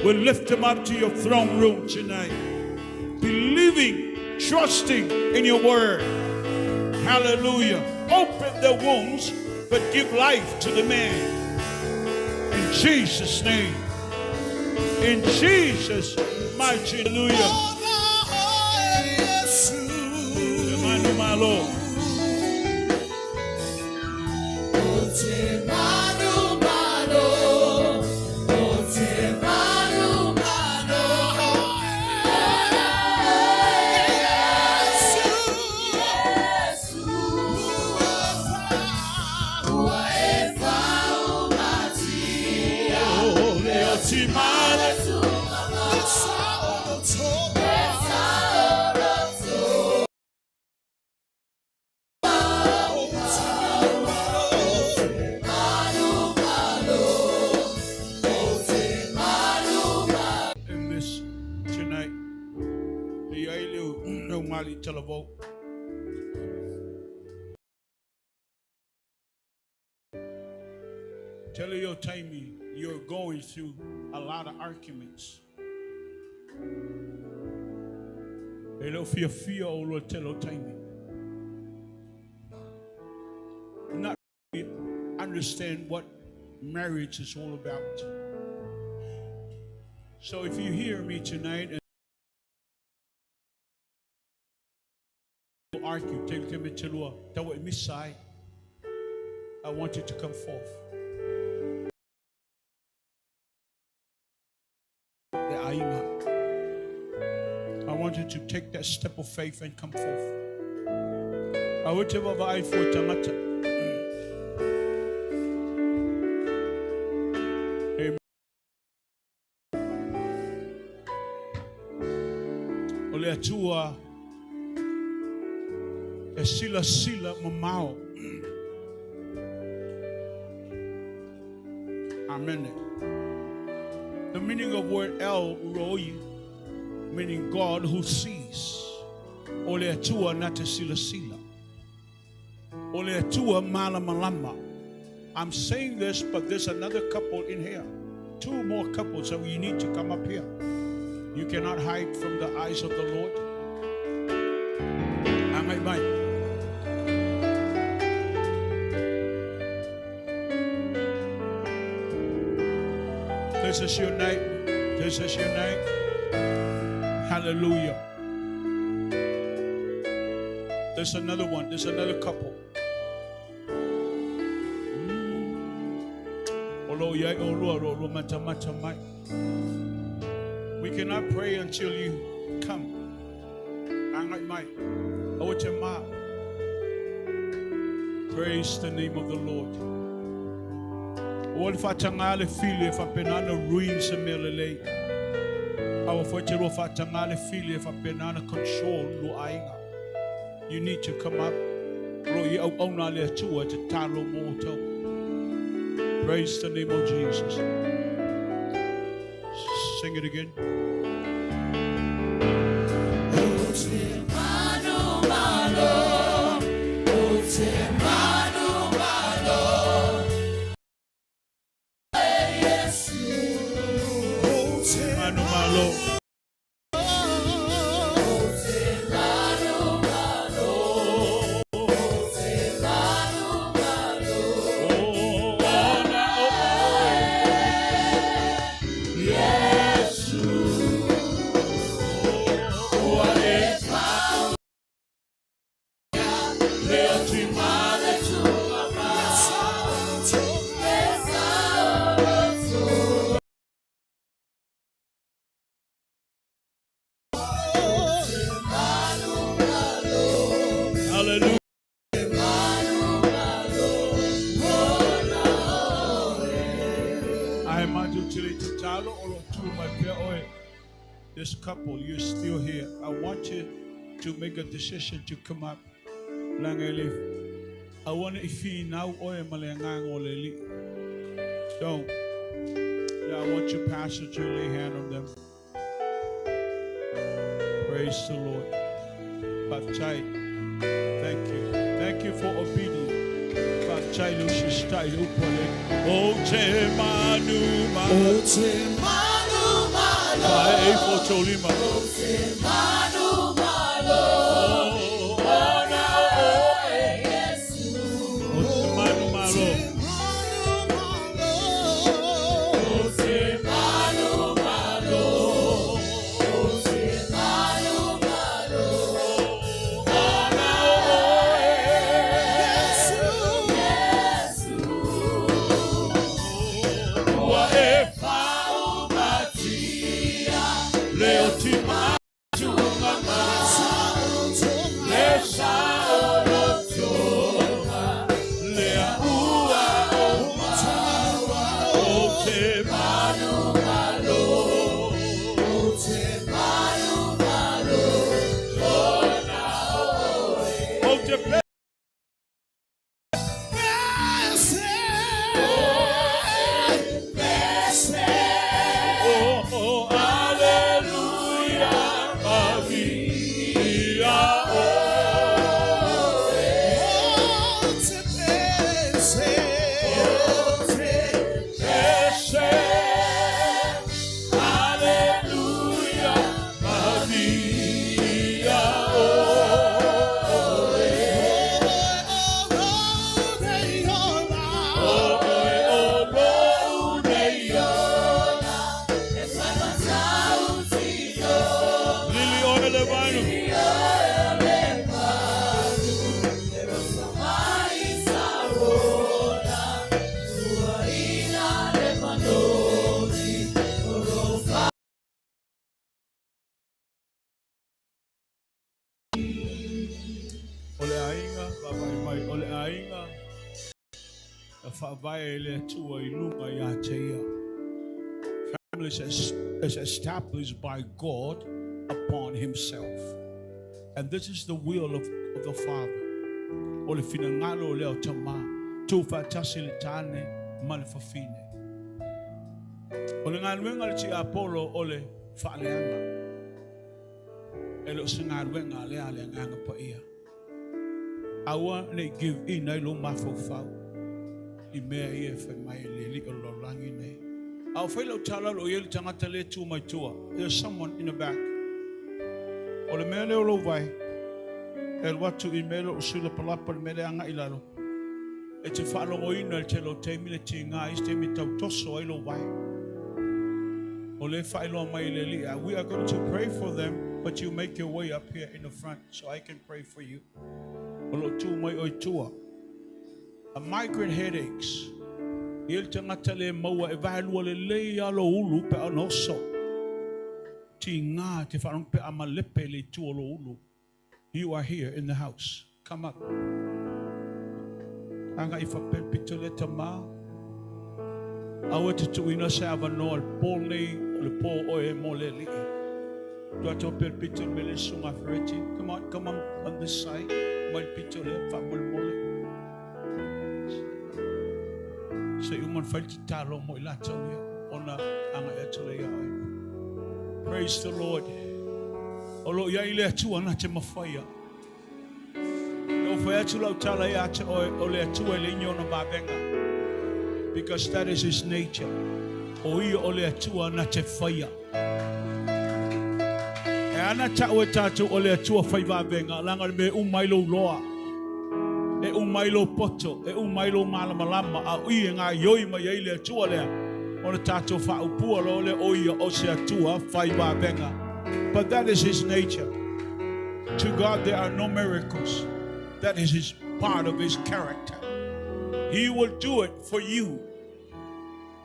We'll lift them up to your throne room tonight. Believing, trusting in your word. Hallelujah. Open their wombs, but give life to the man. In Jesus' name. In Jesus' mighty hallelujah. Manu malo. In this tonight. Le ai le o mali talavou. Tell your Tammy you're going through a lot of arguments. E leo fia fia o lo tell Tammy. Not really understand what marriage is all about. So if you hear me tonight and argue, tell me te lua, tawa e misai, I want you to come forth. Le aiga. I want you to take that step of faith and come forth. I want to have ai fo tangata. Amen. O le atua e sila sila mamao. Amen. The meaning of word El Roi, meaning God who sees. O le atua na te sila sila. O le atua mala malama. I'm saying this, but there's another couple in here. Two more couples, so you need to come up here. You cannot hide from the eyes of the Lord. Angai mai. This is your night. This is your night. Hallelujah. There's another one. There's another couple. Olo iai o lua ro lua mata mata mai. We cannot pray until you come. Angai mai. Awa te ma. Praise the name of the Lord. O le whaatanga le fili e whapenana ruin se mea lelei. Awa fo te rua whaatanga le fili e whapenana control lo aiga. You need to come up. O lo o i ai auauna a le Atua e tatalo mo outou. Praise the name of Jesus. Sing it again. Manu malo. Hallelujah. Ae matou te le tatalo o lo o tu mai pea oe. This couple, you're still here. I want you to make a decision to come up. Leaga e le aua ne i finau oe ma le agaga o le Alii. Don't. Now I want your pastor to lay hand on them. Praise the Lord. Faafetai. Thank you. Thank you for obedience. Faafetai le usistai le upu a le O te manu malo. O te manu malo. Fae e fo tolima. O te manu malo. Ona oe Yesu. O te manu malo. O te manu malo. O te manu malo. Ona oe Yesu. Yesu. Ua e Faumatia. Le o ti matunga ma. Le sa o lotoga. Le a ua o maua. O te manu malo. O te manu malo. Ona oe. O te pe. Oh, oh, hallelujah, Maria, oh. Ese, hallelujah, Maria, oh. Oh, oh, oh, Lili ona le vanu. O le aiga, vaavaai mai, o le aiga na faavae e le Atua i luga ia te ia. Family is established by God upon himself. And this is the will of the Father. O le finagalo o lea o Tama, tuufaatasi le tane ma le fafine. O le galuega a le tiapolo o le faaleaga. E le o se galuega lea a le Agaga Paia. Aua ne i give in ai lou mafaufau i mea ia e fai mai e le alii o le lalolagi nei. A o fai lau tala o lo o i ai le tagata lea e tu mai tua. There's someone in the back. O le mea lea o lou vae, e alu atu i le mea lea o lou sui lapalapa, le mea lea e agai i lalo. E te faalogoina i le tele o taimi le tiga, isi taimi e tau toso ai lou vae. O lea e faailoa mai e le Alii, we are going to pray for them, but you make your way up here in the front so I can pray for you. O lo o tu mai oe i tua. A migraine headaches. E i ai le tagata le maua e vaelua lelei lava lou ulu pe a ona oso. Tiga te faalogo pe a malepe le itu o lou ulu. You are here in the house. Come up. Agai faapea le pito lea tama. Aua e te tuuina se avanoa i le po lenei o le po oe mo le Alii. Tuu atu pea le pito i le mea lea le Susuga Fereti. Come on, come on, on this side. Mai le pito lea faamolemole. Se i uma ona fai le tatalo mo i latou ia ona agai atu lea ia oe. Praise the Lord. O lo o i ai le Atua na te mafaia. E o fai atu lau tala ia te oe o le Atua e leai ni ona vavega. Because that is his nature. O ia o le Atua na te faia. E ana ta'u e tātou o le Atua fai vavega, leaga o le mea e uma ai lou loa, e uma ai lou poto, e uma ai lou malamalama, a o i e gaoioi mai ai le Atua lea, ona tātou faaupua loa lea o ia o se Atua fai vavega. But that is his nature. To God there are no miracles. That is his part of his character. He will do it for you.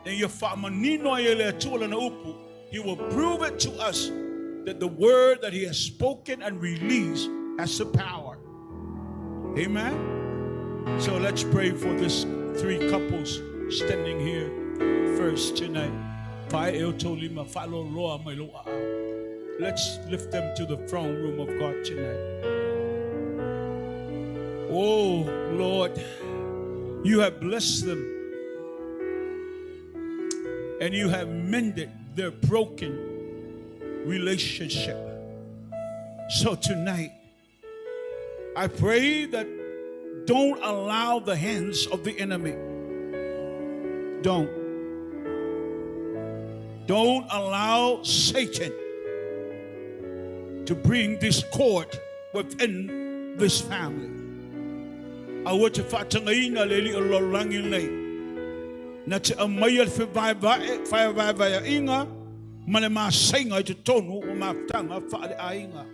Ina ia faamanino ai e le Atua lana upu, He will prove it to us that the word that he has spoken and released has the power. Amen. So let's pray for this three couples standing here first tonight. Let's lift them to the throne room of God tonight. Oh, Lord, you have blessed them and you have mended their broken relationship. So tonight, I pray that don't allow the hands of the enemy. Don't. Don't allow Satan to bring discord within this family. Aua te faatagaina le Alii o le lalolagi lenei, na te aumaia le fevaevaeaiga ma le masaiga i totonu o mafutaga faale-aiga.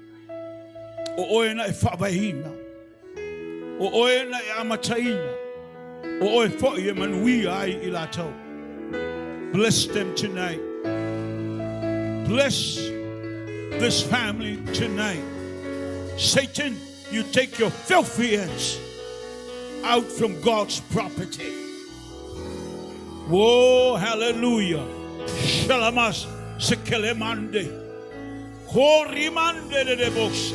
O oe na e faavaeina, o oe na e amataina, o oe foi e manuia ai i latou. Bless them tonight. Bless this family tonight. Satan, you take your filthy hands out from God's property. Whoa, hallelujah. Shalamas sekelemande. Korimande de debose.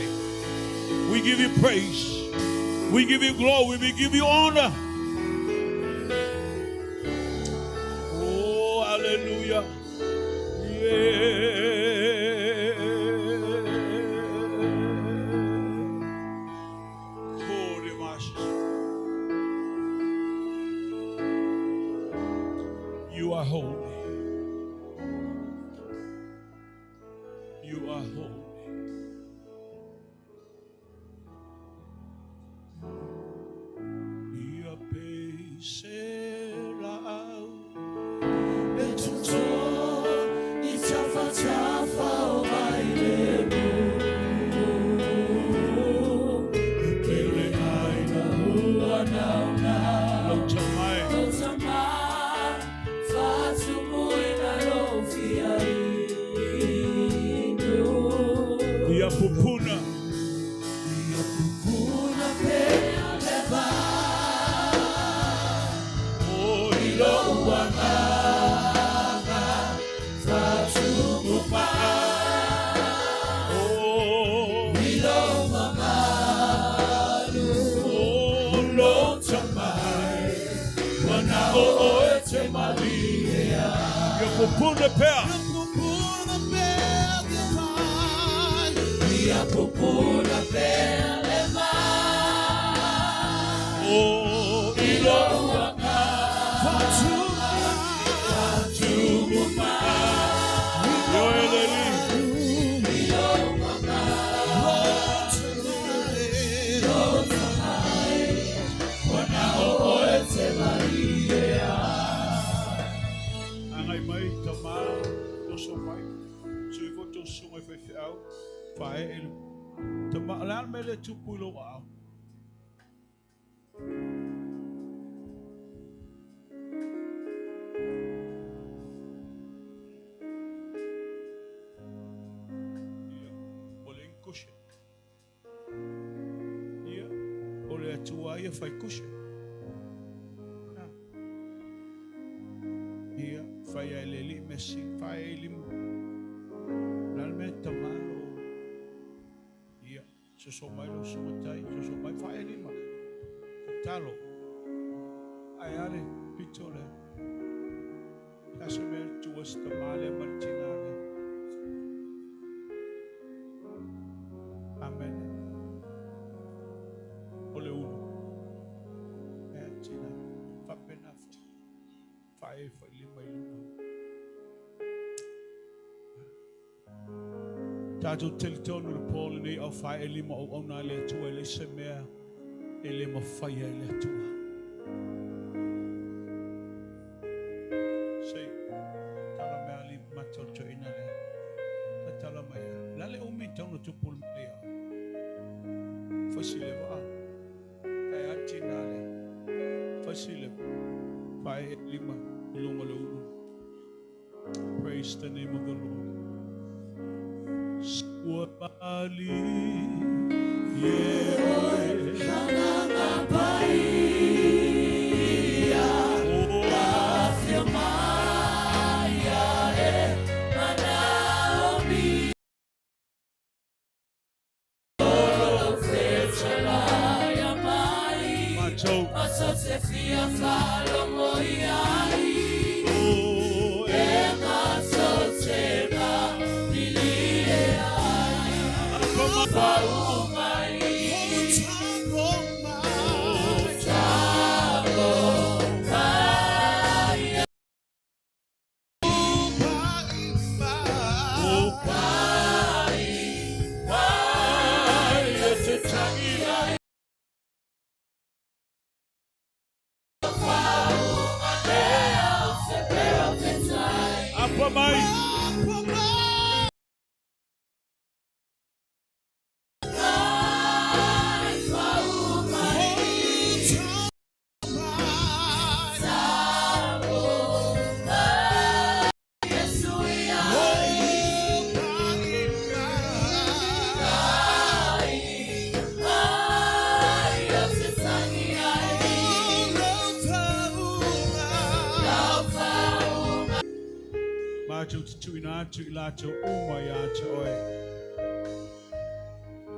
We give you praise. We give you glory. We give you honor. Oh, hallelujah. Yeah. You are holy. You are holy. Ia pei se laau E toto i tafatafa o Vailemu. E pele ai na ua nauna. Lau tamai. Lau tama, faatumuina lou fia inu. Ia pupuna. Ia pupuna pea le vai. Oh, I lou agaga faatumu paa. Oh, I lou mamalu. Oh, Lou tamai. Ua na o oe e te malie ai. Ia pupuna pea. Ia pupuna pea le vai. Ia pupuna pea le vai. Oh, I lou agaga faatumu paa. Ioe le Alii. I lou mamalu. Lou tamai. Ua na o oe e te malie ai. Agai mai tama toso mai. Sui fo to susuga i faifeau. Faaee le tama. O le a le mea lea e tupu i lou aao? Ia, ua leai ni kuse. Ia, o le Atua ia fai kuse. Ia, fai ai le alii mea sili, fai ai lima. O le a le mea e tama lo. Ia, Soso mai lo sumatai, soso mai whaelima. Talo. Ai are pito le. Tasa mea tua sta male martina le. Amen. O le ulu. Mea tina. Whapena whae whaelima i luna. Tātou teletonu le pōle nei au whae e lima au auna le atua e le se mea e le mawhaia e le atua. Sei, tala mea li matau to ina le. Ta tala mai. Lale o mi tauna tupul mea. Whasi le waa. Kai ati nā le. Whasi le whae e lima ulunga le ulu. Praise the name of the Lord. Sua pali ye oe Hananga paia Afia mai e manaomi Olo fetalai mai Matou Maso te fia falogo i ai o E maso te malilie ai Faumai Tago mai Pai Pai o te tangi ai Te pera petai Apa mai Ai faumai Tago mai Yesu iai Ai Ai o te tangi ai Lau faumai Mātou te tuina atu i lātou uma i a te oe.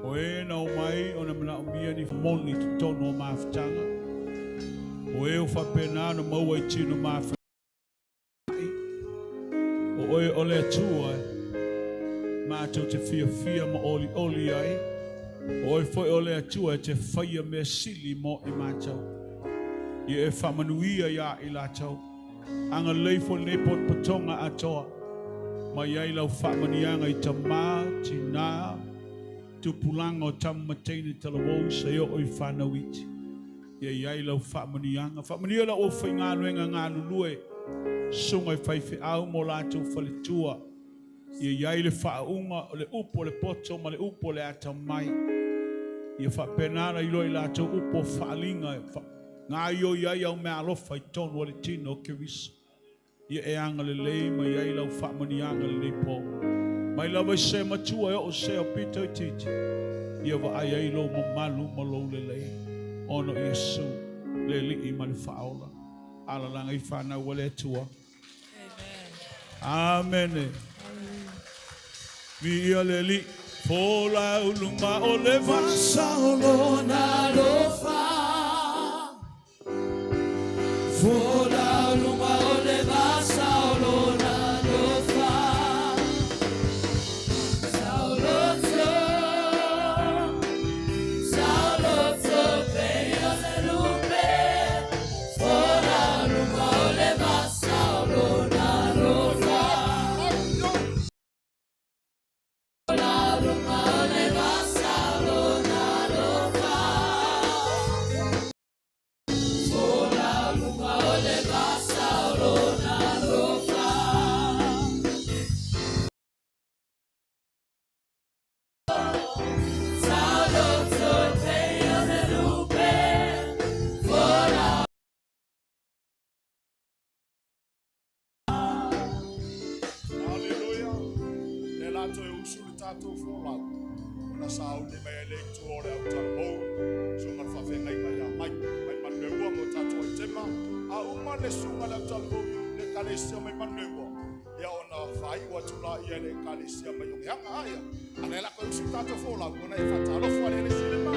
O e nau mai o na mana o mia ni moni te tono o mawhitanga. O e o whapena na maua i tino mawhai. O oe o le atua e. Mātou te fia fia ma oli oli ai. O oe foi o le atua e te whaia mea sili mo i mātou. Ia e whamanuia ia i lātou. Anga leifo nei pot patonga atoa. Mai ai lau whamanianga i ta mā, tina, tupulanga o tamateini talavou sa i o i whanau iti. Ia iai lau whamanianga. Whamania lau o whai ngā ngā lulue. Sunga i whai whiau mo lātou whaletua. Ia iai le whaunga o le upo le poto ma le upo le ata mai. Ia whapenara i loi lātou upo whaalinga. Ngā io iai au mea alofa i tonu o le tino o Keriso. Ia e anga le lei mai ai lau whamanianga le nei pō. Mai lawa i se matua e o se o pito i titi. Ia wa ai ai lo mamalu ma lou le lei. Ono Yesu le lii ma le whaola. Ala langa i whanau wa le atua. Amen. Mi ia le li. Fola ulunga o le Saolona lofa Fola lunga o le va saolona lofa Saoloto Saoloto peio le lupe Fola lunga o le va saolona lofa Fola lunga o le va saolona lofa Fola lunga o le va saolona lofa Saoloto peio le lupe Fola Hallelujah. Le lato e usu le tātou fōlau. Ona sa au te mea le tu o le au talamou. Sunga le whawhengai mai a mai. Mai manueua mo tātou ai tema. A uma le sunga le au talamou le kalesia mai manueua. Ia ona faaiu atu laia i le Ekalesia mai o Geaga aia. A lea la koe usu tātou folau, ona e whātalofa le le sile ma.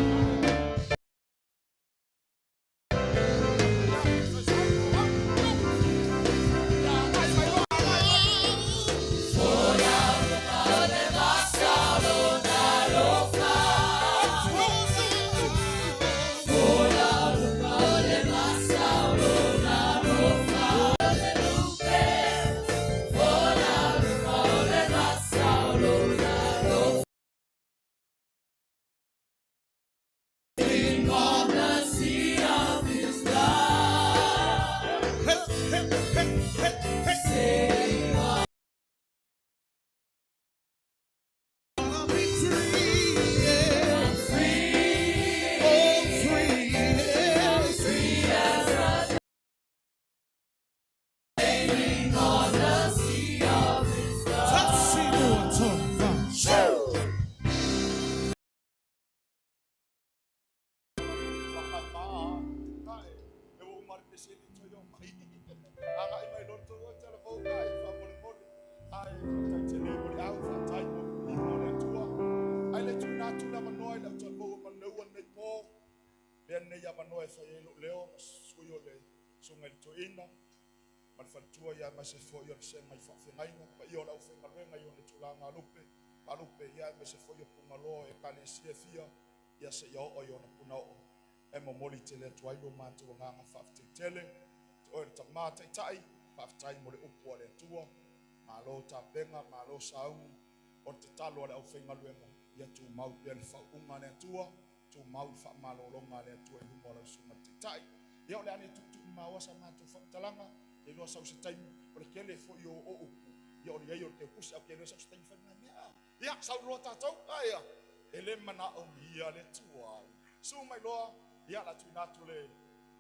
E momoli tele atu ai lo matou agaga faafetai te oe le tamā taitai, faafetai mo le upu a le Atua. Malo tapena, malo saugu, o le tatalo a le aufaigaluega, ia tumau pea le faauuga a le Atua, tumau le faamalologa a le Atua i luma o lau susuga i le taitai. Ia o le a le tuutuumāua sa matou faamatalaga, te iloa sau se taimi, o le tele foi o upu, ia o le ai o le teupusi, au te iloa sau se taimi fai mai mea. Ia, sau loa tātou, aia, e le manaomia le tuai. Su mai loa, ia la tuina atu le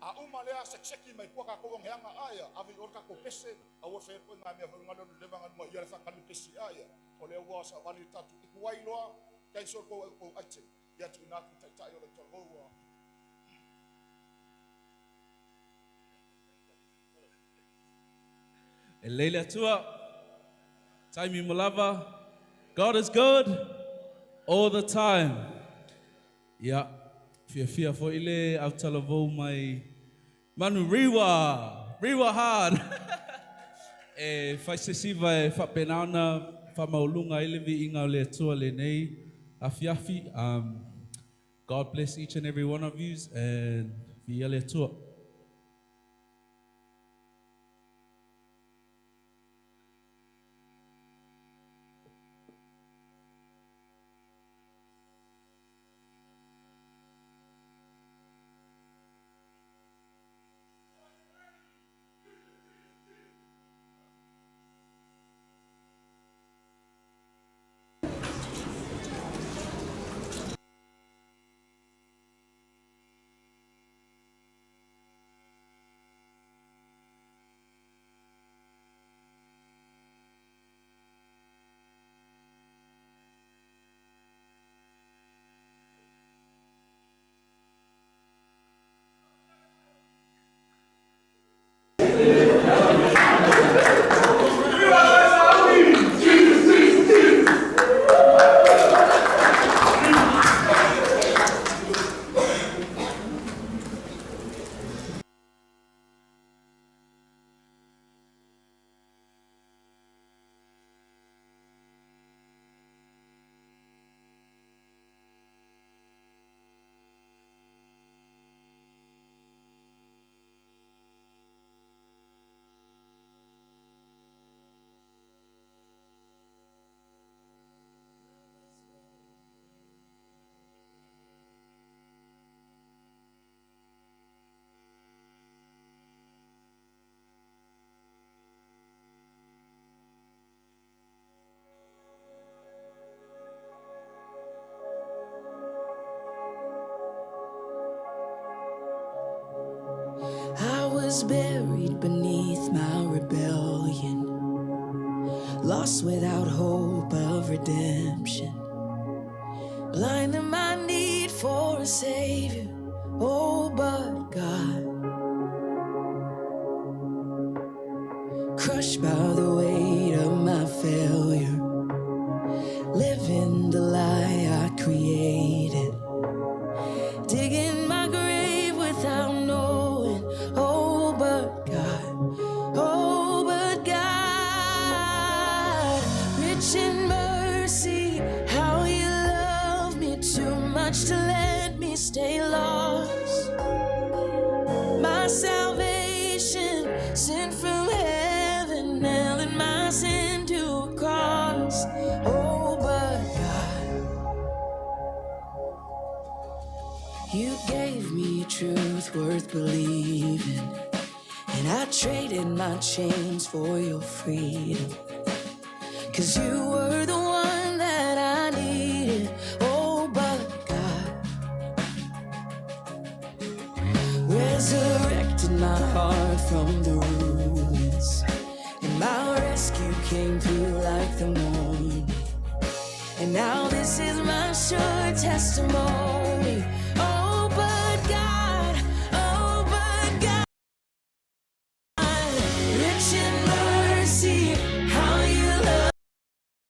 a uma lea sekiseki mai pua kākou ongeaga aia ave i o le kākou pese aua fea koe ngā mea foi ngā le leva ngā ia le whakanu pese aia o lea ua sa vali tatu i kuai loa kai so ko ko aite ia tuina atu taitai o le toloa. E leile atua, taimi mo lava, God is good all the time. Ia, fia fia fo ile au talavou mai Manu Riwa, Riwa hard. E whai se siva e whapenaona whamaulunga ile vi inga o le atua le nei afiafi. God bless each and every one of you and via le atua. I was buried beneath my rebellion, lost without hope of redemption, blind to my need for a savior, oh but God. Crushed by the weight of my failure, living the lie I created, digging my grave without knowing. Oh, but God, oh, but God, rich in mercy, how you love me too much to let me stay lost. My salvation sent from heaven, nailing my sin to a cross. Oh, but God, you gave me truth worth believing, and I traded my chains for your freedom. 'Cause you were the one that I needed. Oh, but God resurrected my heart from the ruins, and my rescue came through like the morning. And now this is my sure testimony. Oh, but God, oh, but God, rich in mercy, how you love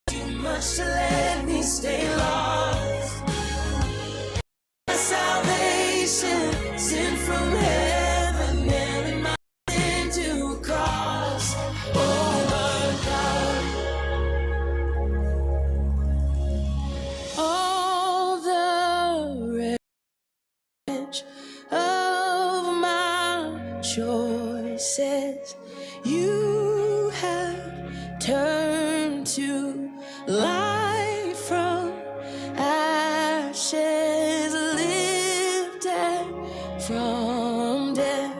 too much to let me stay lost. My salvation sent from heaven, nailing my sin to a cross. Oh, but God, all the wreckage of my choices, you have turned to light from ashes, lifted from death,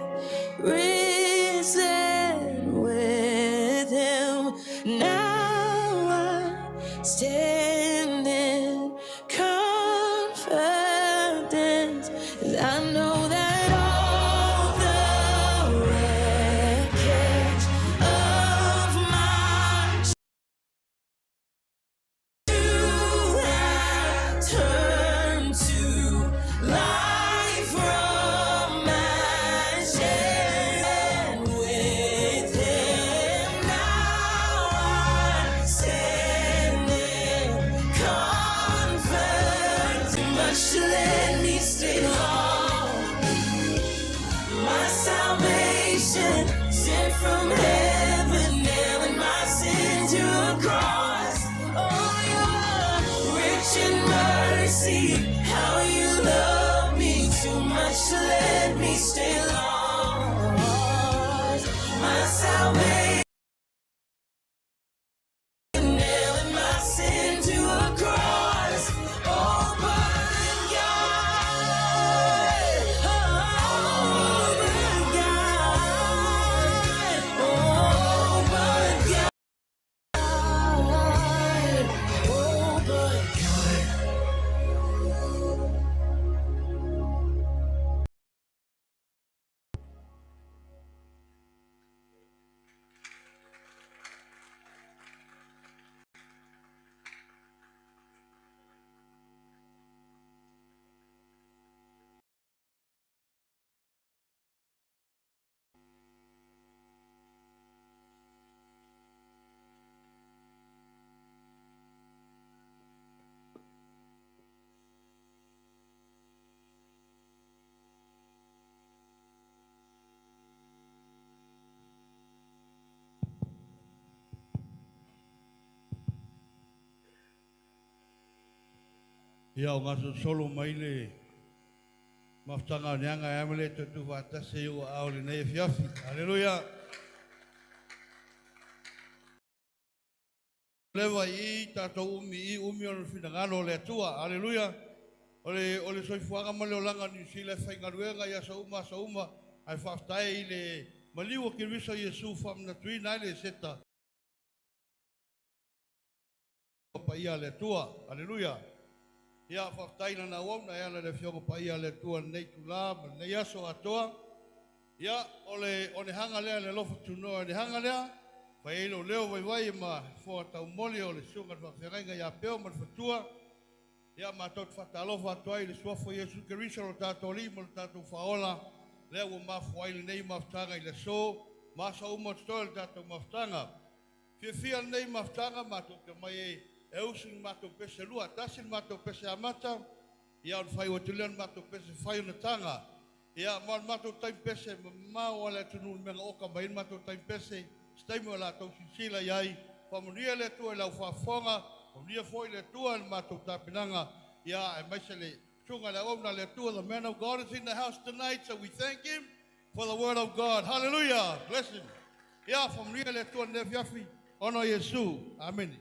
risen with him. Now I stand in confidence, 'cause I know that all the wreckage of my you have turned to life from ashes, and with him now I stand in confidence. Too much to let me stay long. My salvation sent from heaven, nailing my sin to a cross. Oh, you are rich in mercy, how you love me too much to let me stay lost. My salvation, nailing my sin to a cross. Oh, but God, oh, but God, oh, but God, oh, but God. Ia o ngaso solo mai le mafutanga o neanga e amele tutu whatase i ua ao le nei fiafi. Hallelujah. Lewa i tātou umi i umi o finangalo o le atua. Hallelujah. O le soifuaga ma le olanga New Zealand whaingaruega ia sa uma sa uma ai whaaftae i le maliu o Keriso Iesu whaamnatuina ai le seta paia le atua. Hallelujah. Ia whaaftaina na wauna e ala le fioga paia le atua nei tula ma nei aso atoa. Ia o le hanga lea le lofa tunoa le hanga lea. Whaelo leo vai vai ma foa tau moli o le sunga whawhengainga ia peo ma le whatua. Ia mātou te whatalofa atu ai le suafo Iesu Keriso lo tātou lima lo tātou whaola. Lea ua mafu ai le nei mafutanga i le so. Masa uma te toi le tātou mafutanga. Fiafia lenei mafutaga matou te omai ai e usu i le matou pese lua, tasi le matou pese amata, ia ona faaiu atu lea o le matou pese fai ona taga. Ia ma o le matou taimi pese e mamao lava le atunuu i le mea na oka mai ai le matou taimi pese, se taimi o latou silasila i ai. Faamanuia le Atua i lau faafofoga, faamanuia foi le Atua i le matou tapenaga, ia aemaise le susuga i le auauna a le Atua. The man of God is in the house tonight, so we thank him for the word of God. Hallelujah! Bless him. Ia, faamanuia le Atua i lenei afiafi, ona o Iesu. Amene.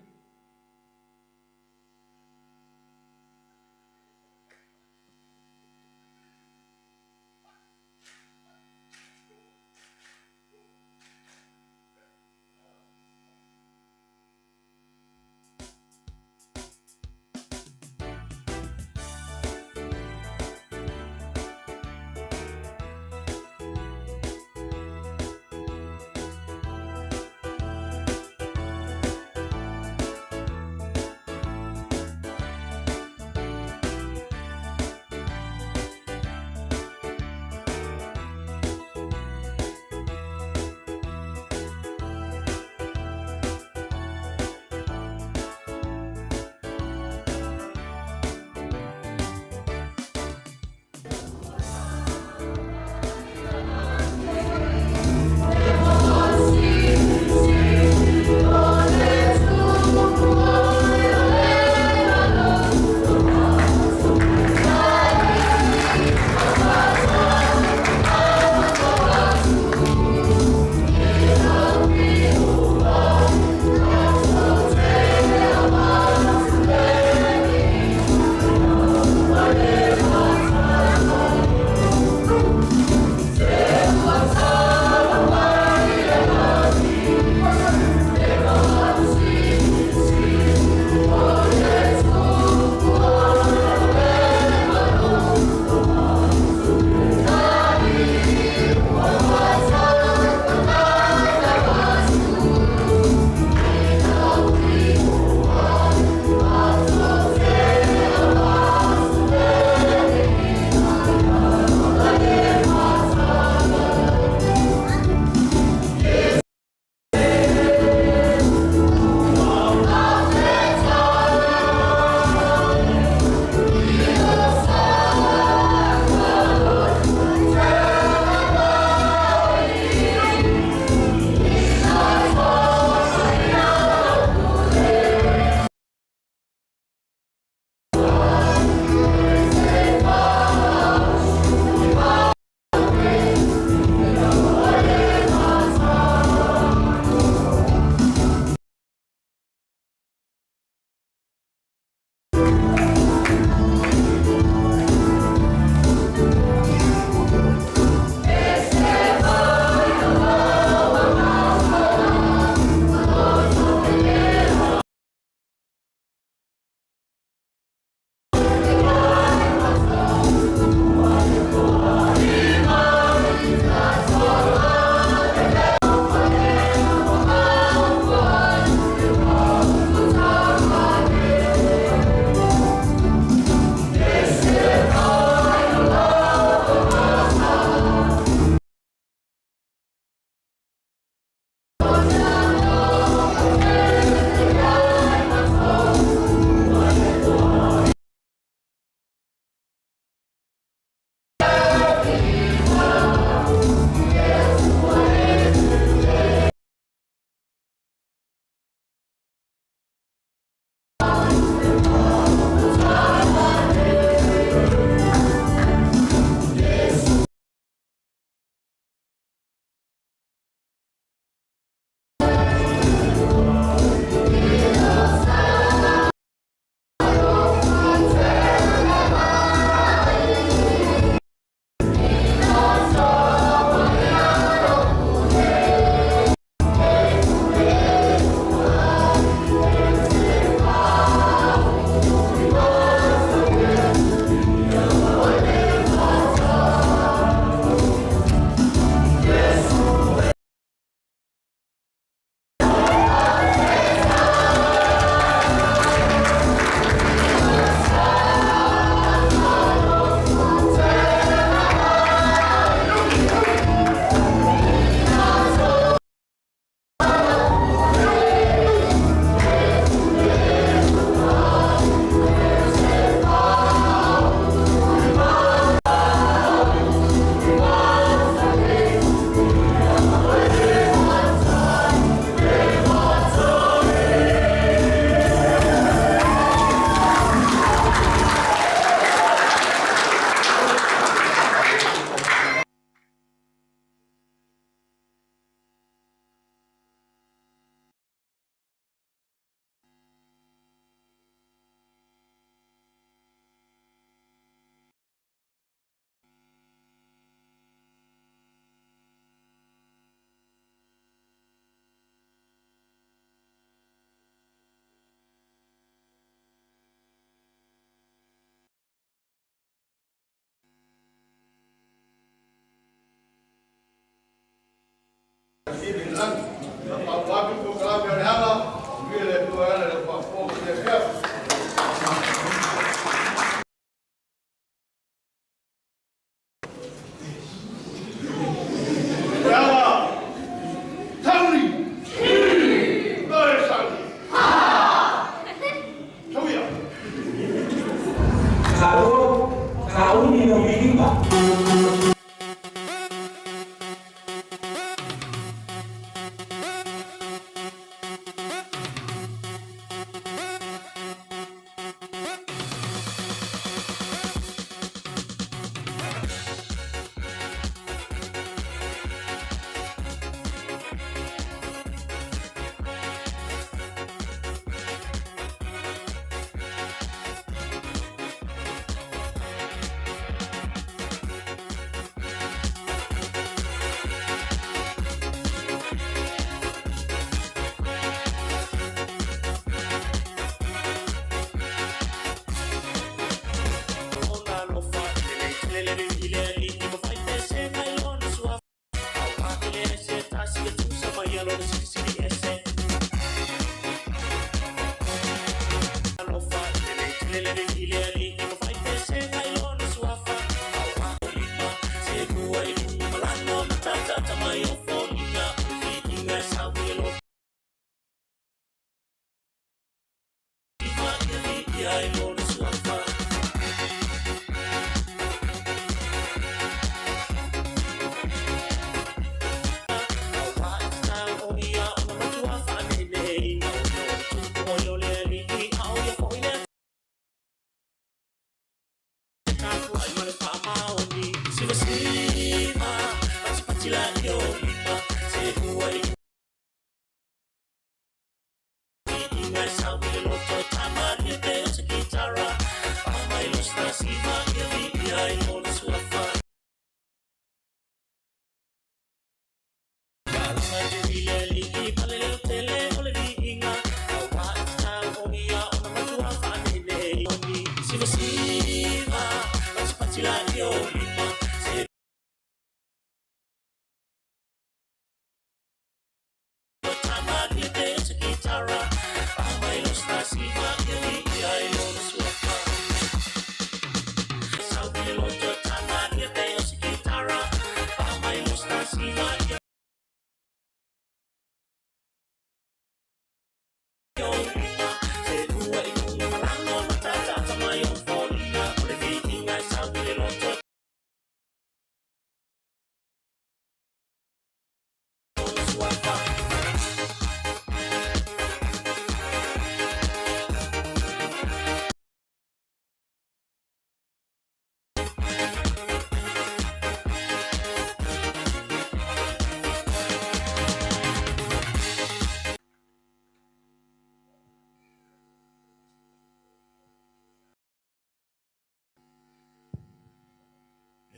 polokalame o Onehaga, manuia le Atua e ala i lau faafofoga i lenei afiafi.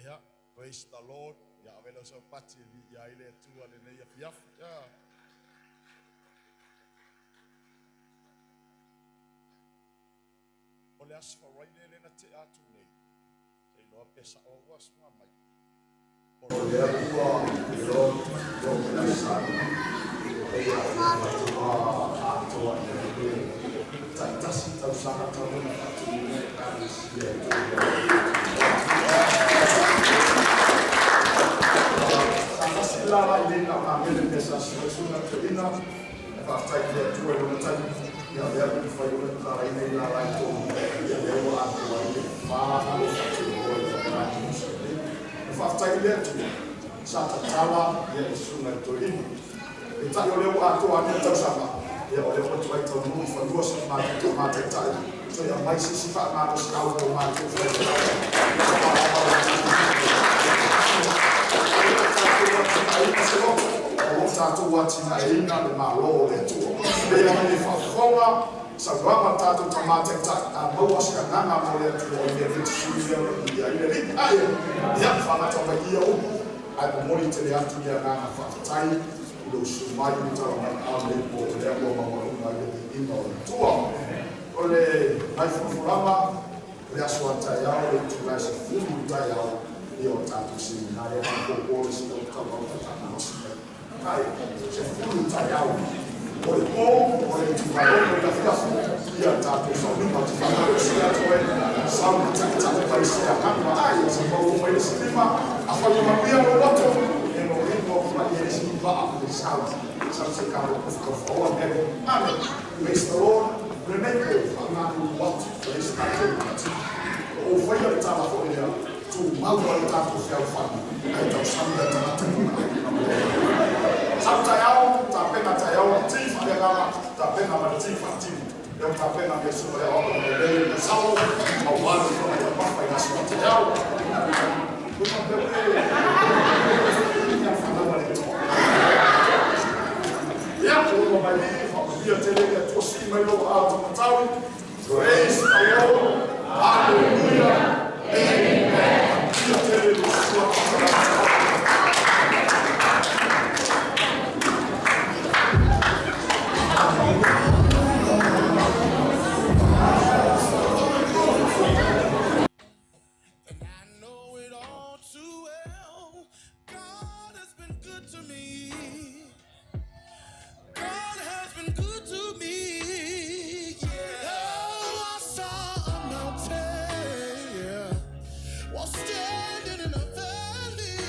Yeah, praise the Lord. Ia ave lau saupati e viia ai le Atua lenei afiafi. Yeah. O le aso Faraile lea na tea atu nei, te iloa pe sao ua suga mai. O le Atua e lo sa e ia matua atoa i le taitasi tausaga talu ona faatuina e Ekalesia e Sa tasi le lala i le na mamele mea sa sua suna toeina e faafetai i le Atua i lona taimi ia lea ua mafai ona tatalaina i lala i tolu ia lea ua atoa ai le fa alofa tuloa i le Ekalesia E faafetai i le Atua sa tatala ia i susuga i toeina. Peitai o lea ua atoa ane le tausaga, ia o lea ua tuai taunuu i fanua si o matou tama taitai, toe aumai se isi faamalosiau mo matou faifeau. Atinaeina se loto, o lo o tatou atinaeina le Malo o le Atua. Pei ona le faafofoga saunoaga a le tatou tama taitai, a maua se agaga mo le Atua o le mea pito sili lea ona viia ai le Alii. Ae, ia, faagata mai ia upu, ae momoli tele atu le agaga faafetai i lou susu mai i le tala mai ao lenei po o lea ua maualuga ai le viiga o le Atua. O le nai folafolaga o le aso a taeao le itula e 10 i le taeao ia o tatou seminari a po po le sina o tau au fatamalosi mai. Ae, 10 i le taeao. O le pō, o le itūmalo ma le afiafi, ia tatou sauniga ou te faamalosi ia te oe, sau ma taʻitaʻi mai se agaga ai sa maua mai le isi lima. Afai ua manuia lou loto, e lolino atu ai e le isi vaa le sau sau se i tatou taufaoa mea nei. Amen. Praise the Lord. O lenei po faamalulu atu ua leai se tatou manatu. O ou faia le tala foi lea, tumau ai le tatou fealofani, ae tausami le tagata i lona aiga. Sau taeao, tapena taeao le ti faaleagaga, tapena ma le ti faatini. Lea ua tapena mea sua le aoga mo le le masalo, aua le fofoga taumafa i le aso a taeao. Ua faapea ua fanau a le Atua. Ia, ua mai i, faamanuia tele le Atua sii mai lou aao taumatau. Praise the Lord. Hallelujah. Amen. Manuia tele le sua. And I know it all too well. God has been good to me. God has been good to me. Yeah. Oh, I saw a mountain, yeah, while standing in a valley.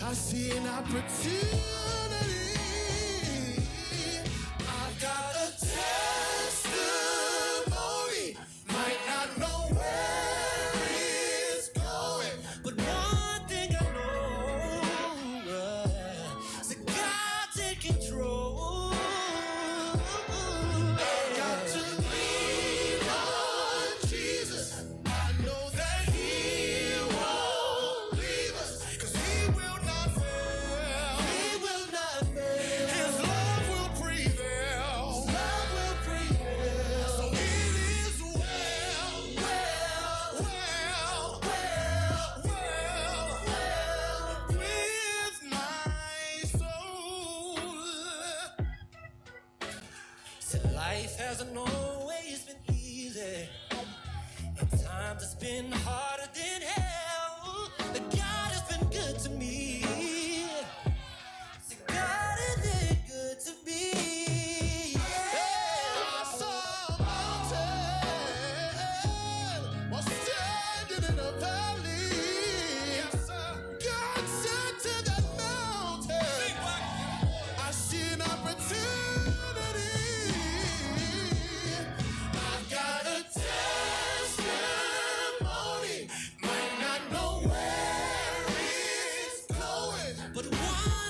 I see an opportunity. I've got a testimony. Might not know where it's going, but one thing I know, is that God take control. I've got to lean on Jesus. I know that He won't leave us, 'cause He will not fail. He will not fail. His love will prevail. His love will prevail. So it is well, well, well, well, well, well with my soul. Said life hasn't always been easy. At times it's been harder than hell. But God has been good to me. Said God has been good to me. Yeah. I saw a mountain while standing in a valley. Yes, sir. God said to that mountain, I see an opportunity. I've got a testimony. Might not know where it's going, but one